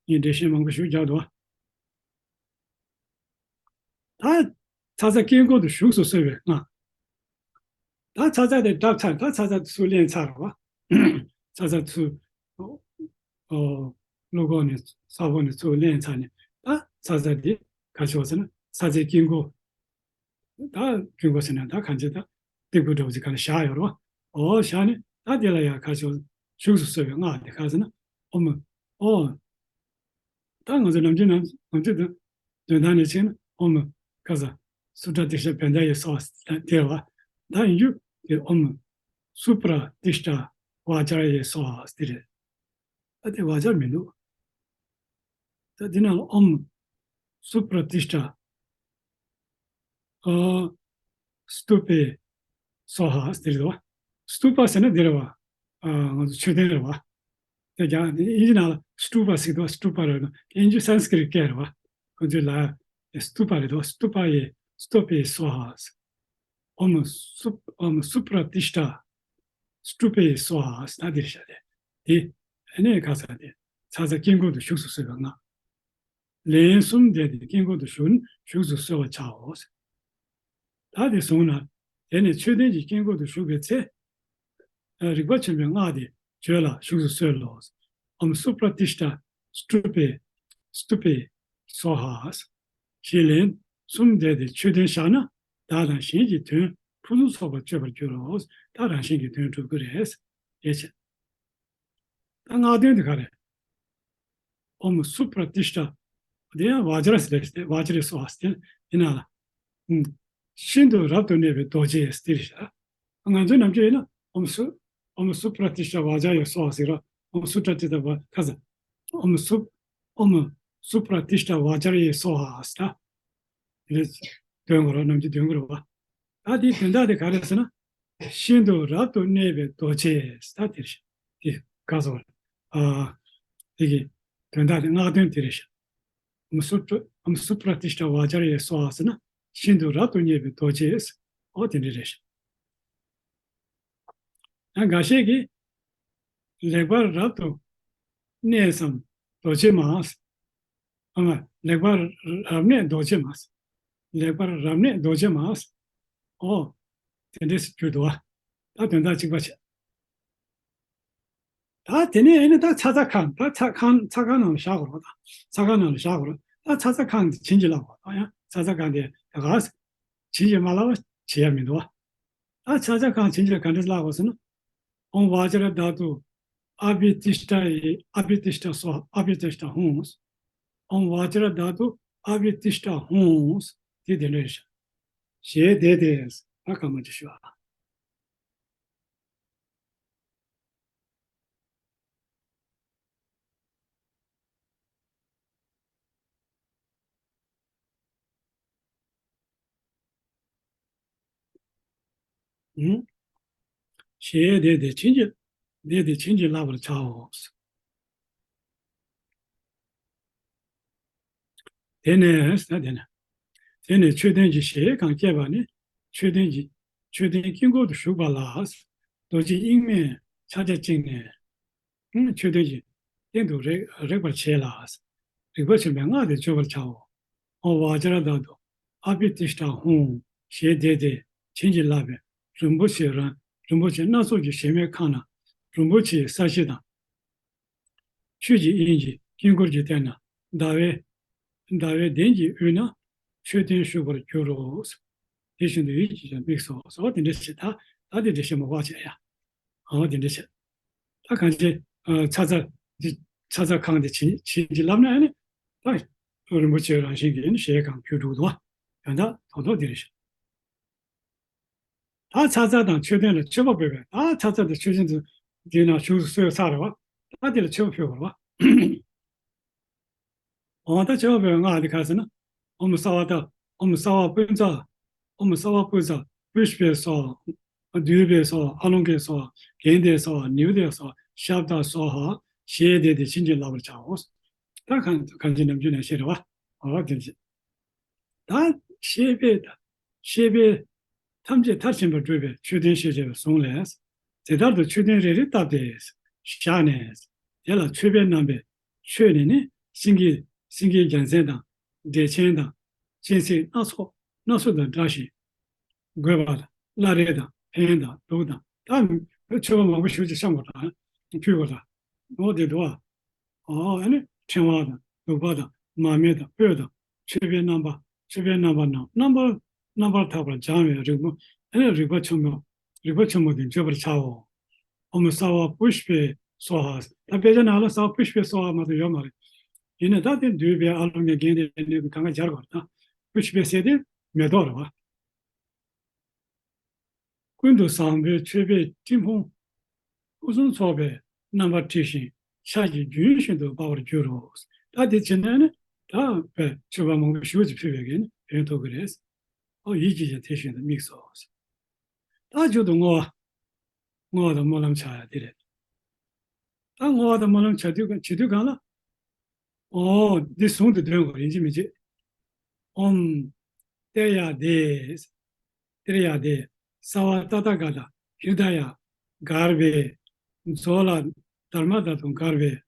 ཡིན། འགྲེལ་བཤད་མང་པོ་ཞིག་རྒྱག་འདུག་བ། ད་ཚ་ཚ་དཀྱིལ་འཁོར་དུ་བཞུགས་སུ་གསོལ་བའི་སྔགས། ད་ཚ་ཚ་དེ་བྲབ་ཚར། ད་ཚ་ཚ་དེ་ཚུར་ལེན་ཚར་བ། ཚ་ཚ་ཚུར། ཨོ། ཨོ། བློ་ཁོག་ནས་ས་བོན་ནས་ཚུར་ལེན་ཚར་ནས། ད་ཚ་ཚ་དེ་ག་ཆོག་ཟེར་ན་ཚ་ཚའི་དཀྱིལ་འཁོར། ད་དཀྱིལ་འཁོར་ཟེར་ན་ད་གང་ཅི་ད་སྟེགས་བུ་འདྲ་བོ་ཅིག་ག་ལ་བཞག་ཡོད་རེད་བ། ཨོ་བཞག་ནས་ད་དེ་ལ་ཡང་ག་ཆོག་བཞུགས་སུ་གསོལ་བའི་སྔགས་དེ་ག་ཟེར་ན། ཨོཾ། ཨོ། ད་ང་ཚོ་ནམ་རྒྱུན་ནམ་ནམ་རྒྱུན་དུ་འདོན་སྟངས་ནས་བྱས་ན་ཨོཾ་ཀ་ས་སུ་པྲ་ཏིཥྛ་བྷནྡྷ་ཡེ་སྭཱ་ཧཱ་དེ་རེད་བ། ད་ཡིན་རྒྱུ་དེ་ཨོཾ་སུ་པྲ་ཏིཥྛ་ཝཱ་ཙཱ་ཡེ་སྭཱ་ཧཱ་དེ་རེད། ད་དེ་ཝཱ་ཙཱ་མི་འདུག་ད་དེ་ནང་ལ་ཨོཾ་སུ་པྲ་ཏིཥྛ། ཨ། སྟུ་པེ་སྭཱ་ཧཱ་ཟེར་དེ་རེད་བ། སྟུ་པ་ཟེར་ན་དེ་རེད་བ། ཨ། ང་ཚོ་མཆོད་རྟེན་རེད་བ། དེ་ཀྱང་དབྱིན་ཇི་ནང་ལ་སྟུ་པ་ཟེར་འདུག་སྟུ་པ་རེད། དབྱིན་ཇི་སཾ་སྐྲྀཏ་སྐད་རེད་བ། ཁོ་ཚོའི་ལ་སྟུ་པ་རེད་འདུག་སྟུ་པ་ཡེ་སྟུ་པེ་སྭཱ་ཧཱ། ཨོཾ་སུ་ཨོཾ་སུ་པྲ་ཏིཥྛ་སྟུ་པེ་སྭཱ་ཧཱ་ཟེར་ན་འདིར་བཞག་སྟེ། དེ་ཨ་ནི་ཁ་ས་དེ་ཚ་ཚ་དཀྱིལ་འཁོར་དུ་བཞུགས་སུ་གསོལ་བའི་སྔགས། ལན་གསུམ་བཟླས་ཏེ་དཀྱིལ་འཁོར་དུ་བཞུགས་བཞུགས་སུ་གསོལ་བར་བྱའོ། ད་དེ་བཟུང་ན། དེ་ནས་མཆོད་རྟེན་གྱི་དཀྱིལ་འཁོར་དུ་བཞུགས་པའི་ཚེ། རིག་པ་ཆེན་པོའི་སྔགས་དེ་བརྗོད་ལ་བཞུགས་སུ་གསོལ་ལོ། ཨོཾ་སུ་པྲ་ཏིཥྛ་སྟུ་པེ་སྟུ་པེ་སྭཱ་ཧཱ། ཞེས་ལན་གསུམ་བཟླས་ཏེ་མཆོད་རྟེན་བཞག་ན་བདག་དང་གཞན་གྱི་དོན་ཕུན་སུམ་ཚོགས་པར་སྤྱོད་པར་འགྱུར་རོ། ད་རང་གཞན་གྱི་དོན་འགྲུབ་ཀྱི་རེད། ཞེས་བྱས། ད་སྔགས་དོན་དེ་ག་རེད། ཨོཾ་སུ་པྲ་ཏིཥྛ། དེ་ཡང་བཛྲ་ཟེར་ཏེ་བཛྲ་སྭཱ་ཧཱ་ཟེར་ཏེ་ཡིན་ན་ལ། ཨུམ། ཤིན་ཏུ་རབ་ཏུ་གནས་པའི་རྡོ་རྗེ་ཟེར་ཏེ་རེད་ཤག་ང་ཚོའི་ནམ་རྒྱུན་ཡིན་ན་ཨོཾ་སུ་ཨོཾ་སུ་པྲ་ཏིཥྛ་བཛྲ་ཡེ་སྭཱ་ཧཱ་ཟེར་ར། ཨོཾ་སུ་པྲ་ཏིཥྛ་བ་ཁ་ས། ཨོཾ་སུ་ཨོཾ་སུ་པྲ་ཏིཥྛ་བཛྲ་ཡེ་སྭཱ་ཧཱ་ཟེར་ད། དེ་འདྲ་འདོན་དགོས་ར། ནམ་རྒྱུན་འདོན་དགོས་ར་བ། ད་དེའི་དོན་དག་དེ་ག་རེ་ཟེར་ན། ཤིན་ཏུ་རབ་ཏུ་གནས་པའི་རྡོ་རྗེ་ཟེར་ད་དེ་རེད། དེ་ག་ཟེར་བ། ཨ། དེ་གི་དོན་དག་དེ་སྔགས་དོན་དེ་རེད་ཤག་ཨོཾ་སུ་པྲ་ཨོཾ་སུ་པྲ་ཏིཥྛ་བཛྲ་ཡེ་སྭཱ་ཧཱ་ཟེར་ན་ཤིན་ཏུ་རབ་ཏུ་གནས་པའི་རྡོ་རྗེ་ཟེར། ཨོ་དེ་འདྲ་རེད་ཤག་ཡང་འགའ་ཤས་ཀྱིས་ལེགས་པར་རབ་ཏུ་གནས་སམ་རྡོ་རྗེ་མ་ཟེར། ཨ་མ། ལེགས་པར་རབ་གནས་རྡོ་རྗེ་མ་ཟེར། ལེགས་པར་རབ་གནས་རྡོ་རྗེ་མ་ཟེར། ཨོ། དེ་འདྲས་སུ་གྱུར་འདུག་བ། ད་དོན་དག་གཅིག་པ་བྱས། ད་དེ་ནས་ཨེ་ནི་ད་ཚ་ཚ་ཁང་། ད་ཚ་ཁང་ཚ་ཁང་ནང་ལ་བཞག་དགོས་རེད། ད་ཚ་ཁང་ནང་ལ་བཞག་དགོས་རེད། ད་ཚ་ཚ་ཁང་དེ་བྱིན་གྱིས་བརླབས་དགོས། ད་ཡང་ཚ་ཚ་ཁང་དེ་ད་ག་བྱིན་གྱིས་མ་བརླབས་པ་བྱེད་ཡ་མི་འདུག་བ། ད་ཚ་ཚ་ཁང་བྱིན་གྱིས་ག་འདྲས་བརླབས་དགོས་ཟེར་ན། ཨོཾ་བཛྲ་དྷཱ་ཏུ་ཨ་བྷི་ཏིཥྛ་ཡེ། ཨ་བྷི་ཏིཥྛ་སྭཱ་ཧཱ། ཨ་བྷི་ཏིཥྛ་ཧཱུྃ། ཨོཾ་བཛྲ་དྷཱ་ཏུ་ཨ་བྷི་ཏིཥྛ་ཧཱུྃ། དེ་དེ་འདྲ་རེད་ཤག་ཞེས་བཟླས་ཏེ། ད་གང་མ་ཅིག་ཞུ་ཨ། ཞེས་བཟླས་ཏེ་བྱིན་གྱིས། བཟླས་ཏེ་བྱིན་གྱིས་བརླབ་པར་བྱའོ། དེ་ནས་ཟེར་ན་དེ་ནས། དེ་ནས་མཆོད་རྟེན་གྱི་གཞལ་ཡས་ཁང་བསྐྱེད་པ་ནི། མཆོད་རྟེན་གྱི། མཆོད་རྟེན་དཀྱིལ་འཁོར་དུ་བཞུགས་པ་ལ། རྡོ་རྗེ་དབྱིངས་མའི་ཕྱག་རྒྱ་བཅིངས་ནས། མཆོད་རྟེན་གྱི་སྟེང་དུ་རེག་རེག་པར་བྱས་ལ། རིག་པ་ཆེན་པོའི་སྔགས་དེ་བརྗོད་པར་བྱའོ། ཨོཾ་བཛྲ་དྷཱ་ཏུ་ཨ་བྷི་ཏིཥྛ་ཧཱུྃ། ཞེས་བཟླས་ཏེ་བྱིན་གྱིས་བརླབས་པས་རིན་པོ་ཆེ་རང་རིན་པོ་ཆེ་སྣ་ཚོགས་ཀྱི་གཞལ་མེད་ཁང་ན། རིན་པོ་ཆེའི་ས་གཞི་དང་། ཆོས་ཀྱི་དབྱིངས་ཀྱི་དཀྱིལ་འཁོར་གྱི་སྟེང་ན་ཟླ་བའི་ཟླ་བའི་གདན་གྱི་དབུས་ན་མཆོད་རྟེན་བཞུགས་པར་འགྱུར་རོ། དེ་བཞིན་དུ་ཡིད་ཀྱིས་ཀྱང་དམིགས་སོ། ཟེར་བ་དེ་འདྲ་བྱེད། ད་ད་དེ་འདྲ་བྱེད་མ་བ་བྱེད་ཡ། ཨ་བ་དེ་འདྲ་བྱེད། ད་གང་ཅི་ཚ་ཚ་འདི་ཚ་ཚ་ཁང་དེ་བྱིན་བྱིན་གྱིས་བརླབས་ན་ནི་ད་རིན་པོ་ཆེ་རང་བཞིན་གྱིས་ནི་གཞལ་ཡས་ཁང་གྱུར་འགྲོ་གི་འདུག་བ། ཡང་ད་དོ་དོ་དེ་རེད་ཤག་ད་ཚ་ཚ་དང་མཆོད་རྟེན་ལ་མཆོད་པ་འབུལ་བས། ད་ཚ་ཚ་དེ་མཆོད་རྟེན་དུ་དེའི་ནང་བཞུགས་སུ་གསོལ་ཚར་རེད་བ། ད་དེ་ལ་མཆོད་པ་འབུལ་བར་བ། འོ་ད་མཆོད་པ་འབུལ་བའི་སྔགས་དེ་ག་རེ་ཟེར་ན། ཨོཾ་སརྦ་ད། ཨོཾ་སརྦ་བྷུ་ཛ། ཨོཾ་སརྦ་བྷུ་ཛ་པུཥྤེ་སྭཱ་ཧཱ། དྷཱུ་པེ་སྭཱ་ཧཱ། ཨ་ལོ་ཀེ་སྭཱ་ཧཱ། གནྡྷེ་སྭཱ་ཧཱ། ནཻ་ཝི་དྱེ་སྭཱ་ཧཱ། ཤབྡ་སྭཱ་ཧཱ། ཞེས་བཟླས་ཏེ་བྱིན་གྱིས་བརླབ་པར་བྱའོ། ད་གང་གང་ཅི་ནམ་རྒྱུན་ནང་བཤད་རེད་བ། འོ་དེ་བཞིན། ད་ཤེས་པས་ཤེས་པས་ཐམས་ཅད་མཐར་ཕྱིན་པར་སྒྲུབ་པའི་མཆོད་རྟེན་ཞེས་བྱ་བའི་གཟུངས་ལས། དེ་ལྟར་དུ་མཆོད་རྟེན་རེ་རེ་བཏབ་སྟེ་བཞག་ནས། དེ་ལ་མཆོད་པའི་རྣམ་པས་མཆོད་ནས་ནི་སེང་གེ་སེང་གེའི་རྒྱལ་མཚན་དང་། འབྲས་ཆན་དང་། སྤྱན་གཟིགས་སྣ་ཚོགས་སྣ་ཚོགས་དང་བཀྲ་ཞིང་། བགོས་པ་དང་། བླ་རེ་དང་། ཕན་དང་། གདུགས་དང་། ད་མཆོད་པ་མང་པོ་ཞེ་པོ་ཅིག་བཤམས་དགོས་དང་། ཕུལ་དགོས་དང་། འོ་དེ་འདུག་ཨ། ཨོ་ཨ་ནི་ཕྲེང་བ་དང་། བདུག་པ་དང་། མར་མེ་དང་། སྤོས་དང་། མཆོད་པའི་རྣམ་པ། མཆོད་པའི་རྣམ་པ་རྣམས་རྣམ་པར་རྣམ་པར་དག་པར་སྦྱང་བའི་རིག་པ། ཨ་ནི་རིག་པ་ཆེན་པོ། རིག་པ་ཆེན་པོ་དེ་བརྗོད་པར་བྱའོ། ཨོཾ་སརྦ་པུཥྤེ་སྭཱ་ཧཱ། ད་དཔེ་ཆ་ནང་ལ་སརྦ་པུཥྤེ་སྭཱ་ཧཱ་མ་གཏོགས་ཡོད་མ་རེད། ཡིན་ནའི་ད་དེ་འདུས་པའི་ཨ་ལོ་ནས་གན་དེ་ནས་གང་ག་སྦྱར་བར་ད། པུཥྤེ་ཟེར་དེ་མེ་ཏོག་རེད་བ། ཀུན་ཏུ་བཟང་པོའི་མཆོད་པའི་སྤྲིན་ཕུང་། ཕུན་སུམ་ཚོགས་པའི་རྣམ་པར་འཁྲིགས་ཤིང་། ཕྱག་གི་རྒྱུན་བཞིན་དུ་སྤར་བར་འགྱུར་རོ། ད་དེ་བྱས་ན་ནི་ད་བས་མཆོད་པ་མང་པོ་ཞེ་པོ་ཅིག་ཕུལ་བའི་གི་ནི་ཕན་ཐོགས་ཀྱི་རེད། ཨོ་ཡིད་ཀྱིས་ཀྱང་དེ་བཞིན་དུ་དམིགས་སོ། ད་མཇུག་ཏུ་བསྔོ་བ། བསྔོ་བ་དང་སྨོན་ལམ་ཆགས་ཡ་དེ་རེད། ད་བསྔོ་བ་དང་སྨོན་ལམ་བྱ་དུས་བྱེད་དུས་གང་ལ། ཨོ། འདི་ཟུང་དུ་འདོན་དགོས། ཡིན་གཅིག་མིན་གཅིག་ཨོཾ། ཏདྱ་ཐཱ། ཏདྱ་ཐཱ། སརྦ་ཏ་ཐཱ་ག་ཏ། ཧྲྀ་ད་ཡ། གརྦྷེ། མཛོ་ལ། དྷརྨ་དྷ་ཏུ་གརྦྷེ།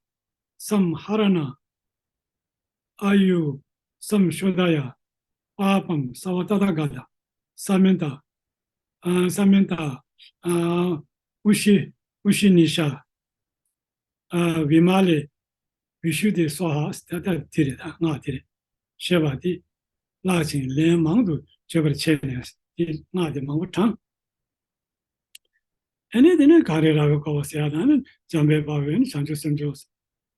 སཾ་ཧ་ར་ཎ། ཨཱ་ཡུ། སཾ་ཤོ་དྷ་ཡ། པཱ་པཾ། སརྦ་ཏ་ཐཱ་ག་ཏ། སྨན་ཏ། ཨ། སྨན་ཏ། ཨ། ཨུ་ཤི། ཨུ་ཤི་ནི་ཤ། ཨ། བི་མ་ལེ། བི་ཤུདྡྷེ་སྭཱ་ཧཱ། ད་ལྟ་དེ་རེད། ད་སྔགས་དེ་རེད། ཞེས་པ་དེ་བཀླག་ཅིང་ལན་མང་དུ་བརྗོད་པར་བྱས་ནས་དེ་སྔགས་དེ་མང་པོ་བགྲང་། ཨ་ནི་དེ་ནས་གངས་རི་ར་བས་བསྐོར་བ་ཟེར་ཡ་དང་། ཨ་ནི་འཇམ་དཔལ་དཔའ་བོས་ནི་བྱང་ཆུབ་སེམས་མཆོག་ཟེར།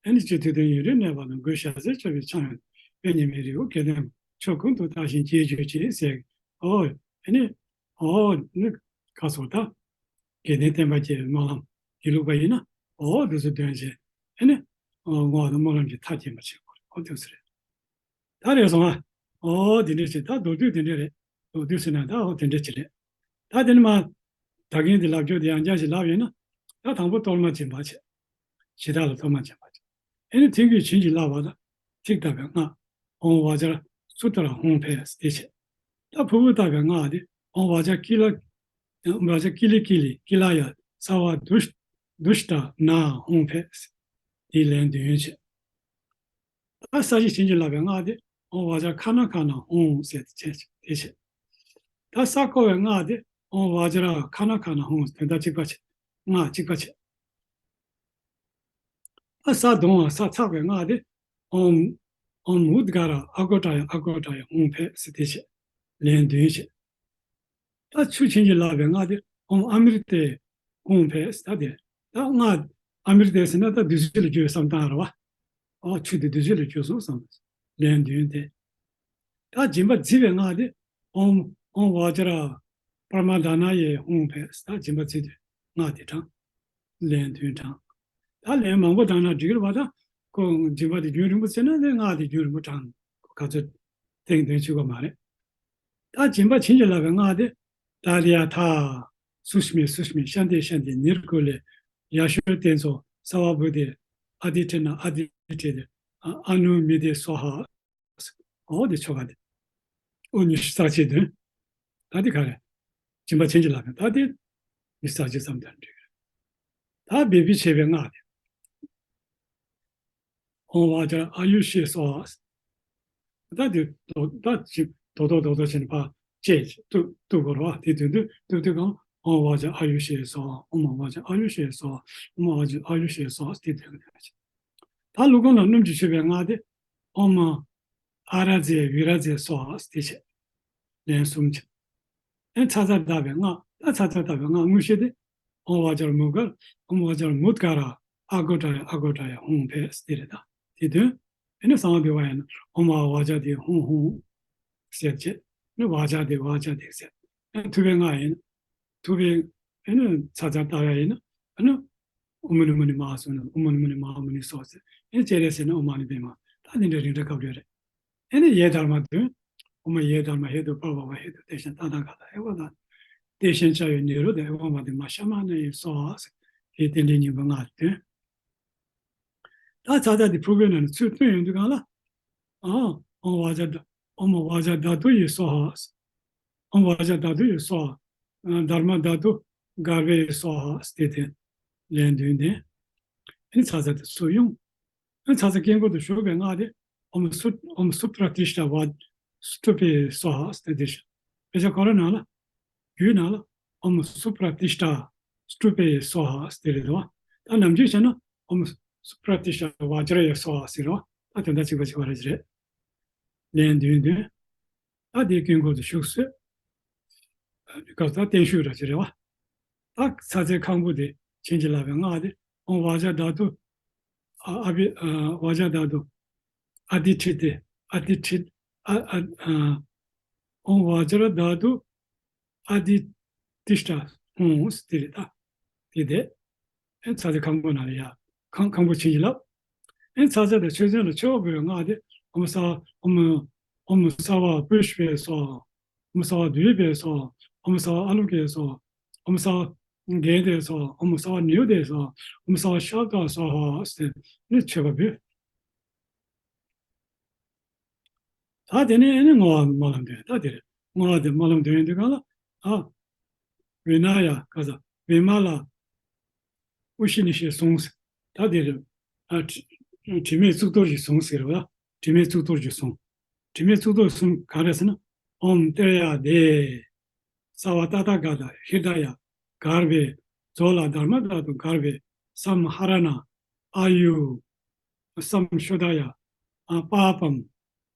ཨ་ནི་སྤྱི་མཐུས་དོན་ཡུན་རིང་གནས་པ་དང་། སྒོས་ཞལ་ཟས་མཆོད་པའི་ཕྱག་ཡོན་དཔལ་ཉི་མའི་རི་བོ་དགེ་ལྡན་ཕྱོགས་ཀུན་ཏུ་དར་ཞིང་རྒྱས་གྱུར་ཅིག་ཟེར། ཨོ། ཨ་ནི། ཨོ། ནི་ཁ་སོ་ད། དགེ་ལྡན་བསྟན་པ་སྐྱེ་བའི་སྨོན་ལམ་གྱི་ལུགས་པ་ཡིན་ན། ཨོ། དེ་ཚོ་འདོན་བྱས། ཨ་ནི། ཨོ། བསྔོ་བ་དང་སྨོན་ལམ་གྱི་མཐའ་རྒྱས་པ་བྱེད་དགོས་རེད། ཨོ། དེ་ཚོ་རེད། ད་རེད་སོང་ཨ། ཨོ། དེ་འདྲ་བྱས། ད་མདོར་བསྡུས་དེ་འདྲ་རེད། མདོར་བསྡུས་ཟེར་ན་ད་ཨོ་དེ་འདྲ་ཅིག་རེད། ད་དེ་ནི་མ། ད་གིན་དེ་ལབ་རྒྱུ་དེ་ཡང་བསྐྱར་ཞིག་ལབ་ཡོད་ན། ད་དང་པོ་གཏོར་མ་སྦྱིན་པ་བྱེད། ཞེ་དྲག་ལ་གཏོར་མ་སྦྱིན་པ་བྱེད། ཨ་ནི་ཐུན་གྱིས་བྱིན་གྱིས་བརླབས་པ་དང་། ཐིག་བཏབ་པའི་སྔགས། ཨོཾ་བཛྲ་སུ་ཏྲ་ཧཱུྃ་ཕཊ། དེ་བྱེད། ད་ཕུར་བུ་བཏབ་པའི་སྔགས་དེ། ཨོཾ་བཛྲ་ཀི་ལ། ཨོཾ་བཛྲ་ཀི་ལི་ཀི་ལི་ཀི་ལ་ཡ། སརྦ་དུཥྚ་དུཥྚ་ན་ཧཱུྃ་ཕཊ། དེ་ལན་བདུན་བྱེད། ད་ས་གཞི་བྱིན་གྱིས་བརླབས་པའི་སྔགས་དེ། ཨོཾ་བཛྲ་ཁ་ན་ཁ་ན་ཧཱུྃ་ཟེར་ཏེ་བྱེད། དེ་བྱེད། ད་ས་བསྐོར་བའི་སྔགས་དེ། ཨོཾ་བཛྲ་ཁ་ན་ཁ་ན་ཧཱུྃ། དོན་དག་གཅིག་པ་བྱེད། སྔགས་གཅིག་པ་བྱེད། ཨ། ས་བརྡུང་བ། ས་བརྡུང་བའི་སྔགས་དེ། ཨོཾ། ཨོཾ་ཨུདྒཱ་ར་ཨ་གྷོ་ཊ་ཡ་ཨ་གྷོ་ཊ་ཡ་ཧཱུྃ་ཕཊ་ཟེར་ཏེ་བྱེད། ལན་བདུན་བྱེད། ད་ཆུ་བྱིན་གྱིས་བརླབས་པའི་སྔགས་དེ། ཨོཾ་ཨ་མྲྀ་ཏེ་ཧཱུྃ་ཕཊ་ཟེར། ད་དེ། ད་སྔགས་ཨ་མྲྀ་ཏེ་ཟེར་ན་ད་བདུད་རྩི་ལ་གྱུར་བསམ་བཏང་ར་བ། ཨོ། ཆུ་དེ་བདུད་རྩི་ལ་གྱུར་སོང་བསམ། ལན་བདུན་དེ། ད་སྦྱིན་པ་བརྫི་བའི་སྔགས་དེ། ཨོཾ། ཨོཾ་བཛྲ་པར་མ་དྷ་ན་ཡེ་ཧཱུྃ་ཕཊ། ད་སྦྱིན་པ་བརྫི་དུས་སྔགས་དེ་བགྲང་། ལན་བདུན་བགྲང་། ད་ལན་མང་པོ་བགྲང་ན་འགྲིག་གི་རེད་པ། ད་ཁོ་སྦྱིན་པ་དེ་རྒྱུན་རིང་པོ་བརྩི་ན་དེ་སྔགས་དེ་རྒྱུན་རིང་པོ་བགྲང་དགོས། ག་ཚོད་ཐེངས་བདུན་བྱེད་དགོས་མ་རེད། ད་སྦྱིན་པ་བྱིན་གྱིས་བརླབས་པའི་སྔགས་དེ། ཏདྱ་ཐཱ། སུཥྨེ་སུཥྨེ་ཤཱནྟེ་ཤཱནྟེ་ནིརྒུ་ལེ་ཡ་ཤོ་ཏེ་ཛོ་སརྦ་བུ་ཏེ་ཨ་ཏི་ཊེ་ན་ཨ་ཏི་ཊེ་ཏེ་ཨ་ཨ་ནུ་མི་ཏེ་སྭཱ་ཧཱ། ཨོ་དེ་ཆོ་ག་དེ། ཨོ་ཉི་ཤུ་རྩ་གཅིག་འདོན། ད་དེ་ག་རེ། སྦྱིན་པ་བྱིན་གྱིས་བརླབས་པའི་ད་དེ་ཉི་ཤུ་རྩ་གཅིག་ཙམ་དང་འབྲེལ་གྱི་རེད། ད་འབད་པས་བྱས་པའི་སྔགས་དེ། ཨོཾ་བཛྲ་ཨ་ཡུ་ཤེ་སྭཱ་ཧཱ། ད་དེ་རྡོག་ད་ཅིག་རྡོག་རྡོག་རྡོག་རྡོག་བྱས་ནས་ཕར་བཅད་བཏུབ་བཏུབ་དགོས་རེད་བ། དེ་དོན་དུ་བཏུབ་དུས་གང་། ཨོཾ་བཛྲ་ཨ་ཡུ་ཤེ་སྭཱ་ཧཱ། ཨོཾ་བཛྲ་ཨ་ཡུ་ཤེ་སྭཱ་ཧཱ། ཨོཾ་བཛྲ་ཨ་ཡུ་ཤེ་སྭཱ་ཧཱ། དེ་དོན་དུ་བྱས། ད་ཀླུ་ཁང་ལ་སྣུམ་གྱིས་མཆོད་པའི་སྔགས་དེ། ཨོཾ་ཨ་ར་ཛེ་བི་ར་ཛེ་སྭཱ་ཧཱ། དེ་བྱས། ལན་གསུམ་བྱས། ཨེ་ཚ་ཚ་བཏབ་པའི་སྔགས། ད་ཚ་ཚ་བཏབ་པའི་སྔགས་དངོས་གཞི་དེ། ཨོཾ་བཛྲ་མུ་དཀར། ཨོཾ་བཛྲ་མུདྒྷ་ར་ཨ་གྷོ་ཊ་ཡ་ཨ་གྷོ་ཊ་ཡ་ཧཱུྃ་ཕཊ་དེ་རེད། ད་དེ་དོན། ཨེ་ནི་གསང་བ་འདུས་པ་ཡིན་ན། ཨོཾ་ཨ་བཛྲ་དེ་ཧཱུྃ་ཧཱུྃ་ཟེར་བྱས། ཨེ་ནི་བཛྲ་དེ་བཛྲ་དེ་ཟེར། ཨེ་ཐུབ་པའི་སྔགས་ཡིན་ན། ཐུབ་པའི། ཨེ་ནི་ཚ་ཚ་བཏབ་ཡ་ཡིན་ན། ཨེ་ནི། ཨོཾ་མ་ཎི་མ་ཎི་མ་ཧཱ་སོ་ན། ཨོཾ་མ་ཎི་མ་ཎི་མ་ཧཱ་མ་ཎི་སྭཱ་ཧཱ་ཟེར། ཨེ་ནི་སྤྱན་རས་གཟིགས་ནི་ཨོཾ་མ་ཎི་པདྨ། ད་འདི་འདྲ་རིང་འདྲ་སྐབས་རེ་རེ། ཨེ་ནི་ཡེ་དྷརྨ་འདོན། ཨོཾ་ཡེ་དྷརྨ་ཧེ་ཏུ་པ་བ་བ་ཧེ་ཏུ་ཏེ་ཤཱ་ཏ་ཐཱ་ག་ཏ་ཨེ་ཝ་ད། ཏེ་ཤཱན་ཙ་ཡེ་ནི་རོ་དྷ་ཨེ་ཝ་མ་དྷི་མ་ཤ་མ་ན་ཡེ་སྭཱ་ཧཱ་ཟེར། དེ་རྟེན་འབྲེལ་སྙིང་པོའི་སྔགས་འདོན། ད་ཚ་ཚ་དེ་ཕུར་བུའི་ནང་ནས་ཚུར་བཏོན་ཡོང་དུས་སྒང་ལ། ཨ། ཨོཾ་བཛྲ་ཨོཾ་བཛྲ་དྷཱ་ཏུ་ཡེ་སྭཱ་ཧཱ། ཨོཾ་བཛྲ་དྷཱ་ཏུ་ཡེ་སྭཱ་ཧཱ། དྷརྨ་དྷཱ་ཏུ་གརྦྷ་ཡེ་སྭཱ་ཧཱ་སྟེ་དེ་ལན་བདུན་ལྡན། ཨེ་ནི་ཚ་ཚ་དེ་ཚུར་ཡོང་། ཨེ་ནི་ཚ་ཚ་དཀྱིལ་འཁོར་དུ་ཞུགས་པའི་སྔགས་དེ། ཨོཾ་སུ་ཨོཾ་སུ་པྲ་ཏིཥྛ་ཝ་སྟུ་བྷེ་སྭཱ་ཧཱ་སྟེ་དེ་བྱས། དཔེ་ཆ་ཁོ་རང་ནང་ལ། རྒྱུད་ནང་ལ་ཨོཾ་སུ་པྲ་ཏིཥྛ་སྟུ་བྷེ་སྭཱ་ཧཱ་སྟེ་རེད་དོ། ད་ནམ་རྒྱུན་བྱས་ན་ཨོཾ་སུ་པྲ་ཏིཥྛ་ཝཛྲ་ཡེ་སྭཱ་ཧཱ་ཟེར་རོ། ད་དོན་དག་གཅིག་པ་གཅིག་པ་རེད་ཅི་རེད། ལན་བདུན་བདུན། ད་དེའི་དཀྱིལ་འཁོར་དུ་བཞུགས་སོ། སྐབས་ད་བརྟན་བཞུགས་ར་ཅི་རེད་བ། ད་ཚ་ཚའི་ཁང་བུ་དེ་བྱིན་གྱིས་བརླབས་པའི་སྔགས་དེ། ཨོཾ་བཛྲ་དྷཱ་ཏུ། ཨ་ཨ་བི་ཨ་བཛྲ་དྷཱ་ཏུ། ཨ་ཏི་ཊི་ཏེ། ཨ་ཏི་ཊི། ཨ་ཨ་ཨ། ཨོཾ་བཛྲ་དྷཱ་ཏུ། ཨ་ཏི་ཏིཥྛ་ཧཱུྃ་ཟེར་དེ་རེད་ད། དེ་དེ། ཨེ་ཚ་ཚ་ཁང་བུ་ནང་ལ་ཡ། ཁང་ཁང་བུ་བྱིན་གྱིས་བརླབས། ཨེ་ཚ་ཚ་དང་མཆོད་རྫས་ལ་མཆོད་པ་འབུལ་བའི་སྔགས་དེ། ཨོཾ་ས་ཨོཾ། ཨོཾ་སརྦ་པུཥྤེ་སྭཱ་ཧཱ། ཨོཾ་སརྦ་དྷཱུ་པེ་སྭཱ་ཧཱ། ཨོཾ་སརྦ་ཨ་ལོ་ཀེ་སྭཱ་ཧཱ། ཨོཾ་སརྦ། རྒན་དེ་སོགས་ཨོཾ་སརྦ་ནིའུ་དེ་སོགས་ཨོཾ་སརྦ་ཤབྡ་སྭཱ་ཧཱ་ཟེར་ནས་མཆོད་པ་འབུལ། ད་དེ་ནས་ཨ་ནི་བསྔོ་བ་སྨོན་ལམ་འདོན། ད་དེ་རེད། བསྔོ་བ་དེ་སྨོན་ལམ་འདོན་ཡོང་དུས་གང་ལ། ཨ། བི་མ་ལ་ག་ས་བི་མ་ལ་ཨུ་ཞི་ནི་ཤི་སོང་ཟེར། ད་དེ་རེད། ཨ། དྲི་དྲི་མེད་གཙུག་ཏོར་གྱི་གཟུངས་ཟེར་བ། དྲི་མེད་གཙུག་ཏོར་གྱི་གཟུངས། དྲི་མེད་གཙུག་ཏོར་གཟུངས་ག་རེ་ཟེར་ན། ཨོཾ་ཏྲྱ་ཡ་དྷཱིཿསརྦ་ཏ་ཐཱ་ག་ཏ་ཧྲྀ་ད་ཡ་གརྦྷེ་ཛྭ་ལ་དྷརྨ་དྷཱ་ཏུ་གརྦྷེ་སཾ་ཧ་ར་ཎ་ཨཱ་ཡུ་སཾ་ཤོ་དྷ་ཡ་ཨ་པཱ་པཾ་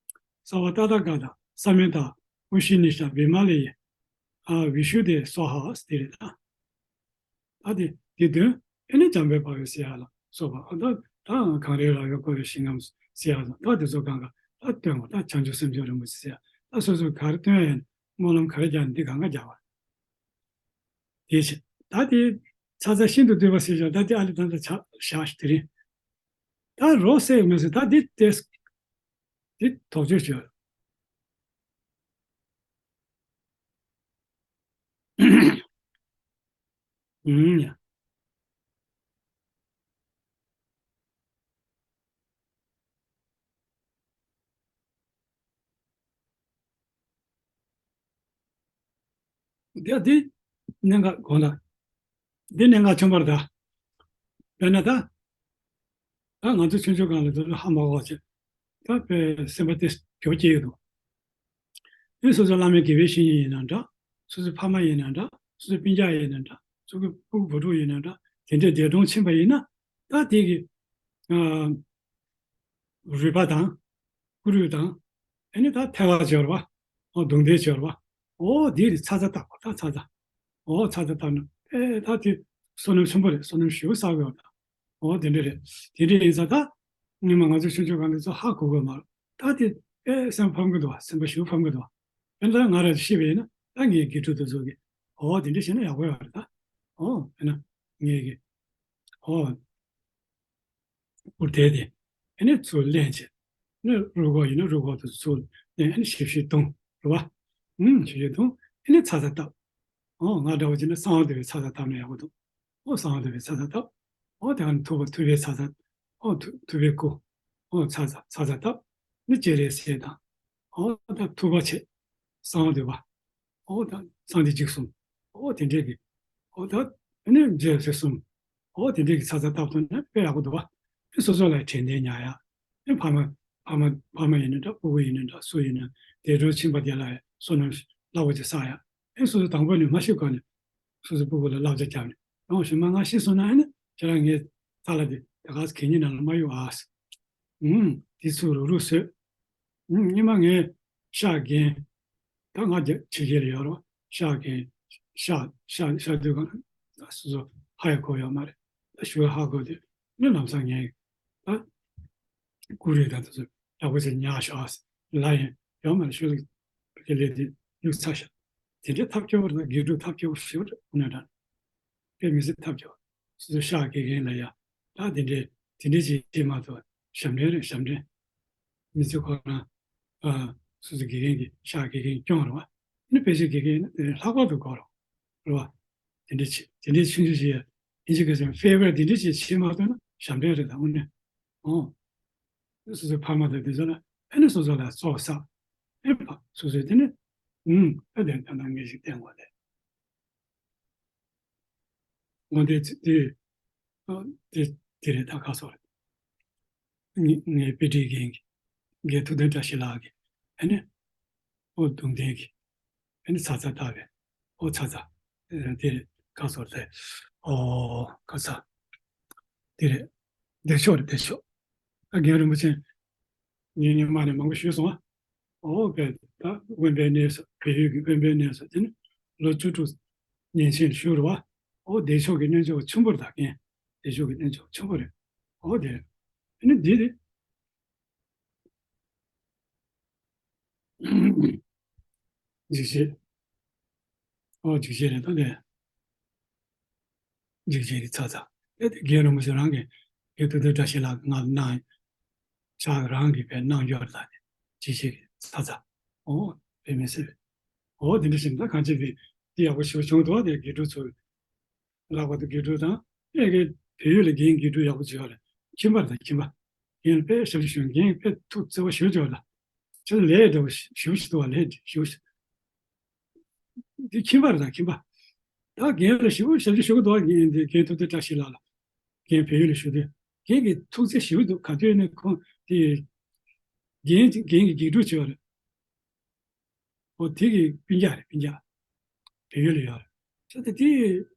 སརྦ་ཏ་ཐཱ་ག་ཏ་ས་མེ་ད་ཨུ་ཤི་ནི་ཤ་བི་མ་ལེ་ཡེ་ཨ་བི་ཤུ་དྷེ་སྭཱ་ཧཱ་ཟེར་དེ་རེད་ད། ད་དེ་དེ་དོན་ཨེ་ནི་འཇམ་དཔལ་དཔའ་བོས་ཟེར་ཡ་ལ་སོགས་པ། ཨ་ད་ད་གངས་རིའི་ར་བས་བསྐོར་བའི་ཞིང་ཁམས་ཟེར་ཡ་ལ་ད་དེ་ཚོ་གང་ག་ད་སྟོན་པ་ད་བྱང་ཆུབ་སེམས་མཆོག་རིན་པོ་ཆེ་ཟེར་ཡ་ད་སོ་སོས་ག་རེ་སྟོན་ཡ་ཡིན། སྨོན་ལམ་ག་རེ་རྒྱག་ནས་འདི་གང་ག་རྒྱག་པ། དེ་བྱས་ད་དེ་ཚ་ཚ་ཤིན་ཏུ་བསྡུས་པ་ཟེར་བཞག་ད་དེ་ཨ་ལི་ད་ད་ཆ་བཞག་དེ་རིང་ད་རོ་བསྲེགས་མི་ཟེར། ད་འདི་དེ་འདི་དོགས་གཅོད་བྱོས། ཨུམ་ཡ། འདི་འདི་གནད་འགག་གོ་ལ། འདི་གནད་འགག་ཆེན་པོ་རེད་ད། དཔེར་ན་ད། ད་ང་ཚོ་ཆུང་ཆུང་སྒང་ལ་འདི་ཚོ་ཧ་མ་གོ་བ་བྱས། ད་དཔེ་སེམས་པ་དེ་འགྱུར་བ་སྐྱེ་གི་འདུག་དེ་སོ་སོ་བླ་མའི་དགེ་བའི་བཤེས་གཉེན་ཡིན་ན་འདྲ། སོ་སོའི་ཕ་མ་ཡིན་ན་འདྲ། སོ་སོའི་སྤུན་ཀྱག་ཡིན་ན་འདྲ། སོ་སོའི་སྤུ་གུ་བུ་ཕྲུག་ཡིན་ན་འདྲ། དེ་འདྲས་འདས་གྲོངས་ཕྱིན་པ་ཡིན་ན། ད་དེ་གི་ཨ། རུས་པ་དང་། སྐུ་རུས་དང་། ཨ་ནི་ད་ཐལ་བ་སྦྱོར་བ། ཨོ་གདུང་འདེགས་སྦྱོར་བ། ཨོ་དེ་རེད། ཚ་ཚ་བཏབ་པ་ད་ཚ་ཚ། ཨོ་ཚ་ཚ་བཏབ་ན་ཨེ་ད་དེ་བསོད་ནམས་ཆེན་པོ་རེད། བསོད་ནམས་ཞེ་པོ་བསགས་ཡོད་ད། ཨོ་དེ་འདྲ་རེད། དེ་འདྲ་ཡིན་ཙང་ད་སྔོན་མ་ང་ཚོ་ཆུང་ཆུང་སྒང་དེ་ཚོ་ཧ་གོ་གི་མ་རེད། ད་དེ་ཨེ་སེམས་ཕམ་གི་འདུག་བ། སེམས་པ་ཞེ་པོ་ཕམ་གི་འདུག་བ། ཨེ་ད་ང་རང་ཤི་བ་ཡིན་ན་ད་ངའི་དགེ་ཕྲུག་དེ་ཚོ་གི་ཨོ་དེ་འདྲ་བྱས་ན་ཡག་པོ་ཡོད་རེད་ད། ཨོ་ཨེ་ན་ངའི་གི་ཨོ། སྐུར་དེད་དེ། ཨ་ནི་ཚུར་ལེན་བྱས། ཨ་ནི་རུས་ཁོག་ཡིན་ན་རུས་ཁོག་ཏུ་ཚུར་ལེན། ཨ་ནི་ཞིབ་ཞིབ་བརྡུང་། རེད་བ། ཨུམ་ཞིབ་ཞིབ་བརྡུང་། ཨ་ནི་ཚ་ཚ་བཏབ། ཨོ་ང་འདྲ་བོ་བྱས་ན་གསང་བ་འདུས་པའི་ཚ་ཚ་བཏབ་ན་ཡག་པོ་འདུག་ཨོ་གསང་བ་འདུས་པའི་ཚ་ཚ་བཏབ། ཨོ་དེ་ག་ནས་ཐུབ་པ་ཐུབ་པའི་ཚ་ཚ། ཨོ་ཐུ་ཐུབ་པའི་སྐུ། ཨོ་ཚ་ཚ་ཚ་ཚ་བཏབ། ཨ་ནི་སྤྱན་རས་གཟིགས་དང་། ཨོ་ད་ཐུབ་པ་བྱས། གསང་བ་འདུས་པ། ཨོ་ད་གསང་བདེ་འཇིགས་གསུམ། ཨོ་དེ་འདྲས་ཀྱི། ཨོ་ད་ཨ་ནི་རྗེ་བཙུན་གསུམ། ཨོ་དེ་འདྲས་ཀྱི་ཚ་ཚ་བཏབ་ཐུབ་ན་དཔེ་ཡག་པོ་འདུག་བ། ཨེ་སོ་སོ་ལ་དྲན་རྟེན་ཉར་ཡ། ཨེ་ཕ་མ་ཕ་མ་ཕ་མ་ཡིན་ན་འདྲ། སྤུ་གུ་ཡིན་ན་འདྲ། སུ་ཡིན་ན་འདྲ། འདས་གྲོངས་ཕྱིན་པ་དེ་ལ་བསོད་ནམས་རླབས་པོ་ཆེ་བསགས་ཡ། ཨེ་སོ་སོ་དང་པོ་ནས་མ་ཤི་གོང་ནས་སོ་སོའི་སྤུ་གུ་ལ་བསླབ་བྱ་བརྒྱབ་ནས། ཡང་ཞིག་མ་ང་ཤི་སོང་ན་ཨེ་ནི་ཁྱེད་རང་ངའི་ཚ་ལ་དེ་ད་ག་ས་གད་སྙིགས་ནང་ལ་མ་གཡུག་ཨ། ཨུམ་དེ་ཚུར་རུག་རུག་བཟོས། ཨུམ་སྔོན་མ་ངས་ཤ་རྒན། ད་ང་རྒྱ་ཕྱི་རྒྱལ་ལ་ཡོད་རེད་བ། ཤ་རྒན། ཤ་ཤ་ཤ་དུས་གང་ད་སོ་སོ་ཧ་ཡང་གོ་ཡོད་མ་རེད། ད་ཞུ་ཧ་གོ་དུས་ནི་ལམ་སང་ངས་ད་ཀུ་རེ་ད་དེ་ཚོ་ཡག་པོ་ཞིག་ཉར་ཤག་ཨ་ལ་ཡིན་ཡོད་མ་རེད། ཞུ་ལ་ལས་དེ་ལུགས་ཚ་ཤག་དེ་འདྲའི་ཐབས་སྐྱོ་བོ་རེད། དགེ་ཕྲུག་ཐབས་སྐྱོ་བོ་ཞེ་པོ་རེད། ཁོ་ན་ད་དཔེ་མི་སྲིད་ཐབས་སྐྱོ་བོ། སོ་སོ་ཤ་རྒན་རྒན་ལ་ཡ་ད་དེ་འདྲའི་དེ་འདྲའི་ཅིག་བྱེད་མ་ཐུབ། ཞབས་འདྲེན་རེད། ཞབས་འདྲེན། མི་ཚེ་ཁོ་རང་ཨ་སོ་སོ་དགེ་རྒན་གྱི་ཤག་དགེ་རྒན་སྐྱོང་རེད་བ། ནི་དཔེ་ཆའི་དགེ་རྒན་ནི་ལྷག་པར་དུ་དགོས་རེད་བ། དེ་འདྲའི་ཆེ་དེ་འདྲའི་ཆུང་ཆུང་ཞིག་ཡ་ཨིན་ཇི་སྐད་ཆ་ཕེ་ཝར་དེ་འདྲའི་ཞིག་བྱེད་མ་ཐུབ་ན་ཞབས་འདྲེན་རེད། ད་དངོས་གནས་ཨོ་སོ་སོའི་ཕ་མ་དང་དེ་ཚོ་ལ་ཨེ་ནི་སོ་སོ་ལ་ཚོགས་བསགས། ཨེ་ཕ་སོ་སོའི་དེ་ནི་ཨུམ་ཨེ་དེ་ད་ནང་ངེས་ཤིག་བསྟན་དགོས་ཏེ། འོ་དེ་དེ་དེ་དེ་རེད། ད་ཁ་སོ་རེད། ངས་ངས་དཔེ་ཁྲིད་མཁན་གྱི་རྒན་ཐུབ་བསྟན་བཀྲ་ཤིས་ལགས་ཀྱིས་ཨ་ནི་ཨོ་གདུང་རྟེན་གྱི་ཨ་ནི་ཚ་ཚ་བཏབ་པའི་ཨོ་ཚ་ཚ་དེ་རེད། ཁ་སོ་རེད། ཨོ་ཁ་ཚ་དེ་རེད། བདེ་མཆོག་རེད། བདེ་མཆོག་ཨ་རྒན་རིན་པོ་ཆེ་ངས་སྔོན་མ་ནས་མང་པོ་ཞུས་སོང་ཨ། ཨོ་བས་ད་དབེན་པའི་གནས་སུ་བལ་ཡུལ་གྱི་དབེན་པའི་གནས་སུ་དེ་ནི་ལོ་བཅུ་དྲུག་ཉིན་ཕྱིན་བཞུགས་རེད་བ། ཨོ་བདེ་མཆོག་གི་རྣལ་འབྱོར་པ་ཆེན་པོ་རེད། ད་རྒན་བདེ་མཆོག་གི་རྣལ་འབྱོར་པ་ཆེན་པོ་རེད། ཨོ་དེ་རེད། དེ་ནི་འདི་རེད། འཇིགས་བྱེད། ཨོ་འཇིགས་བྱེད་རེད་ད་དེ། འཇིགས་བྱེད་ཀྱི་ཚ་ཚ། དེ་དེ་རྒན་རིན་པོ་ཆེ་རང་གིས་རྒན་ཐུབ་བསྟན་བཀྲ་ཤིས་ལགས་ཀྱིས་ང་ལ་གནང་། ཕྱག་རང་གིས་བས་གནང་ཡོད་རེད། ད་དེ་འཇིགས་བྱེད་ཀྱི་ཚ་ཚ། ཨོ་དཔེ་མི་སྲིད། ཨོ་དེ་འདྲ་ཞིག་ད་གང་ཅི་བས་དེ་ཡག་པོ་ཞེ་པོ་བྱུང་འདུག་དེ་དགེ་ཕྲུག་ཚོ། ལྷག་པར་དུ་དགེ་ཕྲུག་དང་། ཨེ་གི་བལ་ཡུལ་ལ་རྒན་དགེ་ཕྲུག་ཡག་པོ་ཅིག་ཡོད་རེད། ཁྱིམ་པ་རེད་ད། ཁྱིམ་པ། རྒན་ལ་དཔེ་ཞབས་ཕྱི་ཞུ། རྒན་དཔེ་ཐུགས་བརྩེ་བ་ཞེ་པོ་ཅིག་ཡོད་རེད་ད། ཁྱོད་ལས་འདྲ་བོ་ཞེ་པོ་ཞིག་འདུག་བ། ལས་འདྲ་ཞེ་པོ་ཞིག་འདི་ཁྱིམ་པ་རེད་ད། ཁྱིམ་པ། ད་རྒན་ལ་ཞེ་པོ་ཞབས་ཕྱི་ཞུ་གི་འདུག་བ། རྒན་འདི་རྒན་ཐུབ་བསྟན་བཀྲ་ཤིས་ལགས་ལ། རྒན་བལ་ཡུལ་ལ་བཞུགས་དུས་རྒན་གྱི་ཐུགས་བརྩེ་ཞེ་པོ་འདུག་ག་དུས་ནས་ཁོང་དེ་རྒན་རྒན་གྱི་དགེ་ཕྲུག་བྱས་པ་རེད། འོ་དེ་གི་སྤུན་ཀྱག་རེད། སྤུན་ཀྱག་བལ་ཡུལ་ལ་ཡོད་རེད། ད་དེ་དེ་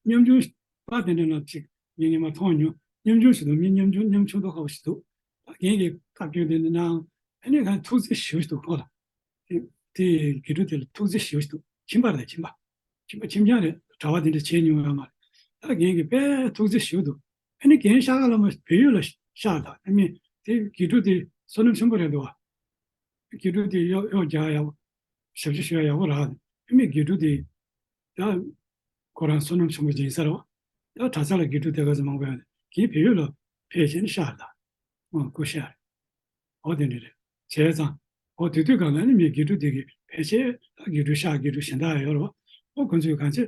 ཉམ་ཆུང་པ་དེ་འདྲ་ན་ཅིག་ངས་སྔོན་མ་མཐོང་མྱོང་། ཉམ་ཆུང་ཞིག་འདུག་མི་ཉམ་ཆུང་ཉམ་ཆུང་མདོག་ཁ་པོ་ཞིག་འདུག་ད་རྒན་གྱི་བཀའ་བཀྱོན་དེ་འདྲ་གནང་། ཨ་ནི་གང་ཐུགས་བརྩེ་ཞེ་པོ་ཞིག་འདུག་ཁོང་ལ། དེ་དེ་དགེ་ཕྲུག་དེ་ལ་ཐུགས་བརྩེ་ཞེ་པོ་ཞིག་འདུག་ཁྱིམ་པ་རེད། ཁྱིམ་པ། ཁྱིམ་པ་ཁྱིམ་རྐྱང་རེད། གྲྭ་པ་དེ་འདྲ་བྱེད་མྱོང་ཡོད་མ་རེད། ད་རྒན་གྱི་དཔེ་ཐུགས་བརྩེ་ཞེ་པོ་འདུག་ཨ་ནི་རྒན་ཤག་ལ་མ་བལ་ཡུལ་ལ་ཤག་ད་ཨ་ནི་དེ་དགེ་ཕྲུག་དེ་བསོད་ནམས་ཆེན་པོ་རེད་འདུག་བ། དགེ་ཕྲུག་དེ་གཡོག་གཡོག་རྒྱག་ཡག་པོ། ཞབས་ཕྱི་ཞུ་ཡག་ཡག་པོ་རག་ནས་ཕ་མས་དགེ་ཕྲུག་དེ་ད་ཁོ་རང་བསོད་ནམས་ཆེན་པོ་སྦྱིན་ས་རེད་བ། ད་གྲྭ་ས་ལ་དགེ་ཕྲུག་དེ་ག་ཚོད་མང་པོ་ཡོད་ནས་རྒན་བལ་ཡུལ་ལ་ཕེབས་བྱས་ནས་ཤག་ད་ཨང་སྐུ་ཤག་རེད། འོ་དེ་འདྲ་རེད། བྱས་ཙང་འོ་དེ་དུས་སྒང་ལ་ནི་མི་དགེ་ཕྲུག་དེ་གི་ཕལ་ཆེར་ད་དགེ་ཕྲུག་ཤག་དགེ་ཕྲུག་གཞན་དག་ཡོད་རེད་བ། འོ་ཁོ་ཚོས་གང་ཅི་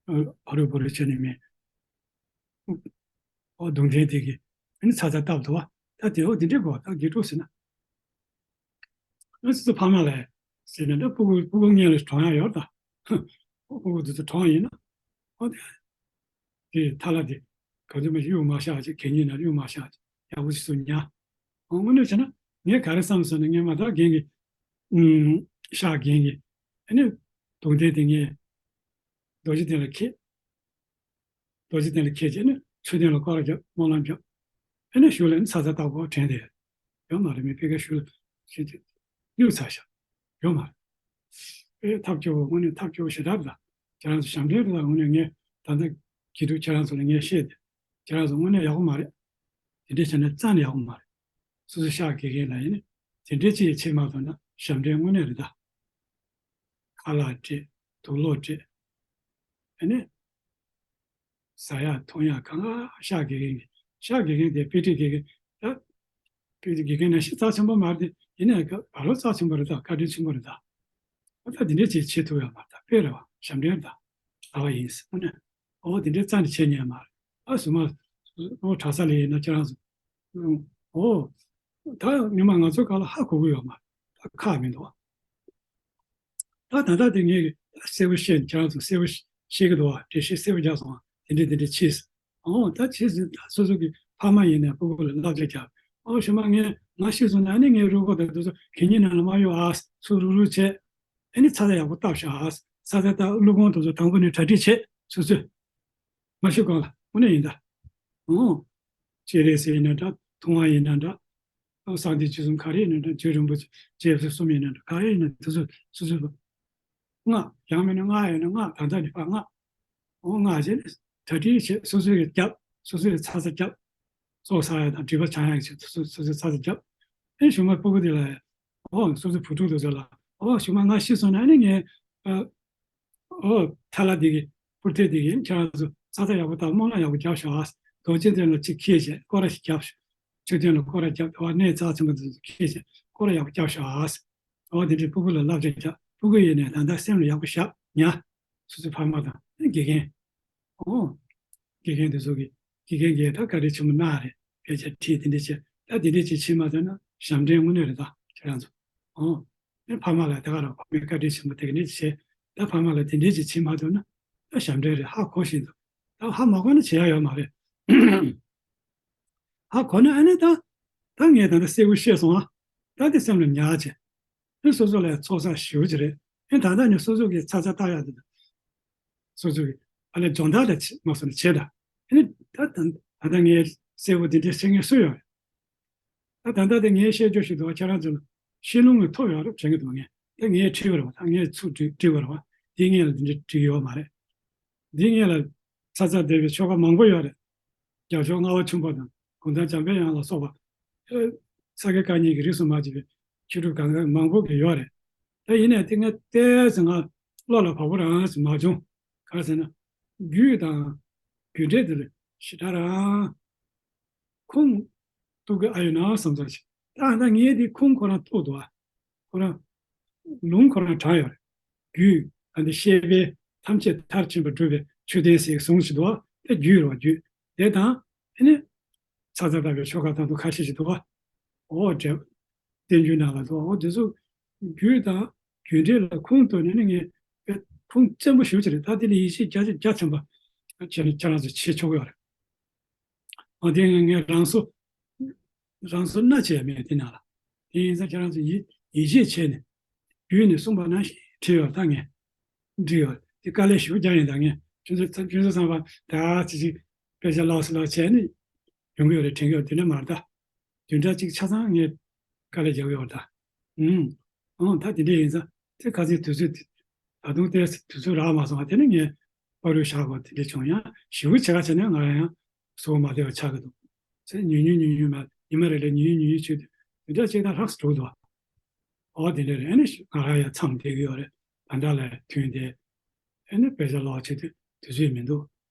ཨ་རུ་བོ་རུ་བྱས་ནས་མི་འོ་གདུང་རྟེན་དེ་གི་ཨ་ནི་ཚ་ཚ་བཏབ་འདུག་བ། ད་དེ་འོ་དེ་འདྲའི་གོ་ད་དགེ་ཕྲུག་ཟེར་ན། ཨ་ཙི་ཙི་ཕ་མ་ལ་ཟེར་ནས་ད་སྤུ་གུ་སྤུ་གུ་སྔོན་ལ་གྲོངས་ཡག་ཡོད་ད། སྤུ་གུ་དེ་ཚོ་གྲོངས་ཡིན་ན། འོ་དེ་དེ་ཐ་ལ་དེ་ག་ཚོད་མ་གཡུག་མ་བཞག་ཅིག་གད་སྙིགས་ནང་གཡུག་མ་བཞག་ཅིག་ཡག་པོ་ཞིག་བཟོ་ཉར། འོ་དངོས་གནས་བྱས་ན་ངས་ག་རེ་བསམ་སོང་ན་སྔོན་མ་ད་རྒན་གྱི་ཨུམ་ཤག་རྒན་གྱི་ཨ་ནི་གདུང་རྟེན་དེ་ངས་རྡོ་རྗེ་གདན་ལ་འཁྱེར། རྡོ་རྗེ་གདན་ལ་འཁྱེར་བྱས་ནས་མཆོད་རྟེན་ལ་སྐོར་ར་བརྒྱབ། སྨོན་ལམ་བརྒྱབ། ཨ་ནི་གཞུག་ལ་ནི་ཚ་ཚ་བཏབ་དགོས་དྲན་ཏེ། ཡོད་མ་རེད། མི་ཕ་གིའི་གཞུག་ལ་ཞིག་གཉུག་ཚར་ཤག་ཡོད་མ་རེད། ཨེ་ཐབས་སྐྱོ་བོ་དངོས་གནས་ཐབས་སྐྱོ་བོ་ཞེ་དྲག་རེད་ད། ཁྱེད་རང་ཚོ་ཞབས་འདྲེན་རེད་ད། དངོས་གནས་ངས་ད་ལྟ་དགེ་ཕྲུག་ཁྱེད་རང་ཚོ་ལ་ངས་བཤད་དེ། ཁྱེད་རང་ཚོ་དངོས་གནས་ཡག་པོ་མ་རེད། དེ་འདྲས་བྱས་ན་རྩ་ནས་ཡག་པོ་མ་རེད། སོ་སོ་ཤག་དགེ་རྒན་ལ་ཡིན་ན་དེ་འདྲས་ཅིག་བྱེད་མ་ཐུབ་ན་ཞབས་འདྲེན་དངོས་གནས་རེད་ད། ཁ་ལག་སྤྲད། དུག་ལོག་སྤྲད། ཨ་ནི། ཟ་ཡག་འཐུང་ཡག་གང་ག་ཤག་དགེ་རྒན་གྱིས། ཤག་དགེ་རྒན་དེ་དཔེ་ཁྲིད་དགེ་རྒན་ད། དཔེ་དེ་དགེ་རྒན་ནང་བཞིན་རྩ་ཆེན་པོ་མ་རེད་དེ། ཡིན་ནའི་ག་ག་ལོ་རྩ་ཆེན་པོ་རེད་ད། བཀའ་དྲིན་ཆེན་པོ་རེད་ད། ཨ་ད་དེ་འདྲས་ཅིག་བྱེད་ཐུབ་ཡོད་མ་རེད་ད། དཔེ་རེད་བ། ཞབས་འདྲེན་རེད་ད། གྲྭ་པ་ཡིན་ཟེར་དངོས་གནས། ཨོ་དེ་འདྲས་རྩ་ནས་བྱེད་ཉན་མ་རེད། ཨ་སུ་མ། ཨོ་གྲྭ་ས་ལ་ཡིན་ན་ཁྱེད་རང་ཚོ། ཨོ། ད་ཉི་མ་ང་ཚོའི་སྐབས་ལ་ཧ་གོ་གི་ཡོད་མ་རེད། ད་ཁག་མི་འདུག་བ། ད་ད་ལྟ་དེ་ངས་གསལ་པོ་བཤད། ཁྱེད་རང་ཚོ་གསལ་པོ་ཤེས་ཀྱི་འདུག་བ། འགྲེལ་བཤད་གསལ་པོ་རྒྱག་སོང་བ། དེ་འདྲས་དེ་འདྲས་བྱས་ཟེར། ཨོ་ད་བྱས་ཟིན། ད་སོ་སོ་གི་ཕ་མ་ཡིན་ནའི་སྤུ་གུ་ལ་བསླབ་བྱ་རྒྱག་ཨོ་ཞུ་མ་ངས་ང་ཤི་སོང་ན་ཨ་ནི་ངའི་རུས་ཁོག་དང་དེ་ཚོ་གད་སྙིགས་ནང་ལ་མ་གཡུག་ཨ། ཚུར་རུག་རུག་བྱས། ཨ་ནི་ཚ་ཚ་ཡག་པོ་བཏབ་ཤག་ཨ། ཚ་ཚ་ད་ཀླུ་གོང་དེ་ཚོ་དང་པོ་ནས་གྲ་སྒྲིག་བྱས་སོ་སོས། མ་ཤི་གོང་ལ་དངོས་གནས་ཡིན་ད། ཨོ། སྤྱན་རས་གཟིགས་ཡིན་ན་འདྲ། ཐུབ་དབང་ཡིན་ན་འདྲ། ཨོ་གསང་བདེ་ཆོས་གསུམ་ག་རེ་ཡིན་ན་འདྲ། རྗེ་རིན་པོ་ཆེ་རྗེ་བཙུན་གསུམ་ཡིན་ན་འདྲ། ག་རེ་ཡིན་ན་དེ་ཚོ་སོ་སོས་སྔགས་ཡང་མིན་ན་སྔགས་ཡིན་ན་སྔགས་ད་ལྟ་ནས་ཕར་སྔགས། ཨོ་སྔགས་བྱས་ནས་གྲ་སྒྲིག་བྱས། སོ་སོས་རྒྱབ། སོ་སོས་ཚ་ཚ་རྒྱབ། སྲོག་ཟ་ཡག་དང་སྒྲིབ་པ་སྦྱང་ཡག་ཆེད་དུ་སོ་སོས་ཚ་ཚ་རྒྱབ། ཨེ་གཞུག་མ་སྤུ་གུ་དེ་ལ་ཨོ་སོ་སོའི་བུ་ཕྲུག་དེ་ཚོ་ལ་ཨོ་གཞུག་མ་ང་ཤི་སོང་ན་ཨ་ནི་ངས་ཨ། ཨོ་ཐ་ལ་འདི་གི་པུར་ཐེ་འདི་གི་ཁྱེད་རང་ཚོ་ཚ་ཚ་ཡག་པོ་བཏབ། སྨོན་ལམ་ཡག་པོ་རྒྱབ་ཤོག་ཨ། རྡོ་རྗེ་གདན་ལ་གཅིག་འཁྱེར་བྱས་སྐོར་ར་ཞིག་རྒྱབ་ཤོག་མཆོད་རྟེན་ལ་སྐོར་ར་རྒྱབ། དེ་བ་གནས་རྩ་ཆེན་པོ་འདི་ཚོ་འཁྱེར་བྱས་སྐོར་ར་ཡག་པོ་རྒྱབ་ཤོག་ཨ། ཨོ་དེ་འདྲའི་སྤུ་གུ་ལ་བསླབ་བྱ་རྒྱབ། སྤུ་གུ་ཡིན་ནའི་ད་ལྟ་སེམས་ལ་ཡག་པོ་བཞག་ཉར། སོ་སོའི་ཕ་མ་དང་དགེ་རྒན། ཨོ། དགེ་རྒན་དེ་ཚོ་གི་དགེ་རྒན་གྱིས་ད་བཀའ་དྲིན་ཆེན་པོ་གནང་རེད། ཕལ་ཆེར་ཁྲིད་དེ་འདྲ་བྱས། ད་དེ་འདྲ་ཅིག་བྱེད་མ་ཐུབ་ན་ཞབས་འདྲེན་དངོས་གནས་རེད་ད་ཁྱེད་རང་ཚོ། ཨོ། ཨེ་ཕ་མ་ལ་དེ་ག་རང་ཕ་མའི་བཀའ་དྲིན་ཆེན་པོ་དེ་ག་འདྲ་ཅིག་བྱས། ད་ཕ་མ་ལ་དེ་འདྲ་ཅིག་བྱེད་མ་ཐུབ་ན་ད་ཞབས་འདྲེན་རེད། ཧ་གོ་བཞིན་འདུག་ད་ཧ་མ་གོ་ན་བྱེད་ཡག་ཡོད་མ་རེད། ཧ་གོ་ན་ཨ་ནི་ད། ད་ངས་ད་ལྟ་གསལ་པོ་བཤད་སོང་ཨ། ད་དེ་སེམས་ལ་ཉར་བྱས། ཨེ་སོ་སོ་ལ་ཚོགས་བསགས་ཞེ་པོ་ཅིག་རེད། ཨེ་ད་ལྟ་ནས་སོ་སོ་གི་ཚ་ཚ་ལྟ་ཡག་དེ་དང་། སོ་སོ་གི་ཨ་ལས་སྦྱོང་བརྡར་ལ་བྱེད་མ་སོང་ན་བྱེད་ད། ཨེ་ནི་ད་ད་ད་ལྟ་ངས་གསལ་པོ་འདི་འདྲའི་བཤད་མཁན་སུ་ཡོད་རེད། ད་ད་ལྟ་དེ་ངས་བཤད་རྒྱུ་ཞིག་འདུག་བ། ཁྱེད་རང་ཚོ་ལ་བཤད་ལུང་གི་ཐོབ་ཡོད་རེད་དྲན་གྱི་འདུག་ངས་ད་ངས་བྲིས་པ་རེད་བ། ད་ངས་ཚུར་བྲིས་བྲིས་པ་རེད་བ། འདིའི་སྔོན་ལ་འདི་འདྲ་བྲིས་ཡོད་མ་རེད། འདིའི་སྔོན་ལ་ཚ་ཚ་སྡེ་པའི་ཆོ་ག་མང་པོ་ཡོད་རེད། རྒྱལ་མཆོག་ལྔ་པ་ཆེན་པོ་དང་གུང་ཐང་འཇམ་དཔལ་དབྱངས་ལ་སོགས་པ། ཨེ་ས་དགེ་བཀའ་རྙིང་གི་རིས་སུ་མ་ཆད་པའི་ཆོས་སྒྲུབ་གང་ག་མང་པོ་གི་ཡོད་རེད། ད་ཡིན་ནའི་དེ་ངས་ཏོག་ཙམ་ང་བློ་ལ་བབས་པོ་རང་ཞིག་མ་བྱུང་། ག་རེ་ཟེར་ན། རྒྱུད་དང་རྒྱུད་འགྲེལ་དེ་ལ་ཞེ་དྲག་རང་ཁུངས་གཏུག་གི་ཨ་ཡོད་ན་བསམ་ཙམ་ཞིག་ད་ད་ངས་དེ་ཁུངས་ཁོ་རང་གཏུག་འདུག་ཨ། ཁོ་རང་ལུང་ཁོ་རང་དྲངས་ཡོད་རེད། རྒྱུད་ཨ་འདི་བཤད་པས་ཐམས་ཅད་མཐར་ཕྱིན་པ་སྒྲུབ་པའི་ཆོས་སྟོན་ཟེར་གསུངས་ཤིག་འདུག་ཨ། དེ་རྒྱུད་རེད་བ། རྒྱུད་དེ་དང་། ཨ་ནི་ཚ་ཚ་ལྟ་བུའི་ཆོ་ག་དང་དུ་ཁ་ཤས་ཤིག་འདུག་བ། ཨོ་བྲལ། བསྟན་འགྱུར་ནང་ལ་འདུག་ཨོ་དེ་ཚོ་རྒྱུད་དང་རྒྱུད་འགྲེལ་ལ་ཁུངས་གཏུགས་ནས་ནི་ངས་ཁུངས་བཙན་པོ་ཞེ་པོ་ཅིག་རེད། ད་དེ་ལ་ཡིད་ཆེས་རྒྱ་རྒྱ་ཆེན་པོ་བྱས་ནས་ཁྱེད་རང་ཚོས་བྱེད་ཆོག་གི་ཡོད་རེད། ཨ་དེ་ངས་ངས་རང་སོ་རང་སོ་སྣ་བྱས་མེད་དེ་ནང་ལ། དེ་ཡིན་ཙང་ཁྱེད་རང་ཚོས་ཡིད་ཡིད་ཆེས་བྱས་ནས་རྒྱུད་ནས་གསུངས་པ་ནང་བཞིན་བྲིས་ཡོད། ད་ངས་འབྲི་ཡོད། དེ་དཀའ་ལས་ཞེ་པོ་རྒྱག་ཡིན། ད་ངས་ཁྱོད་ཚོ་ཁྱོད་ཚོ་ཚང་མ་ད་ཅི་ཅིག་དཔེ་ཆ་ལོགས་སུ་ལོགས་བྱས་ནས་ཡོང་གི་ཡོད་རེད། དྲན་གྱི་ཡོད། དེ་འདྲ་མ་རེད་ད། བདུན་ཕྲག་གཅིག་ཆ་ཚང་ངས་དཀའ་ལས་རྒྱག་གི་ཡོད་རེད་ད། ཨུམ། ཨང་། ད་དེ་འདྲ་ཡིན་ཙང་དེ་ཁ་སང་དུས་ཚོད་དེ་ད་དུང་ཏོག་ཙམ་དུས་ཚོད་རག་མ་སོང་བ། དེ་ནི་ངས་བར་དུ་བཞག་དགོས་དེ་འདྲ་བྱུང་། ཡང་ཞེ་པོ་བྱེད་ཁ་བྱས་ན་ང་ཡང་བཟོ་མ་བདེ་བ་ཆགས་ཀྱི་འདུག་ཚེ་ཉུང་ཉུང་ཉུང་ཉུང་མ་ཉི་མ་རེ་ལ་ཉུང་ཉུང་ཉུང་ཉུང་བྱེད་དུས་དེ་འདྲ་བྱེད་ན་ལྷག་སུ་འགྲོ་གི་འདུག་ཨོ་དེ་འདྲ་རེད། ཨ་ནི་ང་རང་ཡང་མཚམས་བསྡད་ཀྱི་ཡོད་རེད། ད་ལྟ་ལ་ཐོན་ཏེ་ཨ་ནི་དཔེ་ཆ་ཀློག་བྱེད་དུས་དུས་ཚོད་མི་འདུག་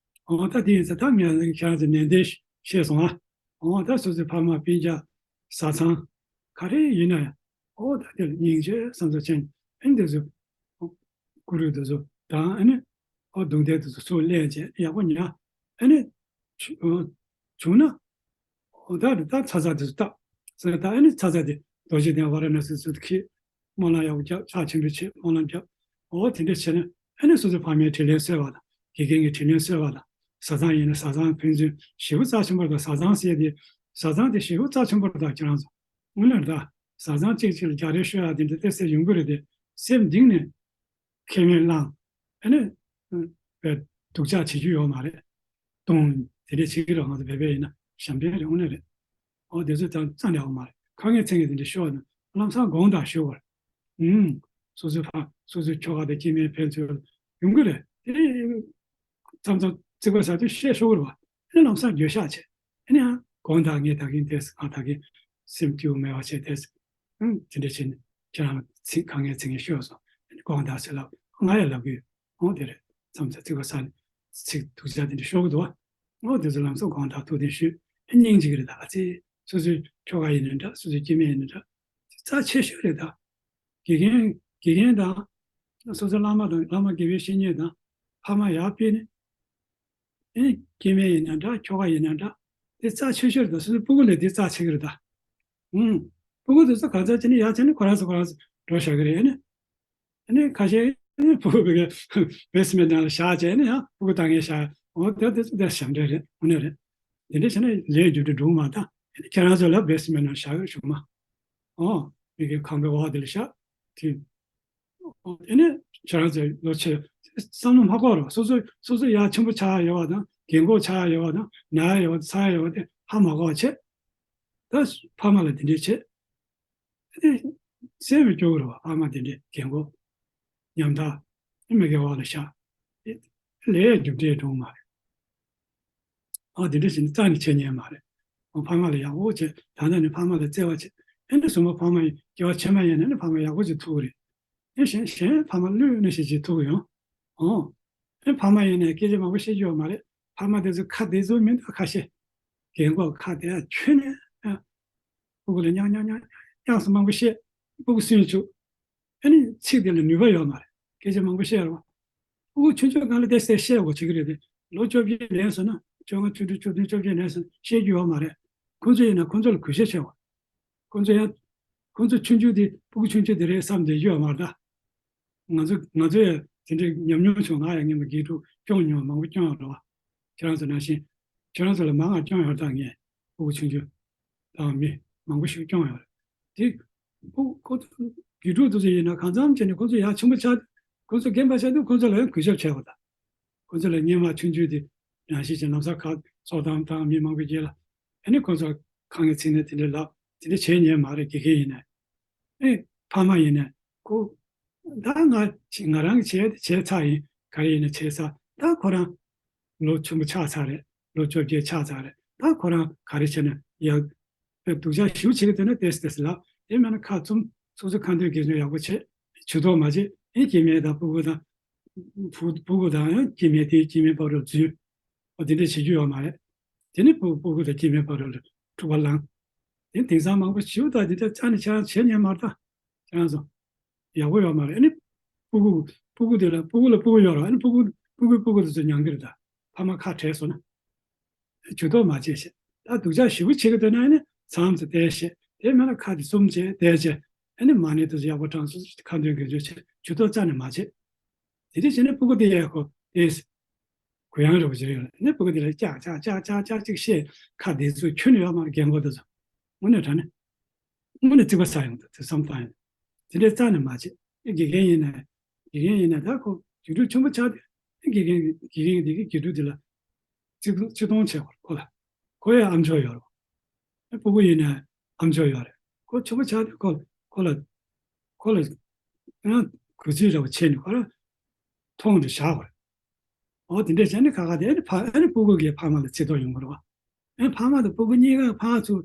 ཨོ་ད་དེ་ཡིན་ཙང་ད་ངས་ཁྱེད་རང་ཚོ་ནན་ཏན་བཤད་སོང་ཨ། ཨོ་ད་སོ་སོའི་ཕ་མ་སྤུན་ཀྱག་བཟའ་ཚང་ག་རེ་ཡིན་ན་ཡང་། ཨོ་ད་དེ་ལ་སྙིང་རྗེ་བསམ་ཚུལ་ཅན་ཨ་ནི་དེ་ཚོ་ཀུ་རུ་དེ་ཚོ་དང་ཨ་ནི་ཨོ་གདུང་རྟེན་དེ་ཚོ་ཚུར་ལེན་བྱས་ཡག་པོ་ཉར། ཨ་ནི་བྱུང་ན་ཨོ་ད་ད་ཚ་ཚ་དེ་ཚོ་བཏབ་ཟེར། ད་ཨ་ནི་ཚ་ཚ་དེ་རྡོ་རྗེ་གདན་ཝཱ་ར་ཎ་སི་ཚུར་འཁྱེར། སྨོན་ལམ་ཡག་པོ་རྒྱབ། ཕྱག་ཆེན་པོ་བྱེད། སྨོན་ལམ་རྒྱབ། ཨོ་དེ་འདྲ་བྱས་ན་ཨ་ནི་སོ་སོའི་ཕ་མའི་དྲིན་ལན་གསོས་པ་དང་། དགེ་རྒན་གྱི་དྲིན་ལན་གསོས་པ་དང་། བཟའ་ཚང་ཡིན་ན་བཟའ་ཚང་ཕན་ཚུན་ཞེ་པོ་རྩ་ཆེན་པོ་རེད་ད། བཟའ་ཚང་ཟེར་དེ་བཟའ་ཚང་དེ་ཞེ་པོ་རྩ་ཆེན་པོ་རེད་ད། ཁྱེད་རང་ཚོ་དངོས་གནས་རེད་ད། བཟའ་ཚང་གཅིག་གཅིག་ལ་རྒྱག་རེས་ཤོར་ཡ་དེ་འདྲ་ཏོག་ཙམ་ཡོང་གི་རེད་དེ། སེམས་གཏིང་ནས་ཁས་མི་བླངས། ཨ་ནི་བས་སྡུག་ཅག་བྱེད་རྒྱུ་ཡོད་མ་རེད། གཏོང་དེ་འདྲ་བྱེད་ཀྱི་རེད། ང་ཚོ་བོད་པ་ཡིན་ན་ཞབས་འདྲེན་རེད། དངོས་གནས་རེད། ཨོ་དེ་ཚོ་ཙང་ཙང་ལས་འོང་མ་རེད། དཀའ་ངལ་འཚོལ་མཁན་དེ་འདྲ་ཤོར་ན་ལམ་སང་དགོངས་དག་ཞུ་བར། ཨུམ། སོ་སོའི་ཕ་སོ་སོའི་ཁྱོ་ག་དང་སྐྱེ་དམན་ཕན་ཚུན་ཡོང་གི་རེད་དེ། མཚམས་མཚམས་རྩིག་པ་ཟ་དུས་བཤད་ཤོར་གི་རེད་བ། ཨ་ནི་ལམ་སང་འགྱོད་བཤགས་བྱས། ཨ་ནི་ཡང་དགོངས་དག་ངས་ད་གིན་དེ་ང་ད་གིན་སེམས་སྐྱིད་པོ་མེད་པ་བྱས་དེ། ཨུམ། དེ་འདྲ་བྱས་ནས་ཁྱེད་རང་ཚིག་དཀའ་ངལ་འཚོལ་མཁན་ཤོར་སོང་། ཨ་ནི་དགོངས་དག་ཟེར་ལབ། ང་ཡང་ལབ་གི་ཡོད། ཨོ་དེ་རེད། མཚམས་མཚམས་རྩིག་པ་ཟ་ནས་ཚིག་སྡུག་ཅག་དེ་འདྲ་ཤོར་གི་འདུག་བ། ཨོ་དེ་ཚོ་ལམ་སང་དགོངས་དག་ཐུགས་བདེན་ཞུས། ཨེ་སྙིང་རྗེ་གི་རེད་ད། ཨ་ཙི། སོ་སོའི་ཁྱོ་ག་ཡིན་ན་འདྲ། སོ་སོའི་སྐྱེ་དམན་ཡིན་ན་འདྲ། རྩ་ཆེ་ཤོས་རེད་ད། དགེ་རྒན་དགེ་རྒན་དང་། སོ་སོའི་བླ་མ་དང་བླ་མ་དགེ་བའི་བཤེས་གཉེན་དང་ཕ་མ་ཡར་ཕེབས་ནས། ཨེ་སྐྱེ་དམན་ཡིན་ན་འདྲ། ཁྱོ་ག་ཡིན་ན་འདྲ། དེ་རྩ་ཆེ་ཤོས་རེད་ད། སོ་སོའི་སྤུ་གུ་ལས་དེ་རྩ་ཆེ་གི་རེད་ད། ཨུམ། སྤུ་གུ་དེ་ཚོ་གང་ཚ་བྱས་ནས་ཡར་བྱས་ནས་ཁོ་རང་ཚོ་ཁོ་རང་ཚོ་འགྲོ་བཞག་གི་རེད། ཨེ་ནི། ཨ་ནི་ཁ་ཤས་ནི་སྤུ་གུ་བེ་སི་མེན་ནང་ལ་བཞག་བྱས་ནས་ཡང་སྤུ་གུ་ལྟ་མཁན་བཞག་འོ་དེ་དེ་ཚོ་དེ་ཞབས་འདྲེན་རེད། དངོས་གནས་རེད། དེ་འདྲ་བྱས་ན་ལས་རྒྱུ་འབྲས་འགྲུབ་མ་ད། ཨ་ནི་ཁྱེད་རང་ཚོ་ལ་བེ་སི་མེན་ནང་བཞག་བྱུང་མ། ཨོ། མི་གི་ཁང་པའི་འོག་དེ་ལ་བཞག་དེ། ཨ་ནི་ཁྱེད་རང་ཚོ་ལོ་ཆེ་བསམ་བློ་མ་འཁོར་རོགས། སོ་སོ་སོ་སོ་ཡར་ཆེན་པོ་ཆགས་ཡོད་པ་དང་། རྒན་གོག་ཆགས་ཡོད་པ་དང་། ན་ཡོད་པ་ཚ་ཡོད་པ་དེ་ཧ་མ་གོ་བ་བྱེད། ད་ཕ་མ་ལ་དེ་འདྲས་བྱེད། དེ་སེམས་སྐྱོ་གི་རེད་བ། ཨ་མ་དེ་འདྲས་རྒན་གོག་ཉམ་ཐག་མི་དགེ་བ་ལ་བཞག་དེ་ལས་རྒྱུ་འབྲས་འགྲོ་གི་མ་རེད། ཨ་དེ་འདྲས་བྱས་ནས་རྩ་ནས་བྱེད་ཉན་མ་རེད། ཨ་ཕ་མ་ལ་ཡག་པོ་བྱེད། ད་ལྟ་ནས་ཕ་མ་ལ་བརྩེ་བ་བྱེད། ཨེ་འདྲ་སོང་བ་ཕ་མ་ཡིན་སྐྱེ་བ་ཕྱི་མ་ཡིན་ན་ནི་ཕ་མ་ཡག་པོ་ཅིག་ཐུག་གི་རེད། ཨེ་གཞན་གཞན་ཕ་མ་བློས་ནི་ཞིག་ཅིག་ཐུག་གི་ཡོང་། ཨོ། ཨེ་ཕ་མ་ཡིན་ནས་སྐད་ཆ་མང་པོ་བཤད་རྒྱུ་ཡོད་མ་རེད། ཕ་མ་དེ་ཚོ་ཁ་བདེ་ཚོད་མི་འདུག་ཁ་ཤས། རྒན་གོག་ཁ་བདེ་ཡ་ཁྱོན་ནས་ཨ། སྤུ་གུ་ལ་ཉག་ཉག་ཉག་ཉག་སུ་མང་པོ་བཤད། སྤུ་གུ་སུན་བཅུག་ཨ་ནི་ཚིག་དེ་ལ་ནུས་པ་ཡོད་མ་རེད། སྐད་ཆ་མང་པོ་བཤད་རོགས། སྤུ་གུ་ཆུང་ཆུང་སྒང་ལ་དེ་སེ་བཤད་དགོས་བྱེད་ཀྱི་རེད་དེ། ལོ་བཅོ་བརྒྱད་ལན་སོང་ན། བཅོ་ལྔ་བཅུ་དྲུག་བཅུ་བདུན་བཅོ་བརྒྱད་ལན་སོང་ན་བཤད་རྒྱུ་ཡོད་མ་རེད། ཁོང་ཚོ་ཡིན་ན་ཁོང་ཚོ་ལ་གུས་ཞབས་བྱེད་དགོས། ཁོང་ཚོ་ཡང་། ཁོང་ཚོ་ཆུང་ཆུང་དེ་སྤུ་གུ་ཆུང་ཆུང་དེ་རེད་བསམ་བསྡད་རྒྱུ་ཡོད་མ་རེད་ད། ང་ཚོ་ང་ཚོ་ཡང་དེ་འདྲའི་ཉམས་མྱོང་བྱུང་། ང་ཡང་སྔོན་མ་དགེ་ཕྲུག་སྐྱོང་མྱོང་། མང་པོ་སྐྱོང་ཡོད་རེད་བ། ཁྱེད་རང་ཚོ་ནང་བཞིན། ཁྱེད་རང་ཚོ་ལ་མང་ང་སྐྱོང་ཡོད་རེད་ད། ངས་སྤུ་གུ་ཆུང་ཆུང་དང་མི་མང་པོ་ཞིག་སྐྱོང་ཡོད་རེད་དེ། ཁོ་ཁོ་ཚོ་དགེ་ཕྲུག་དེ་ཚོ་ཡིན་ན་གང་འཚམ་བྱས་ནས་ཁོ་ཚོ་ཡར་ཆེན་པོ་ཆགས། ཁོ་ཚོ་རྒན་པ་ཆགས་དུས་ཁོ་ཚོ་ལ་ཡང་གུས་ཞབས་བྱས་པ་དང་། ཁོ་ཚོ་ལ་སྔོན་མ་ཆུང་ཆུང་དེ་ནང་བཞིན་བྱས་ལམ་སང་ཁ་ཚོགས་གཏམ་དང་མི་མང་པོ་རྗེས་ལ་ཨ་ནི་ཁོ་ཚོ་ཁ་ངན་ཚིག་ངན་དེ་འདྲ་ལབ། དེ་འདྲ་བྱས་ཉན་མ་རེད། དགེ་རྒན་ཡིན་ན། ཨེ་ཕ་མ་ཡིན་ན་ཁོ། ད་ང་ང་རང་གི་བྱས་བྱས་ཚར་ཡིན། ག་རེ་ཡིན་ན་བྱས་ཚར། ད་ཁོ་རང་ལོ་ཆེན་པོ་ཆགས་ཚར་རེད། ལོ་བཅོ་བརྒྱད་ཆགས་ཚར་རེད། ད་ཁོ་རང་ག་རེ་བྱས་ན་ཡག་སྡུག་ཅག་ཞེ་པོ་བྱེད་ཀྱི་འདུག་ན་ཏོག་ཙམ་ཏོག་ཙམ་ལབ། དེ་མིན་ན་ཁ་བཙུམ། སོ་སོ་ཁ་འདོན་དགེ་སྦྱོང་ཡག་པོ་བྱེད། ཇུས་གཏོགས་མ་བྱེད། ཨེ་སྐྱེ་དམན་དང་སྤུ་གུ་དང་། བུ་སྤུ་གུ་དང་ཡང་སྐྱེ་དམན་དེ་སྐྱེ་དམན་བར་དུ་རྫུན། འོ་དེ་འདྲ་བྱེད་རྒྱུ་ཡོད་མ་རེད། དེ་ནི་སྤུ་སྤུ་གུ་དང་སྐྱེ་དམན་བར་དུ་འཁྲུག་པ་ལངས། དེ་དེང་སང་མང་པོ་ཞེ་པོ་དང་དེ་འདྲ་རྩ་ནས་ཁྱེད་རང་བྱེད་ཉན་མ་རེད་ད། ཁྱེད་རང་ཚོ་ཡག་པོ་ཡོད་མ་རེད། ཨ་ནི་སྤུ་གུ་སྤུ་གུ་དེ་ལ་སྤུ་གུ་ལ་སྤུ་གུ་ཡོད་རེད། ཨ་ནི་སྤུ་གུ་སྤུ་གུའི་སྤུ་གུ་དེ་ཚོ་མྱང་གི་རེད་ད། ཕ་མ་ཁ་བྲལ་སོང་ན། ཇུས་གཏོགས་མ་བྱེད་ཞེས། ད་སྡུག་ཅག་ཞེ་པོ་བྱེད་ཀྱི་འདུག་ན་ཨ་ནི་མཚམས་སུ་བསྡད་ཞེས། དེ་མིན་ན་ཁ་དེ་བཙུམ་བྱས་བསྡད་བྱས། ཨ་ནི་མ་ཎི་དེ་ཚོ་ཡག་པོ་བགྲང་སོང་ཁ་འདོན་དགེ་སྦྱོར་བྱས། ཇུས་གཏོགས་རྩ་ནས་མ་བྱེད། དེ་འདྲ་བྱས་ནས་སྤུ་གུ་དེ་ཡས་ཁོ་དེས་གུ་ཡངས་རེ་བ་ཅིག་རེད། ཨ་ནི་སྤུ་གུ་དེ་ལ་ཅག་ཅག་ཅག་ཅག་ཅག་ཅིག་བཤད། ཁ་བདེ་ཚུལ་ཁྱོན་ནས་ཡོད་མ་རེད། རྒན་གོག་དེ་ཚོ་དངོས་གནས་དྲང་གནས་དངོས་གནས་རྩིག་པ་ཟ་ཡོང་འདུག་དེ་བསམ་བཏང་ཡོང་། དེ་འདྲའི་རྩ་ནས་མ་བྱེད། དགེ་རྒན་ཡིན་ན། དགེ་རྒན་ཡིན་ན་ད་ཁོ་དགེ་ཕྲུག་ཆུང་པོ་ཆགས་དུས་དགེ་རྒན་དགེ་རྒན་དེ་གི་དགེ་ཕྲུག་དེ་ལ་ཅིག་ཅིག་མཐོང་བྱེད་དགོས་ཁོ་ལ། ཁོ་ཡང་ཨམ་ཅོག་ཡོད་རེད། ཨ་སྤུ་གུ་ཡིན་ན་ཨམ་ཅོག་ཡོད་རེད། ཁོ་ཆུང་པོ་ཆགས་དུས་ཁོ་ཁོ་ལ་ཁོ་ལ་ཡང་གུས་བརྩི་འདྲ་བོ་བྱས་ནས་ཁོ་ལ་མཐོང་དུ་བཞག་དགོས་རེད། འོ་དེ་འདྲས་བྱས་ནས་ཁ་ཁ་དེ་ཨ་ནི་ཕ་ཨ་ནི་སྤུ་གུ་གིས་ཕ་མ་ལ་བརྩེ་དོགས་ཡོང་གི་རེད་བ། ཨ་ནི་ཕ་མ་དང་སྤུ་གུ་གཉིས་ཀ་ཕར་ཚུར་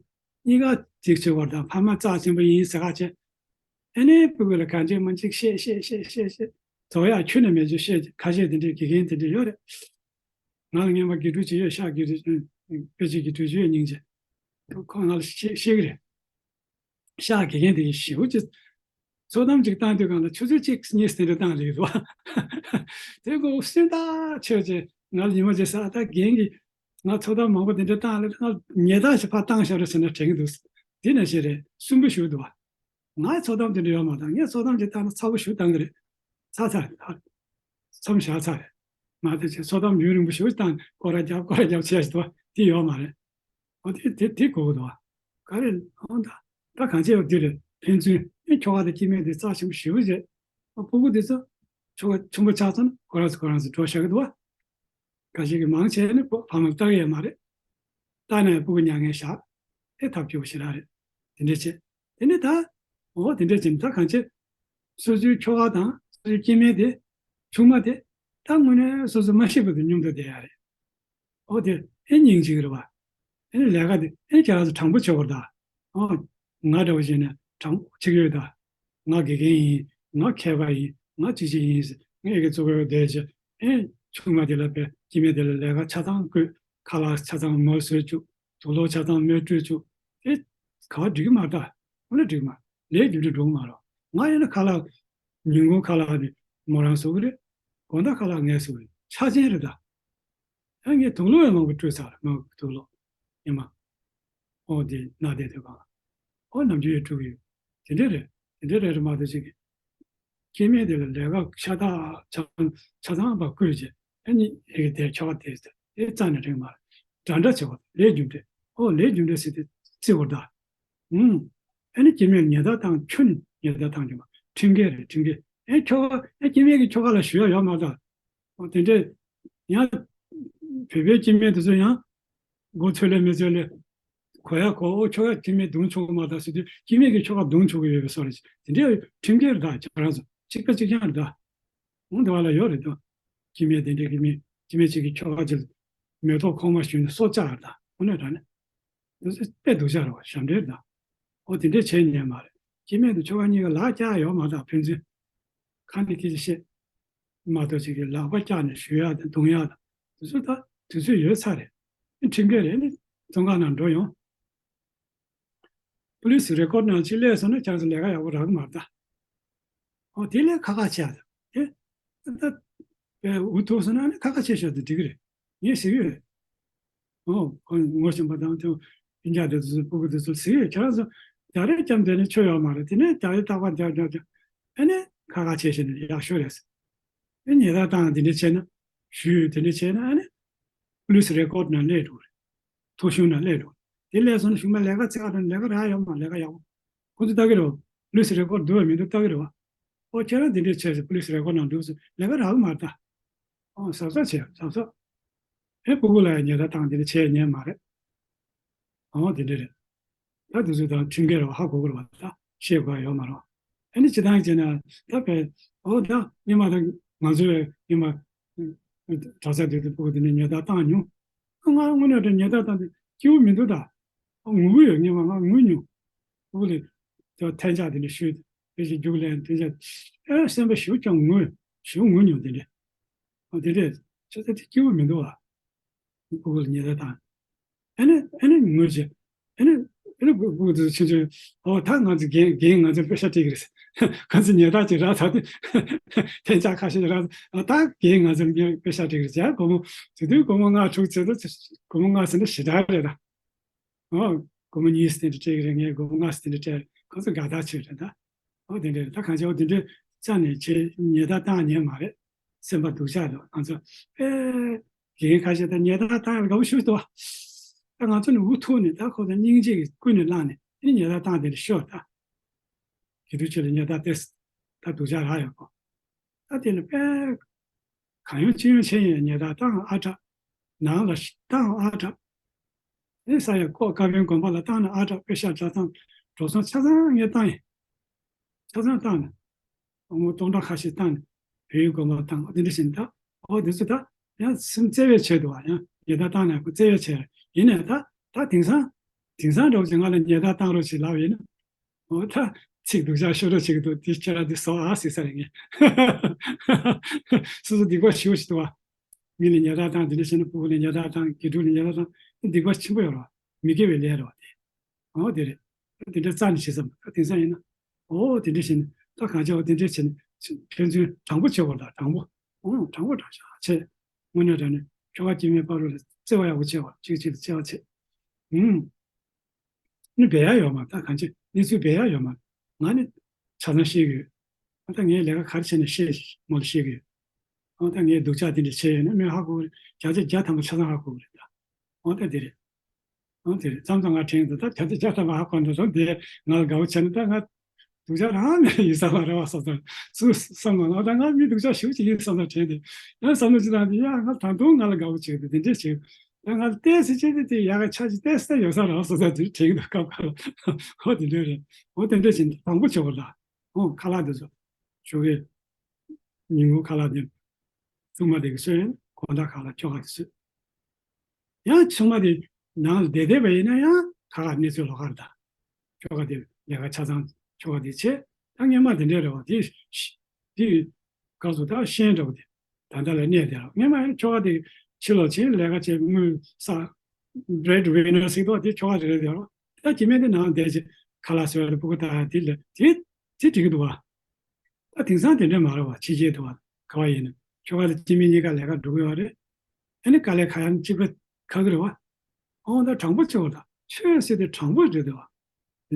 གཉིས་ཀ་ཅིག་བྱེད་པར་དང་ཕ་མ་རྩ་ཆེན་པོ་ཡིན་ཟེར་ཁ་བྱས། ཨ་ནི་སྤུ་གུ་ལ་གང་བྱེད་མ་བྱེད་བཤད་བཤད་བཤད་བཤད་བཤད། དོ་ཡག་ཁྱོན་ནས་མེད་ཚུལ་བཤད། ཁ་ཤས་དེ་འདྲས་དགེ་རྒན་དེ་འདྲས་ཡོད་རེད། ང་ལ་སྔོན་མ་དགེ་ཕྲུག་ཅིག་ཡོད། ཤག་དགེ་ཕྲུག་དཔེ་ཆའི་དགེ་ཕྲུག་ཅིག་ཡོད་སྙིང་རྗེ། ཁོ་ང་ལ་བཤད་བཤད་ཀྱི་རེད། ཤག་དགེ་རྒན་དེ་གིས་ཞེ་པོ་ཅིག་ཚོགས་གཏམ་ཅིག་བཏང་དུས་སྒང་ལ་ཆུ་ཚོད་གཅིག་གཉིས་དེ་འདྲ་བཏང་ལེ་རེད་བ། དེ་ཁོ་སེམས་ཐག་ཆོད་ཅིག་ང་ལ་ཉི་མ་ཅིག་ཟེར། ད་རྒན་གྱིས་ང་ཚོགས་གཏམ་མང་པོ་དེ་འདྲ་བཏང་ལེ། ང་ཉལ་ཐག་ཞིག་ཕར་བཏང་བཞག་རོགས་ཟེར་ན་དྲན་གྱི་འདུག་དེ་ནང་བཞིན་རེད། སུན་པོ་ཞུ་འདུག་བ། ང་ཚོགས་གཏམ་དེ་འདྲ་ཡོད་མ་རེད། ངས་ཚོགས་གཏམ་ཅིག་བཏང་ན་ཚ་པོ་ཞེ་པོ་བཏང་གི་རེད། ཚ་ཚ་རེད། མཚམས་བཞག་ཚར་རེད། མ་དེ་ཅིག་ཚོགས་གཏམ་ཡུན་རིང་པོ་ཞེ་པོ་བཏང་སྐོར་ར་རྒྱབ་སྐོར་ར་རྒྱབ་བྱས་ཞིག་འདུག་བ། དེ་ཡོད་མ་རེད། འོ་དེ་དེ་དེ་གོ་གི་འདུག་བ། ག་རེ། འོ་ད་ད་གང་བྱས་ཡོད་དེ་རེད། ཕན་ཚུན་ཨེ་ཁྱོ་ག་དང་སྐྱེ་དམན་དེ་རྩ་ཆེན་པོ་ཞེ་པོ་རེད། ཨ་སྤུ་གུ་དེ་ཚོ་ཁྱོ་ག་ཆུང་པོ་ཆགས་ཚར་ན་ཁོ་རང་ཚོ་ཁོ་རང་ཚོ་འགྲོ་བཞག་གི་འདུག་བ། ཁ་ཤས་ཀྱིས་མང་ཆེ་ནི་ཕོ་ཕ་མ་ལྟ་གི་ཡོད་མ་རེད། ལྟ་ནས་སྤུ་གུ་མྱ་ངན་བཞག་ཨེ་ཐབས་སྐྱོ་པོ་ཞེ་དྲག་རེད། དེ་འདྲས་བྱས། དེ་ནས་ད། འོ་དེ་འདྲས་བྱས་ནས་ད་གང་བྱེད། སོ་སོའི་ཁྱོ་ག་དང་སོ་སོའི་སྐྱེ་དམན་དེ། ཆུང་མ་དེ། ད་དངོས་གནས་སོ་སོ་མ་ཤེས་པ་དེ་སྙོམས་དུ་བསྡད་ཡ་རེད། འོ་དེ་ཨེ་སྙིང་རྗེ་གི་རེད་བ། ཨེ་ནི་ལས་ཀ་དེ་ཨེ་ཁྱེད་རང་ཚོ་དྲང་པོ་བྱེད་དགོས་རེད་ད། འོ། ང་འདྲ་བོ་བྱས་ནས་དྲང་པོ་བྱེད་ཀྱི་ཡོད་ད། ང་དགེ་རྒན་ཡིན། ང་མཁས་པ་ཡིན། ང་ཅི་ཅི་ཡིན་ཟེར། ངས་ཀྱི་གཙོ་བོ་བསྡད་བྱས། ཨེ་ཆུང་མ་དེ་ལ་དཔེ་སྐྱེ་དམན་དེ་ལ་ལས་ཀ་ཆ་ཚང་བསྐུལ། ཁ་ལག་ཆ་ཚང་མར་བཟོས་བཅུག་དུག་ལོག་ཆ་ཚང་མར་སྤྲོད་བཅུག་ཨེ། ག་བ་འགྲིག་གི་མ་རེད་ད། དངོས་གནས་འགྲིག་གི་མ་རེད། ལས་རྒྱུ་འབྲས་འགྲོ་གི་མ་རེད། ང་ཡིན་ན་ཁ་ལག་ཉིན་གུང་ཁ་ལག་དེ་མོ་རང་བཟོ་གི་རེད། དགོང་དག་ཁ་ལག་ངས་བཟོ་གི་རེད། ཆ་ཅན་རེད་ད། ཨ་ངས་དུག་ལོག་ཡང་མང་པོ་སྤྲོད་ཚར། མ་དུག་ལོག་ཉི་མ། ཨོ་དེ་ན་དེ་དེ་གང་། ཨོ་ནམ་རྒྱུན་ཡོད་འགྲོ་གི་ཡོད། དེ་འདྲ་རེད། དེ་འདྲ་རེད་རེད་མ་གཏོགས་ཅིག་གི་སྐྱེ་དམན་དེ་ལ་ལས་ཀ་ཤ་སྟག་ཆ་ཆ་ཚང་བ་བསྐུལ་བྱས། ཨ་ནི་ཨེ་གི་དེ་ཁྱོ་ག་དེ་དེ་རྩ་ནས་རེད་མ་རེད། འདྲ་འདྲ་བྱེད་པ་ལས་རྒྱུ་འབྲས། ཨོ་ལས་རྒྱུ་འབྲས་ཟེར་དེ་བརྩི་དགོས་ད། ཨུམ། ཨ་ནི་སྐྱེ་དམན་ཉེས་དག་བཏང་ཁྱོན་ནས་ཉེས་དག་བཏང་རྒྱུ་མ་ཁྲིམས་འགལ་རེད། ཁྲིམས་འགལ། ཨེ་ཁྱོ་ག་ཨེ་སྐྱེ་དམན་གྱི་ཁྱོ་ག་ལ་ཞུ་ཡ་ཡོད་མ་རེད་ད། ཨོ་དེ་འདྲས། ཡང་བོད་པའི་སྐྱེ་དམན་དེ་ཚོ་ཡང་མགོ་ཚོས་ལེ་མི་ཚོས་ལེ། གོ་ཡ་གོ། ཨོ་ཁྱོ་ག་སྐྱེ་དམན་རྡུང་ཆོག་གི་མ་རེད་ཟེར་དུས་སྐྱེ་དམན་གྱིས་ཁྱོ་ག་རྡུང་ཆོག་གི་ཡོད་པའི་བཟོ་འདྲ་ཞིག་དེ་འདྲའི་ཁྲིམས་འགལ་རེད་ད། ཁྱེད་རང་ཚོ་གཅིག་པ་གཅིག་རྐྱང་རེད་ད། འོང་དེ་བ་ལ་ཡོད་རེད་དོ། སྐྱེ་དམན་དེ་འདྲའི་སྐྱེ་དམན་སྐྱེ་དམན་གཅིག་གིས་ཁྱོ་ག་ཅིག་མེ་ཏོག་ཁོག་མ་ཞུས་ནས་སོ་བཅག་རེད་ད། དངོས་གནས་དྲང་གནས། དེ་ཚོ་དཔེ་སྡུག་ཅག་རེད་བ། ཞབས་འདྲེན་དང་། ཨོ་དེ་འདྲས་བྱས་ཉན་མ་རེད། སྐྱེ་དམན་དང་ཁྱོ་ག་གཉིས་ཀ་ལག་བཀྱག་ཡོད་མ་རེད་ད། ཕན་ཚུན་ཁ་ནས་སྐད་ཆ་བཤད་མ་གཏོགས་ཅིག་གིས་ལག་པ་བཀྱག་ནས་ཞུ་ཡག་དང་རྡུང་ཡག་དང་དེ་ཚོ་ད་དུས་ཚོད་ཡོལ་ཚར་རེད། ཨེ་ཁྲིམས་འགལ་རེད། ཨ་ནི་བཙོན་ཁང་ནང་འགྲོ་ཡོང་། པུ་ལི་སི་རེ་ཀོཌ་ནང་ཅིག་སླེབས་སོང་ན་ཁྱེད་ཚོ་ལས་ཀ་ཡག་པོ་རག་གི་མ་རེད་ད། ཨོ་དེ་ལས་ཁ་ཁ་བྱས་ཡ་དང་། ཨེ་ད་ད་དཔེ་འུ་ཐུག་སོང་ན་ཨ་ནི་ཁ་ཁ་བྱས་བཞག་དེ་འགྲིག་གི་རེད། ངས་ཟེར་གི་ཡོད། ཨོ། ཁོ་ངོ་ཤེས་པ་དང་དེ་སྤུན་ཀྱག་དེ་ཚོ་སྤུ་གུ་དེ་ཚོ་ཟེར་གི་ཡོད། ཁྱེད་རང་ཚོ་རྒྱག་རེས་རྐྱབ་བསྡད་ན་ཆོ་ཡོད་མ་རེད། དེ་ནས་རྒྱག་རེས་རྟག་པར་རྒྱག་རྒྱག་རྒྱག་ཨ་ནི་ཁ་ཁ་བྱས་བྱས་ནས་ཡག་ཤོས་རེད། ཨ་ཉེས་དག་བཏང་དེ་འདྲ་བྱས་ན། ཞུས་དེ་འདྲ་བྱས་ན་ཨ་ནི་པུ་ལི་སི་རེ་ཀོཌ་ནང་སླེབས་འགྲོ་གི་རེད། ཐོ་གཞུང་ནང་སླེབས་འགྲོ་གི་རེད། དེ་སླེབས་སོང་ན་གཞུག་མ་ལས་ཀ་བཙལ་ག་འགྲོ་ན་ལས་ཀ་རག་ཡོད་མ་རེད། ལས་ཀ་ཡག་པོ་ཁོ་ཚོས་ལྟ་གི་རེད་བ། པུ་ལི་སི་རེ་ཀོཌ་འདུག་བ་མི་འདུག་ལྟ་གི་རེད་བ། ཨོ་ཁྱེད་རང་དེ་འདྲ་བྱས་ཟེར་པུ་ལི་སི་རེ་ཀོཌ་ནང་འདུག་ཟེར་ལས་ཀ་རག་གི་མ་རེད་ད། ཨོ་གཟབ་གཟབ་བྱས་གཟབ་གཟབ། ཨེ་སྤུ་གུ་ལ་ཡང་ཉེས་དག་བཏང་དེ་འདྲ་བྱས་ཉན་མ་རེད། ཨོ་དེ་འདྲ་རེད། ད་དེ་ཚོ་དང་ཁྲིམས་འགལ་རེད་བ། ཧ་གོ་གི་རེད་བ། ད་བཤད་དགོས་ཡ་ཡོད་མ་རེད་བ། ཨ་ནི་སྤྱིར་བཏང་བྱས་ན་ད་བས་ཨོ་ད་སྔོན་མ་ད་ང་ཚོའི་སྔོན་མ་གྲྭ་ས་དེ་དུ་སྤུ་གུ་དེ་ནས་ཉེས་དག་བཏང་མྱོང་། ང་དངོས་གནས་དྲང་ཉེས་དག་བཏང་དུས་སྐྱིད་པོ་མི་འདུག་ད། ངུ་གི་ཡོད། སྔོན་མ་ང་ངུ་མྱོང་། སྤུ་གུ་ལ་ད་ཐལ་ལྕག་དེ་འདྲ་གཞུས་དེ་བཞིན་རྒྱུགས་ལེན་ཐལ་ལྕག་ཨེ་སེམས་པ་ཞེ་པོ་ཅིག་ངུ་ཞེ་པོ་ངུ་མྱོང་། དེ་འདྲ་ཨ་དེ་འདྲ་བྱས་ཙང་དེ་སྐྱིད་པོ་མི་འདུག་བ། སྤུ་གུ་ལ་ཉེས་དག་བཏང་། ཨ་ནི་ཨ་ནི་ངུ་བྱས། ཨ་ནི་ ཨེ་ནི་སྤུ་གུ་དེ་ཚོ་ཆུང་ཆུང་། ཨོ་ད་ང་ཚོ་རྒན་རྒན་ང་ཚོ་དཔེ་ཤག་སྤྲད་ཀྱི་རེད། ཁོ་ཚོ་ཉལ་ཐག་ཅིག་རག་ཚར་དུས་ཐེངས་ཆག་ཁ་ཤས་རག་ཨ་ད་རྒན་ང་ཚོ་དཔེ་ཤག་སྤྲད་ཀྱི་རེད། ཡ་སྒོར་མོ་དེ་དུས་སྒོར་མོ་ལྔ་དྲུག་ཚད་དུ་སྒོར་མོ་ལྔ་ཟེར་ན་ཞེ་དྲག་རེད་ད། ཨོ་སྒོར་མོ་གཉིས་ཟེར་དེ་འདྲ་སྤྲད་ཀྱི་རེད། ངས་སྒོར་མོ་ལྔ་ཟེར་དེ་འདྲ་སྤྲད་རེད། ཁོ་ཚོ་དགའ་ཐག་ཆོད་རེད་ད། ཨོ་དེ་འདྲ་རེད། ད་གང་ཅི་ཨོ་དེ་འདྲ་རྩ་ནས་བྱེད་ཉལ་ཐག་བཏང་ཉན་མ་རེད། སེམས་པ་སྡུག་ཅག་འདུག་ང་ཚོ་ཨེ་རྒན་ཁ་ཤས་ད་ཉལ་ཐག་བཏང་ཡག་དགའ་པོ་ཞིག་འདུག་ད་ང་ཚོ་ནི་འུ་ཐུག་ནས་ད་ཁོ་ཚོ་སྙིང་རྗེ་གིས་ཀུན་ནས་བསླངས་ནས་ཨེ་ཉལ་ཐག་བཏང་དེ་འདྲ་ཤོར་ད། དེ་དུས་ཆེད་ལ་ཉལ་ཐག་ཏེ་ད་སྡུག་ཅག་རག་ཡོད་གོ་ད་དེ་ལ་དཔེ་གང་ཡོང་ཅི་ཡོང་བྱས་ཡིན་ཉལ་ཐག་བཏང་ཨ་དྲག་ནང་ལ་བཏང་ཨ་དྲག་ཨེ་ས་ཡ་ཀོ་བཀའ་བོན་དགོན་པ་ལ་བཏང་ན་ཨ་དྲག་དཔེ་ཤག་གྲྭ་ཚང་འགྲོ་སོང་ཆ་ཚང་ངས་བཏང་ཡིན། ཆ་ཚང་བཏང་ནས་ཨོ་མོ་སྟོང་ཕྲག་ཁ་ཤས་བཏང་ནས་བོད་ཡིག་དགོན་པ་བཏང་ཨོ་དེ་འདྲ་བྱས་ནས་ད་ཨོ་དེ་ཚོ་ད་ཡང་སེམས་བརྩེ་བའི་ཆེད་དུ་བ་ཡང་ཉལ་ཐག་བཏང་ནས་ཁོ་བརྩེ་བའི་ཆེད་ཡིན་ནས་ད་ད་དེང་སང་དེང་སང་འདྲ་བོ་ཅིག་ང་ལ་ཉལ་ཐག་བཏང་རོགས་ཞེས་ལབ་ཡིན་ན། འོ་ད་ཚིག་སྡུག་ཅག་ཤོར་འགྲོ་བྱེད་ཀྱི་འདུག་དེ་ཁྱེད་རང་འདི་བཟོ་ཨ་ཟེར་ས་རེད་ངས། སོ་སོ་སྡིག་པ་ཞེ་པོ་ཞིག་འདུག་བ། མི་ལ་ཉལ་ཐག་བཏང་དེ་འདྲ་བྱས་ན་སྤུ་གུ་ལ་ཉལ་ཐག་བཏང་དགེ་ཕྲུག་ལ་ཉལ་ཐག་བཏང་སྡིག་པ་ཆེན་པོ་ཡོད་རེད་བ། མི་དགེ་བའི་ལས་རེད་བ་དེ། འོ་དེ་རེད། དེ་འདྲ་རྩ་ནས་བྱེད་ས་མ་རེད། ད་དེང་སང་ཡིན་ན། འོ་དེ་འདྲ་བྱས་ནས་ད་གང་བྱ་བ་དེ་འདྲ་བྱས་ནས་ཕན་ཚུན་དྲང་པོ་བྱེད་དགོས་རེད། དྲང་པོ། འོ་དྲང་པོ་དྲང་བཞག་བྱས། དངོས་གནས་དྲང་གནས་ཁྱོ་ག་སྐྱེ་དམན་བར་དུ་ལ་བརྩེ་བ་ཡག་པོ་བྱེད་པ་གཅིག་གཅིག་ལ་བརྩེ་བ་བྱེད། ཨུམ། ནི་སྦས་ཡག་ཡོད་མ་རེད། ད་གང་ཅི་གནས་ཚུལ་སྦས་ཡག་ཡོད་མ་རེད། ང་ནི་ཆ་ཚང་ཤེས་ཀྱི་ཡོད། ཨ་ད་ངས་ལས་ཀ་ག་རེ་བྱས་ནས་ཤེས་མོ་ལ་ཤེས་ཀྱི་ཡོད། ཨ་ད་ངས་སྡུག་ཅག་དེ་འདྲ་བྱས་ཡོད་ན་མོས་ཧ་གོ་གི་རེད། བརྒྱ་ཆ་བརྒྱ་ཐམ་པ་ཆ་ཚང་ཧ་གོ་གི་རེད་ད། ཨ་ད་དེ་རེད། ཨ་དེ་རེད། མཚམས་མཚམས་ང་དྲན་འདུག་ད་བརྒྱ་ཆ་བརྒྱ་ཐམ་པ་ཧ་གོ་འདུག་སོང་དེ་ང་ལ་དགའ་བོ་བྱས་ན་ད་ང་སྡུག་ཅག་རང་ནས་ཡིན་ས་མ་རེད་བ། སོ་སོ་སུ་བསམ་མ་ལ་ད་ང་མི་སྡུག་ཅག་ཞེ་པོ་ཅིག་ཡིན་བསམ་ས་དྲན་ཏེ་ཡང་བསམ་བློ་ཅིག་བཏང་སྟེ་ཡ་ང་ད་དུང་ང་ལ་དགའ་བོ་བྱས་འདུག་དེ་འདྲས་བྱས། ད་ང་ལ་ཏོག་ཙམ་ཅིག་དེ་དེ་ཡག་ག་ཆ་ཅིག་ཏོག་ཙམ་ཡོད་ས་རེད་བ། སོ་སོ་དེ་དྲན་འདུག་སྐབས་ཁ་ལ། ཧོ་དེ་འདྲས་རེད། ཧོ་དེ་འདྲས་བྱས་ནས་དང་པོ་བྱེད་དགོས་ལ། ཧོ་ཁ་ལག་དེ་ཚོ་ཞོགས་ཀས་ཉིན་གུང་ཁ་ལག་དེ་ཆུང་མ་དེ་གི་གསོན་དགོང་དག་ཁ་ལག་ཁྱོ་ག་དེ་གསོས། ཡང་ཆུང་མ་དེ་ནང་ལ་བསྡད་བསྡད་པ་ཡིན་ན་ཡང་ཁ་ཁ་གནས་ཚུལ་ལོགས་ཀ་རེད་ད། ཁྱོ་ག་དེ་ལས་ཀ་ཆ་ཚང་ཁྱོ་ག་དེ་བྱས། ད་སྔོན་མ་དེ་འདྲས་རེད་བ། དེ་དེ་སྐབས་སུ་ད་ཤེས་འདྲ་བོ་དེ་ད་ལྟ་ལ་གནས་དེ་རེད། སྔོན་མ་ཡང་ཁྱོ་ག་དེ་ཕྱི་ལོགས་ཕྱིན་ལས་ཀ་བྱས་དངུལ་བསགས་bread winner ཟེར་དོ་དེ་ཁྱོ་ག་དེ་རེད་དེ་རེད། ད་སྐྱེ་དམན་དེ་ནང་བསྡད་བྱས་ཁ་ལག་བཟོས་རེད། སྤུ་གུ་ད་དེ་ལ་དེ་དེ་འགྲིག་གི་འདུག་བ། ད་དེང་སང་དེ་འདྲ་མ་རེད་བ། ཕྱི་རྒྱལ་དུ་བ་ག་བ་ཡིན་ན་ཁྱོ་ག་ལ་སྐྱེ་དམན་གཉིས་ཀ་ལས་ཀ་འགྲོ་གི་ཡོད་རེད། ཨ་ནི་དཀའ་ལས་ཁག་ཡང་གཅིག་པ་ཁག་གི་རེད་བ། ཨོ་ད་དྲང་པོ་བྱེད་དགོས། ད་ཆོས་ཟེར་དེ་དྲང་པོ་རེད་དེ་བ།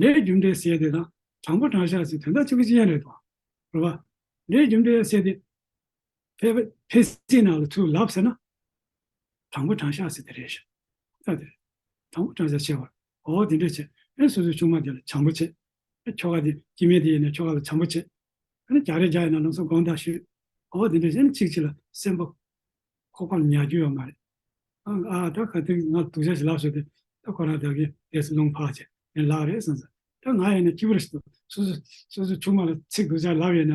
ལས་རྒྱུ་འབྲས་ཟེར་དེ་དང་དྲང་པོ་དྲང་བཞག་ཟེར་དོན་དག་གཅིག་པ་གཅིག་རྐྱང་རེད་དོ། རེད་བ། ལས་རྒྱུ་འབྲས་ཟེར་དེ་ཕལ་ཕལ་སྲིད་ནང་ལ་ཚུར་ལབ་ཟེར་ན། དྲང་པོ་དྲང་བཞག་ཟེར་དེ་རེད་ཤག་ད་དེ་རེད། དྲང་པོ་དྲང་བཞག་བྱེད་པ། ཨོ་དེ་འདྲ་བྱེད། ཨེ་སོ་སོའི་ཆུང་མ་དེ་ལ་བྱམས་པོ་བྱེད། ཨེ་ཁྱོ་ག་དེ་སྐྱེ་དམན་དེ་ཡིན་ན་ཁྱོ་ག་ལ་བྱམས་པོ་བྱེད། ཨ་ནི་རྒྱག་རེས་རྒྱག་ཡིན་ན་ལམ་སང་དགོངས་དག་ཞུས། ཨོ་དེ་འདྲ་བྱས་ནས་གཅིག་གཅིག་ལ་སེམས་པ་ཁོག་པ་ལ་ཉར་རྒྱུ་ཡོད་མ་རེད། ཨ་ཨ་ད་ག་དུས་ང་སྡུག་ཅག་ཞིག་ལབ་སོང་དུས་ད་ཁོ་རང་ད་གིན་དེ་སུ་རླུང་འཕར་བྱས་ངས་ལབ་རེད་བསམ་ས། ད་ང་ཡིན་ན་སྐྱིད་པོ་རེད་ཟེར་འདུག་སོ་སོ་སོ་སོ་ཆུང་མ་ལ་ཚིག་སྡུག་ཅག་ལབ་ཡོད་ན་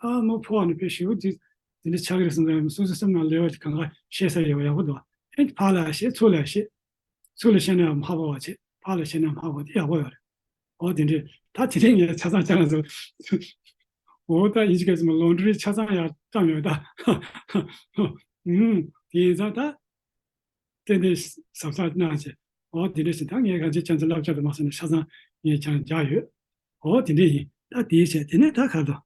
ཨ་མོ་ཕོ་བ་ནི་དཔེ་ཞེ་པོ་ཅིག་དེ་འདྲ་ཆགས་ཀྱི་རེད་བསམ་ས། སོ་སོ་སེམས་ནང་ལེ་བ་ཅིག་གང་ག་བཤད་ས་ཡོད་པ་ཡག་པོ་འདུག་ཨེ་ཕར་ལ་བཤད་ཚུར་ལ་བཤད། ཚུར་ལ་བཤད་ན་ཡང་མ་ཧ་གོ་བ་བྱེད། ཕར་ལ་བཤད་ན་ཡང་མ་ཧ་གོ་བ་དེ་ཡག་པོ་ཡོད་རེད། འོ་དེ་འདྲས་ད་དེ་རིང་ངས་ཆ་ཚང་ཅང་ཚོ། འོ་ད་ཡིན་གཅིག་ག་ཚོད་མ་ལོན་ཌི་རི་ཆ་ཚང་ཡར་བཀྲམ་ཡོད་ད། ཨུམ། དེ་ཡིན་ཙང་ད་ཏན་ཏན་གཟབ་གཟབ་གནང་བྱས། འོ་དེ་འདྲས་ཞིག་ད་ངས་གང་ཅི་ཅང་ཚོ་བསླབ་བྱ་དུ་མ་སོང་ན་ཆ་ཚང་ངས་ཀྱང་རྒྱག་ཡོད། འོ་དེ་འདྲས་ཡིན། ད་དེའི་ཆེད་དེ་ནས་ད་ག་དོ།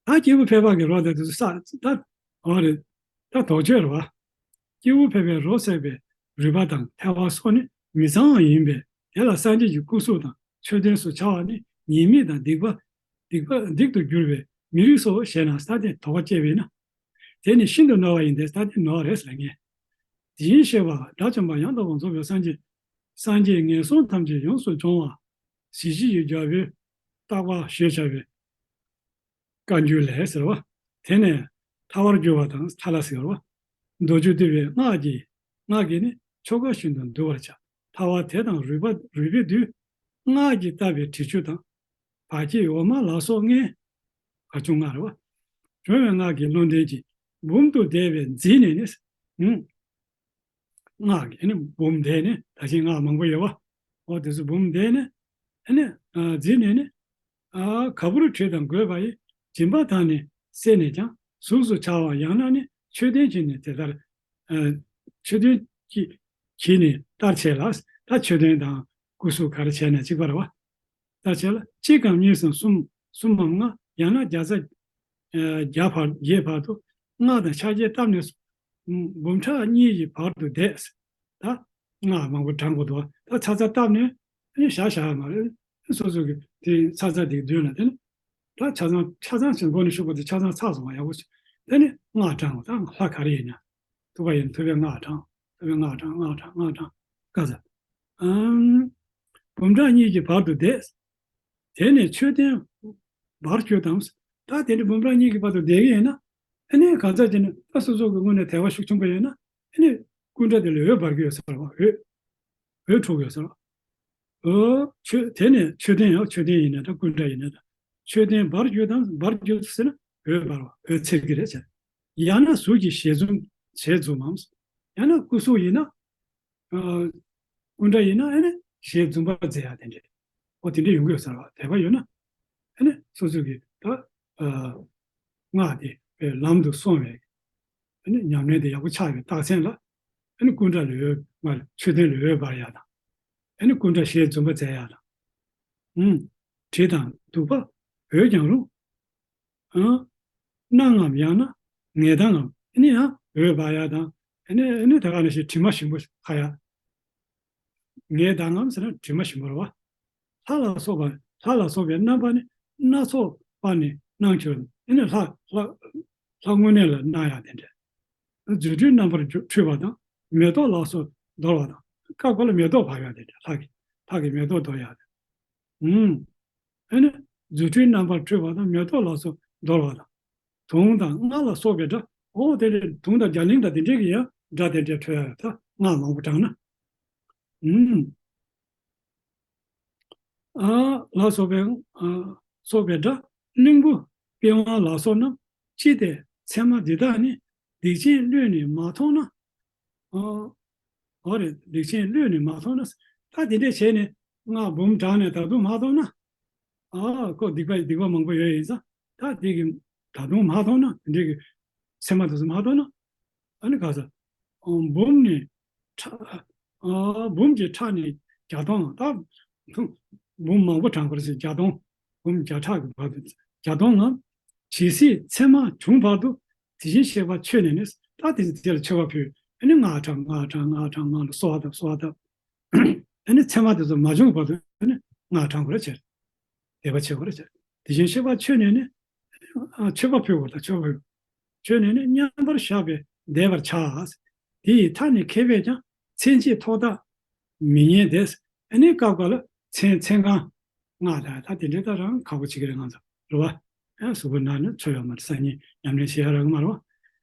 ད་སྐྱེས་བུ་ཕལ་པ་གི་རོ་དེ་དུ་ས་ད་འོ་རེད། ད་དོགས་གཅོད་རེད་བ། སྐྱེས་བུ་ཕལ་པའི་རོ་བསྲེགས་པའི་རུས་པ་དང་ཐལ་བ་སོགས་ནི་མི་གཙང་བ་ཡིན་པས་དེ་ལ་སངས་རྒྱས་ཀྱི་སྐུ་གཟུགས་དང་མཆོད་རྟེན་སོགས་བྱ་བ་ནི་ཉེས་དམིགས་དང་སྡིག་པ་སྡིག་པ་སྡིག་ཏུ་གྱུར་པའི་མི་རིགས་སོ་ཞེ་ན་ས་དེ་དོགས་པ་སྐྱེས་པས་ན། དེ་ནི་ཤིན་ཏུ་ནོར་བ་ཡིན་ཏེ་ས་དེ་ནོར་རེད་ཟེར་ངེས། དེ་བཞིན་གཤེགས་པ་དགྲ་བཅོམ་པ་ཡང་དག་པར་རྫོགས་པའི་སངས་རྒྱས་སངས་རྒྱས་ངན་སོང་ཐམས་ཅད་ཡོངས་སུ་སྦྱོང་བ་གཟི་བརྗིད་ཀྱི་རྒྱལ་པོའི་བརྟག་པ་ཞེས་བྱ་བའི་བཀའ་འགྱུར་ལས་ཟེར་བ། དེ་ནས་ཐལ་བར་གྱུར་པ་དང་ཐལ་ཟེར་བ། མདོ་རྒྱུད་བསྡུས་པའི་སྔགས་ཀྱིས་སྔགས་ཀྱིས་ནི་ཆོ་ག་ཤིན་ཏུ་འདུལ་བར་བྱ། ཐལ་བ་དེ་དང་རུས་པ་རུས་པའི་རྡུལ། སྔགས་ཀྱིས་བཏབ་པའི་དྲི་ཆུ་དང་། བར་གྱི་འོ་མ་ལ་སོགས་ལྔའི་བར་ཆུ་ལྔ་རེད་བ། གྲོལ་བའི་སྔགས་ཀྱི་བློ་ལྡན་གྱིས་འབུམ་དུ་བཟླས་པས་མཛེས་ནས་ནི། ཨུམ། སྔགས་ཀྱི་ཨ་ནི་འབུམ་བཟླས་ནས་ད་གིན་སྔགས་མང་པོ་ཡོད་བ། འོ་དེ་ཚོ་འབུམ་བཟླས་ནས་ཨ་ནི་ཨ་མཛེས་ནས་ནི། ཨ་ག་བུར་བྲིས་དང་བགོས་པ་ཡི་སྦྱིན་པ་དང་ནི་ བསལ་ནས་ཀྱང་གཟུགས་སུ་འཆར་བ། ཡང་ན་ནི་མཆོད་རྟེན་གྱིས་ནི་དེ་ལྟར། ཨ། མཆོད་རྟེན་གྱིས་གྱིས་ནི་ལྟར་བྱས་ལ། ད་མཆོད་རྟེན་དང་སྐུ་གཟུགས་ག་རེ་བྱས་ནས་གཅིག་པ་རེད་བ། ལྟར་བྱས་ལ། གཅིག་གམ་གཉིས་སམ་གསུམ། གསུམ་མམ་ལྔ། ཡང་ན་བརྒྱ་རྩ་བརྒྱད་བར་དུ། སྔགས་དང་ཕྱག་རྒྱའི་སྟབས་ནས་འབུམ་ཕྲག་གཉིས་ཀྱི་བར་དུ་བཟླས། ད་སྔགས་མང་པོ་བགྲང་དགོས་འདུག་ད་ཚ་ཚ་བཏབ་ནས་ཨ་ནི་བཞག་བཞག་ཡ་མ་རེད། སོ་སོ་གི་དེ་ཚ་ཚ་དེ་མདུན་ལ་དེ་ནི་ད་ཆ་ཚང་ཆ་ཚང་ཞིག་མགོ་ནས་ཤུགས་པ་དེ་ཆ་ཚང་ཚར་སོང་བ་ཡག་པོ་ཞིག་དེ་ནི་སྔགས་བགྲང་དགོས། ད་ལྷ་ག་རེ་ཡིན་ན་ཐུབ་པ་ཡིན་ཐུབ་པའི་སྔགས་བགྲང་། ཐུབ་པའི་སྔགས་བགྲང་། སྔགས་བགྲང་། སྔགས་བགྲང་། བཀའ་སྩལ། ཨམ། འབུམ་ཕྲག་གཉིས་ཀྱི་བར་དུ་བཟླས། དེ་ནས་མཆོད་རྟེན་བར་གྱུར་ཏམ། ད་དེ་འདྲ་འབུམ་ཕྲག་གཉིས་ཀྱི་བར་དུ་བསྡད་ཀྱི་ཡིན་ན། ཨ་ནི་གང་ཟག་ཅིག་ནི་ད་སོ་སོ་གི་དངོས་གནས་དད་པ་ཤུགས་ཆེན་པོ་ཡོད་ན། ཨ་ནི་སྐུ་འདྲ་དེ་ལ་འོད་འབར་གྱི་ཡོད་ས་རེད་བ། འོད། འོད་འཕྲོ་གི་ཡོད་ས་རེད་བ། འོ། མཆོད། དེ་ནས་མཆོད་རྟེན་ཡང་མཆོད་རྟེན་ཡིན་ན་འདྲ། སྐུ་འདྲ་ཡིན་ན་འདྲ། མཆོད་རྟེན་བར་གྱུར་ཏམ། བར་གྱུར་ཟེར་ན་འོད་འབར་བ། འོད་འཚེར་གྱི་རེད་ཟེར། ཡང་ན་གཟུགས་ཀྱི་ཞལ་འཛུམ། ཞལ་འཛུམ་མམ། ཡང་ན་སྐུ་གཟུགས་ཡིན་ན། ཨ། སྐུ་འདྲ་ཡིན་ན་ཨ་ནི་ཞལ་འཛུམ་པ་མཛད་ཡ་དེ་འདྲ། འོ་དེ་འདྲ་ཡོང་གི་ཡོད་ས་རེད་བ། དད་པ་ཡོད་ན། ཨ་ནི་སོ་སོ་གི་ད། ཨ། སྔགས་དེ་ལམ་དུ་སོང་བའི་ཨ་ནི་ཉམས་ལེན་དེ་ཡག་པོ་ཆགས་པའི་རྟགས་མཚན་ལ། ཨ་ནི་སྐུ་འདྲ་ལ་འོད། མ་མཆོད་རྟེན་ལ་འོད་འབར་ཡ་དང་། ཨ་ནི་སྐུ་འདྲ་ཞལ་འཛུམ་པ་མཛད་ཡ་དང་། ཨུམ། དྲི་དང་བདུག་པ་འོད་ཀྱང་རུང་། ཨ། སྣང་ངམ་ཡང་ན་ངད་ལྡང་ངམ། ཨ་ནི་ཡང་འོད་འབར་ཡ་དང་། ཨ་ནི་ཨ་ནི་དེ་ག་ནང་བཞིན་དྲི་མ་ཞིམ་པོ་ཁ་ཡ། ངད་ལྡང་ངམ་ཟེར་ན་དྲི་མ་ཞིམ་པོ་རེད་བ། ལྷ་ལ་སོགས་པ། ལྷ་ལ་སོགས་པའི་རྣམ་པ་ནི་སྣ་ཚོགས་པ་ནི་སྣང་གྱུར། ཨ་ནི་ལྷ་ལྷ་ལྷ་དངོས་གནས་ལ་སྣང་ཡ་དེ་འདྲ། རྫུ་འཕྲུལ་རྣམ་པར་འཕྲུལ་པ་དང་། མེ་ཏོག་ལ་སོགས་དོར་བ་དང་། སྐབས་འགའ་ལ་མེ་ཏོག་འབར་ཡ་དེ་འདྲ། ལྷ་གི་ལྷ་གི་མེ་ཏོག་དོར་ཡ་དེ། ཨུམ། ཨ་ནི་རྫུ་འཕྲུལ་རྣམ་པར་འཕྲུལ་པ་དང་། མེ་ཏོག་ལ་སོགས་དོར་བ་དང་། དུང་དང་རྔ་ལ་སོགས་པའི་སྒྲ། འོ་དེ་ལས་དུང་དང་རྒྱ་གླིང་དང་དེ་འདྲའི་གི་ཡང་སྒྲ་དེ་འདྲ་འཕྲོད་ཡ་ཡོད། ད་སྔགས་མང་པོ་བགྲངས་ན། ཨུམ། ཨ། ལ་སོགས་པའི། ཨ། སོགས་པའི་སྒྲ། གླིང་བུ་པི་ཝང་ལ་སོགས་རྣམས། ཅི་སྟེ་མཚན་མ་འདི་དག་ནི། སྡིག་ཅན་བློས་ནི་མ་མཐོང་ན། ཨ། འོ་རེད། སྡིག་ཅན་བློས་ནི་མ་མཐོང་ན། ད་དེ་འདྲས་བྱས་ནས་སྔགས་འབུམ་བགྲངས་ནས་ད་དུང་མ་མཐོང་ན། ཨ། ཁོ་སྡིག་པ་སྡིག་པ་མང་པོ་ཡོད་ཡིན་ཙང་། ད་དེ་གི་ད་དུང་མ་མཐོང་ན། དེ་འདྲས་ཀྱི་མཚན་མ་དེ་ཚོ་མ་མཐོང་ན། ཨ་ནི་ག་ས། ཨ། འབུམ་ནི་ཕྲ། ཨ། འབུམ་གྱི་ཕྲ་ནི་བརྒྱ་སྟོང་། ད་འབུམ་མང་པོ་བགྲང་དགོས་རེད་ཟེར། བརྒྱ་སྟོང་། འབུམ་བརྒྱ་ཕྲག་གི་བར་དུ་བརྒྱ་སྟོང་ངམ། ཇི་སྲིད་མཚན་མ་བྱུང་བར་དུ། དེ་བཞིན་གཤེགས་པ་མཆོད་ནས་ནི། ད་དེ་དེ་ལ་མཆོད་པ་ཕུལ། ཨ་ནི་སྔགས་བགྲང་། སྔགས་བགྲང་། སྔགས་བགྲང་། སྔགས་ལ་གསོལ་བ་བཏབ། གསོལ་བ་བཏབ། ཨ་ནི་མཚན་མ་དེ་ཚོ་མ་བྱུང་བར་དུ་ཨ་ནི་སྔགས་བགྲང་དགོས་རེད་ཟེར། དད་པ་བྱེད་དགོས་རེད་ཟེར། དེ་བཞིན་གཤེགས་པ་མཆོད་ནས་ནི། ཨ། མཆོད་པ་ཕུལ་དགོས། ད་མཆོད་པ་ཕུལ། མཆོད་ནས་ནི་མཉམ་པར་བཞག་པས་བཟླས་པར་བྱ། དེ་ཡི་མཐའ་ནི་མཁས་པས་ཀྱང་། མཚན་གཅིག་ཐོག་མཐའ་མི་ཉན་ཏེ། ཨ་ནི་སྐབས་འགའ་ལ་མཚན་མཚན་གང་སྔགས་ལ་ད་དེ་འདྲའི་ད་རང་ཁག་པོ་བྱེད་ཀྱི་རེད་ང་ཚོ། རེད་བ། ཨ། གཟུགས་པོ་ན་ནི་འཚོ་ཡོད་མ་རེད། སང་ཉིན་ཉམས་ལེན་བྱེད་ཡ་རག་གི་མ་རེད་བ།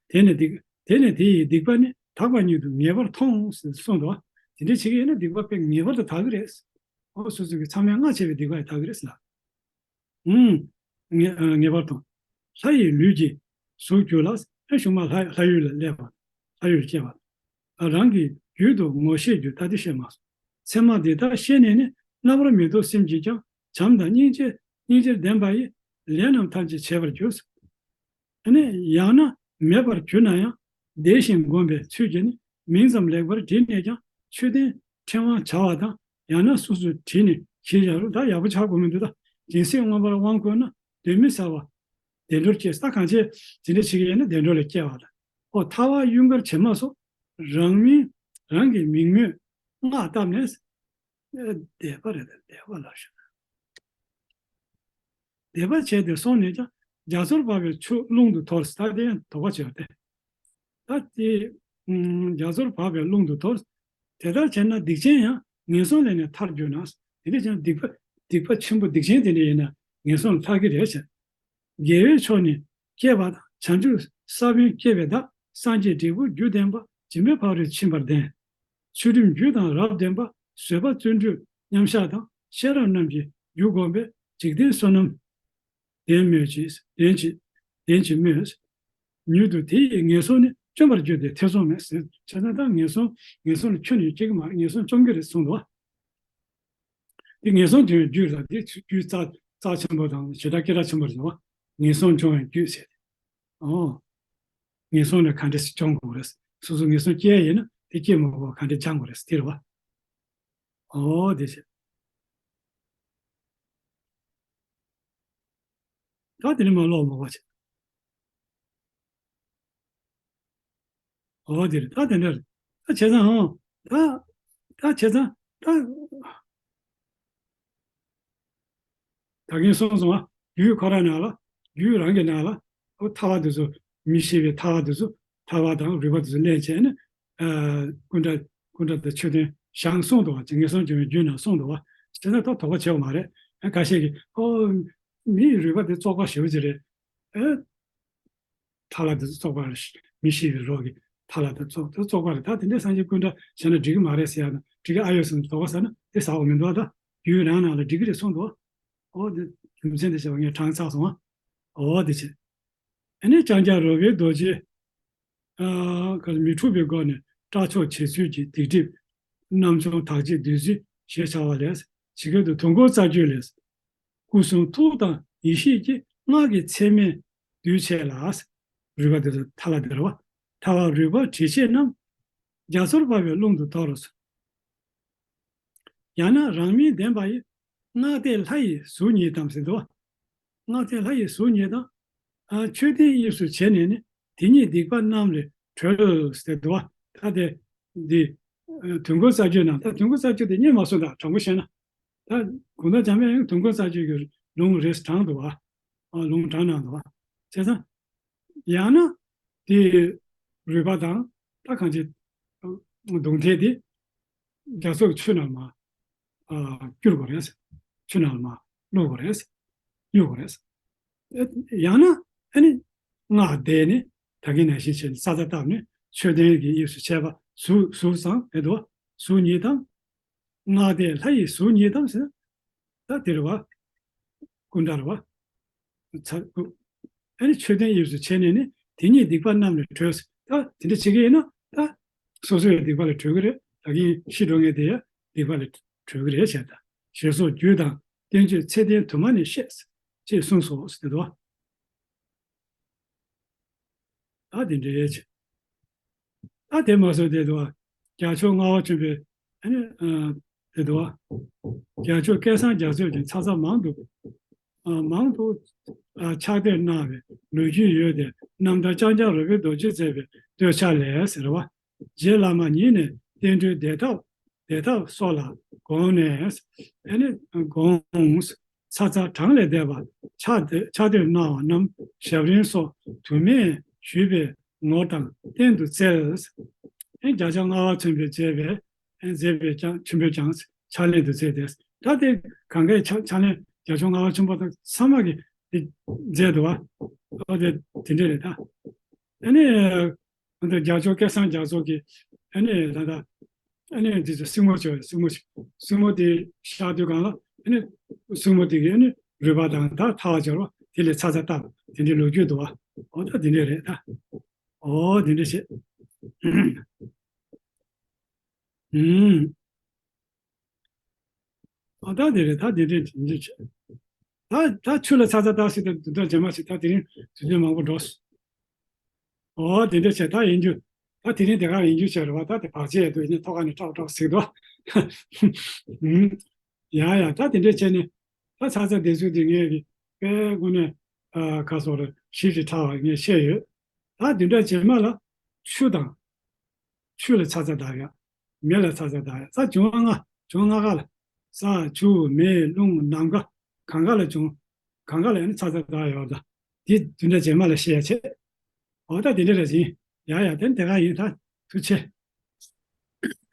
དེ་ནི་སྡིག་དེ་ནི་དེ་ཡི་སྡིག་པ་ནི། དག་པ་ཉིད་དུ་ངེས་པར་མཐོང་ཟེར་གསུངས་འདུག་བ། དེ་འདྲ་བྱེད་ཀྱི་ཡོད་ན་སྡིག་པ་དཔེ་ངེས་པར་དུ་དག་གི་རེད། འོ། སོ་སོ་གི་མཚམས་མེད་ལྔ་བྱས་པའི་སྡིག་པ་ཡང་དག་གི་རེད་ཟེར་ལ། ཨུམ། ངེས་ཨ། ངེས་པར་དུ། ལྷ་ཡི་ལུས་ཀྱི་གཟུགས་གྱུར་ལ། ཨེ། གཞུག་མ་ལྷ་ལྷ་ཡུལ་ལ་སླེབས་པ། ལྷ་ཡུལ་སྐྱེས་པ། ཨ། རང་གི་རྒྱུད་དུ་ངོ་ཤེས་རྒྱུ། ད་འདི་བཤད་མ་སོང་། མཚན་མ་འདི་དག་ཤེས་ནས་ནི། རྣམ་པར་མི་རྟོག་སེམས་ཀྱིས་ཀྱང་། བྱམས་དང་སྙིང་རྗེ་སྙིང་རྗེར་ལྡན་པ་ཡིས། ལས་རྣམས་ཐམས་ཅད་བྱེད་པར་འགྱུར། ཨ་ནི་ཡང་ན་མེད་པར་གྱུར་ན་ཡང་། བདེ་ཞིང་བསྒོམས་པའི་ཚུལ་གྱིས་ནི། མིང་ཙམ་ལེགས་པར་བྲིས་ནས་ཀྱང་། མཆོད་རྟེན་ཕྲེང་བ་བྱ་བ་དང་། ཡང་ན་སོ་སོས་བྲིས་ནས་གཞིར་བཞག་རུང་། ད་ཡག་པོ་ཆགས་དགོས་མི་འདུག་ད་སྦྱིན་སྲེག་མངོན་པར་དབང་བསྐུར་ན། གདོན་མི་ཟ་བ། བདེ་འགྲོར་སྐྱེ། ད་གང་བྱས་དེ་འདྲ་བྱེད་ཀྱི་ཡོད་ན་བདེ་འགྲོ་ལ་སྐྱེ་བ་དང་། ཨོ། ཐལ་བ་གཡུལ་འགུལ་བྱེད་མ་སོགས། རང་མིང་རང་གི་མིང་སྨོས་སྔགས་བཏབ་ནས། ཨེ། བཟླས་པ་རེད། བཟླས་པ་ལ་ཞུ་ན། བཟླས་པ་བྱས་ཏེ་སོང་ནས་ཀྱང་། རྒྱ་མཚོར་བབས་པའི་ཆུ་རླུང་དུ་དོར། ད་དེ་ཡང་དོགས་པ་བྱས་ཏེ། ད་དེ། ཨུམ། རྒྱ་མཚོར་བབས་པའི་རླུང་དུ་དོར། དེ་ལྟར་བྱས་ན་སྡིག་ཅན་ཡང་། ངན་སོང་ལས་ནི་ཐར་འགྱུར་ན། དེ་འདྲ་བྱས་ན་སྡིག་པ་སྡིག་པ་ཆེན་པོ་སྡིག་ཅན་དེ་འདྲ་ཡིན་ན་ངན་སོང་ལ་ཐར་གྱི་རེད་ཟེར། རྒྱལ་བའི་མཆོག་ནི་སྐྱེས་པ་དང་། བྱང་ཆུབ་ས་བོན་སྐྱེས་པའི་བདག། སངས་རྒྱས་འབྲས་བུ་རྒྱུ་ལྡན་པ། སྦྱིན་པའི་ཕ་རོལ་ཕྱིན་པར་ལྡན། ཚུལ་ཁྲིམས་རྒྱུ་དང་རབ་ལྡན་པ། བཟོད་པ་བརྩོན་འགྲུས་མཉམ་གཞག་དང་། ཤེས་རབ་རྣམས་ཀྱི་རྒྱུ་བསྒོམས་པས། འཇིག་རྟེན་བསོད་ནམས་ལྡན་སྨོས་ཅི། ལྡན་ཅི། ལྡན་ཅི་སྨོས། མྱུར་དུ་དེ་ཡི་ངན་སོང་ནི། བཅོམ་པར་འགྱུར་ཏེ་ཐེ་ཚོམ་མེད་ཟེར། བྱས་ཙང་ད་ངན་སོང་ངན་སོང་ལ་ཁྱོན་ནས་སྐྱེ་གི་མ་རེད། ངན་སོང་བཅོམ་གི་རེད་གསུངས་འདུག་བ། འདི་ངན་སོང་འབྱུང་བའི་རྒྱུ་རེད། འདི་རྒྱུ་རྩ་རྩ་ཆེན་པོ་དང་ཞེ་དྲག་སྐད་གྲགས་ཆེན་པོ་རེད་བ། ངན་སོང་འབྱུང་བའི་རྒྱུ་ཟེར། ཨོ། ངན་སོང་ནས་ག་འདྲས་སེ་སྐྱོང་དགོས་རེད། སོ་སོ་ངན་སོང་སྐྱེས་ཡིན་ན་དེ་སྐྱེས་མ་དགོས་པ་ག་འདྲས་སྦྱང་དགོས་རེད་དེ་རེད་བ། ཨོ་དེ་བྱས། ད་དེ་ནས་མ་ལོག་མ་དགོས་བྱས། ཨོ་དེ་རེད། ད་དེ་འདྲ་རེད། ད་བྱས་ཙང་ཧང་། ད་ད་བྱས་ཙང་ད། ད་གིན་གསུངས་སོང་བ། རྒྱུད་ཁོ་རང་ནང་ལ། རྒྱུད་རང་གི་ནང་ལ། ཨོ་ཐར་པ་དེ་ཚོ། མི་ཤེས་པའི་ཐར་པ་དེ་ཚོ། ཐར་པ་དང་རིག་པ་དེ་ཚོ་ལེན་བྱས་ནས། ཨ། ཀུན་དགའ། ཀུན་དགའ་དང་མཆོད་རྟེན་བཞེངས་གསུངས་འདུག་བ། ངན་སོང་སྦྱོང་བའི་རྒྱུད་ནང་གསུངས་འདུག་བ། བྱས་ཙང་ད་དོགས་པ་བྱེད་དགོས་མ་རེད། ཨ། ཁ་ཤས་ཀྱིས་ཨོ། མིའི་རུས་པ་དེ་བཙོག་པ་ཞེ་པོ་ཅིག་རེད། ཨེ། ཐ་ལ་དེ་ཚོ་བཙོག་པ་རེད། མི་ཤེས་པའི་རོ་གི་ཐ་ལ་དེ་བཙོག་དེ་བཙོག་པ་རེད། ད་དེ་འདྲའི་སངས་རྒྱས་ཀུན་དགའ་བཞེངས་ན་འགྲིག་གི་མ་རེད་ཟེར་ཡ་ན་འགྲིག་གི་ཨ་ཡོད་ཟེར་ན་དོགས་པ་ཟ་ན་དེ་ཟ་འོ་མི་འདུག་ད་རྒྱུད་རང་ནང་ལ་འགྲིག་གི་རེད་གསུངས་འདུག་ཨོ་དེ་རྒྱུ་མཚན་དེ་བྱས་པ་ངས་དྲངས་ཚར་སོང་ཨ། ཨོ་དེ་བྱས། ཨ་ནི་ལྕང་སྐྱ་རོལ་པའི་རྡོ་རྗེ། ཨ། མི་འཁྲུགས་པའི་སྒོ་ནས་སྐྲག་ཕྱོགས་བྱེད་ཚུལ་གྱི་སྡིག་སྒྲིབ། རྣམ་སྦྱོང་དག་བྱེད་བདུད་རྩི་ཞེས་བྱ་བ་ལས། ཇི་སྐད་དུ་དུས་འཁོར་རྩ་རྒྱུད་ལས། སྐུ་གསུང་ཐུགས་དང་ཡེ་ཤེས་ཀྱི་སྔགས་ཀྱི་ཚད་མས་བསྡུས་བྱས་ལ། རུས་པ་དེ་ལ་ཐ་ལ་དེ་རེད་བ། ཐལ་བ་རུས་པ་དྲི་ཆེན་རྣམས། རྒྱ་མཚོར་འབབ་པའི་ཀླུང་དུ་དོར། ཡང་ན་རང་མིང་ལྡན་པ་ཡི། སྔགས་བཟླས་ལྷ་ཡི་གཟུགས་བརྙན་ཙམ་ཟེར་འདུག་སྔགས་བཟླས་ལྷ་ཡི་གཟུགས་བརྙན་དང་། ཨ། མཆོད་རྟེན་དབྱིབས་སུ་བྱས་ནས་ནི། དེ་ཉིད་སྡིག་པ་རྣམས་ལས་གྲོལ་ཟེར་འདུག་བ། ད་དེ་འདི། ཨ། དུས་འཁོར་རྩ་རྒྱུད་ནང་ད་དུས་འཁོར་རྩ་རྒྱུད་དེ་རྙེད་མ་སོང་། ད་དྲང་པོ་བཤད་ན། ད་དགོང་དག་འཇམ་དཔལ་དབྱངས་དུས་འཁོར་རྩ་རྒྱུད་ཀྱི་ལུང་རེ་ཟུང་དྲངས་འདུག་བ། ཨ། ལུང་དྲངས་གནང་འདུག་བ། བྱས་ཙང་། ཡང་ན་དེའི་རུས་པ་དང་ད་གང་ཅི། གདུང་ཐལ་དེ་རྒྱ་མཚོ་གི་ཆུ་ནང་མར། ཨ། བསྐྱུར་དགོས་རེད། ཆུ་ནང་མར་བླུག་དགོས་རེད། གཡུག་དགོས་རེད། ཡང་ན་ཨ་ནི་སྔགས་བཟླས་ནས་ད་གིན་ནང་བཞིན་བྱས་ནས་ས་ཆ་བཏབ་ནས་མཆོད་རྟེན་གྱི་དབྱིབས་སུ་བྱས་པ་གཟུགས་གཟུགས་ཙམ་རེད་དོ། གཟུགས་བརྙན་དང་། སྔགས་བཟླས་ལྷ་ཡི་གཟུགས་བརྙན་དང་ཟེར། ད་དེ་རེད་བ། སྐུ་འདྲ་རེད་བ། ཚ། ཨ་ནི་མཆོད་རྟེན་དབྱིབས་སུ་བྱས་ནས་ནི་དེ་ཉིད་སྡིག་པ་རྣམས་ལས་གྲོལ་ཟེར། ད་དེ་འདྲ་བྱེད་ཀྱི་ཡིན་ན་ད། སོ་སོ་ཡི་སྡིག་པ་ལས་གྲོལ་གྱི་རེད། ད་གིན་ཤི་འགྲོ་མཁན་དེ་ཡང་སྡིག་པ་ལས་གྲོལ་གྱི་རེད་ཟེར། ད་ཞེས་སོགས་རྒྱུད་དང་བསྟན་བཅོས་ཚད་ལྡན་དུ་མ་ནས་བཤད། ཅེས་གསུངས་སོ་ཟེར་དོ། ད་དེ་འདྲའི་ཆེ། ད་དེ་མ་ཟད་དེ་དུ་བ། རྒྱལ་མཆོག་ལྔ་པ་ཆེན་པོའི། ཨ་ནི། ཨ། དེ་དུ་བ། རྒྱལ་མཆོག་སྐལ་བཟང་རྒྱ་མཚོས་ཀྱང་ཕྱག་རྩལ་མང་དུ། ཨ། མང་དུ། ཨ། ཕྱག་བསྟར་གནང་བའི་ལོ་རྒྱུས་ཡོད་དེ། རྣམ་ཐར་ལྕང་སྐྱ་རོལ་པའི་རྡོ་རྗེས་མཛད་པའི་བསྟོད་ཕྱག་ལས་ཟེར་བ། རྗེ་བླ་མ་ཉིད་ནས་བསྟན་འགྲོའི་བདེ་ཐབས། བདེ་ཐབས་སོགས་ལ་དགོངས་ནས། ཨ་ནི་དགོངས། ཕྱག་རྩལ་གྲངས་ལས་འདས་པ་ཕྱག་བསྟར། ཕྱག་བསྟར་གནང་བ་རྣམས་ཞབས་རིམ་སོགས་དུ་མས་ཞུས་པའི་ངོར་དང་རྟེན་དུ་བསྩལ། ཨ་ནི་རྒྱལ་མཆོག་ལྔ་པ་ཆེན་པོས་མཛད་པའི། ཨ་ནི་མཛད་པའི་ཀྱང་ཆེན་པོས་ཀྱང་ཕྱག་ལེན་དུ་མཛད་དེ། ད་དེ་གང་གའི་ཕྱག་ཕྱག་ལེན་རྒྱལ་མཆོག་ལྔ་པ་ཆེན་པོ་དང་ཚང་མ་གིས་དེ་མཛད་འདུག་བ། ཨོ་དེ་དེ་འདྲ་རེད་ད། ཨ་ནི། ཨ་ནི་རྒྱལ་མཆོག་སྐལ་བཟང་རྒྱ་མཚོ་གིས། ཨ་ནི་ད་ལྟ། ཨ་ནི་འདི་ཚོ་སྲིང་མོ་བྱོས། སྲིང་མོ་བྱོས། སྲིང་མོ་དེ་གཤགས་དུས་སྒང་ལ། ཨ་ནི་སྲིང་མོ་དེ་གིས་ཨ་ནི་རུས་པ་དང་ད་ཐལ་བ་སྦྱར་བ་དེ་ལས་ཚ་ཚ་བཏབ། དེ་འདྲའི་ལོ་རྒྱུས་འདུག་བ། འོ་ད་དེ་འདྲ་རེད་ད། འོ་དེ་འདྲ་བྱས། ཨུམ། ཨ་ད་དེ་རེད། ད་དེ་འདྲས་དེ་འདྲས་བྱས། ད་ད་ཆུ་ལ་ཚ་ཚ་བཏབ་ཟེར་ཏེ་འདི་འདྲ་རྗེས་མ་ཞིག་ད་དེ་རིང་དུས་ཚོད་མང་པོ་འགྲོ་སོང་། ཨོ་དེ་འདྲས་བྱས། ད་ཡིན་རྒྱུ། ད་དེ་རིང་དེ་ག་ཡིན་རྒྱུ་བྱས་རེད་བ། ད་དེ་བར་ཆད་ཡོད་དུས་ནི་ཐོག་ཁ་ནས་ཏྲག་ཏྲག་ཟིག་འདུག་ཡ་ཡ། ད་དེ་འདྲས་བྱས་ནས་ད་ཚ་ཚ་བསྡད་ཚུལ་དེ་ངས་ཀྱི་དཔེ་དངོས་གནས་ཨ་ཁ་སོགས་རེ་ཞིབ་ཅིག་ཕྲ་བ་ངས་བཤད་ཡོད། ད་དེ་འདྲ་རྗེས་མ་ལ་ཆུ་དང་། ཆུ་ལ་ཚ་ཚ་བཏབ་ཡ། མེ་ལ་ཚ་ཚ་བཏབ་ཡ། ས་བྱུང་བ་ལྔ། བྱུང་ལྔ་ཀ་ལ། ས་ཆུ་མེ་རླུང་ནམ་མཁའ། གང་ག་ལ་བྱུང་། གང་ག་ལ་ཡང་ཚ་ཚ་བཏབ་ཡོད་ད། དེ་དུས་འདྲ་རྗེས་མ་ལ་བཤད་ཡ་བྱེད། འོ་ད་དེ་འདྲ་རེད་ཟིན། ཡ་ཡ་དེ་དེ་ག་ཡིན་ད། ཐུགས་ཆེ།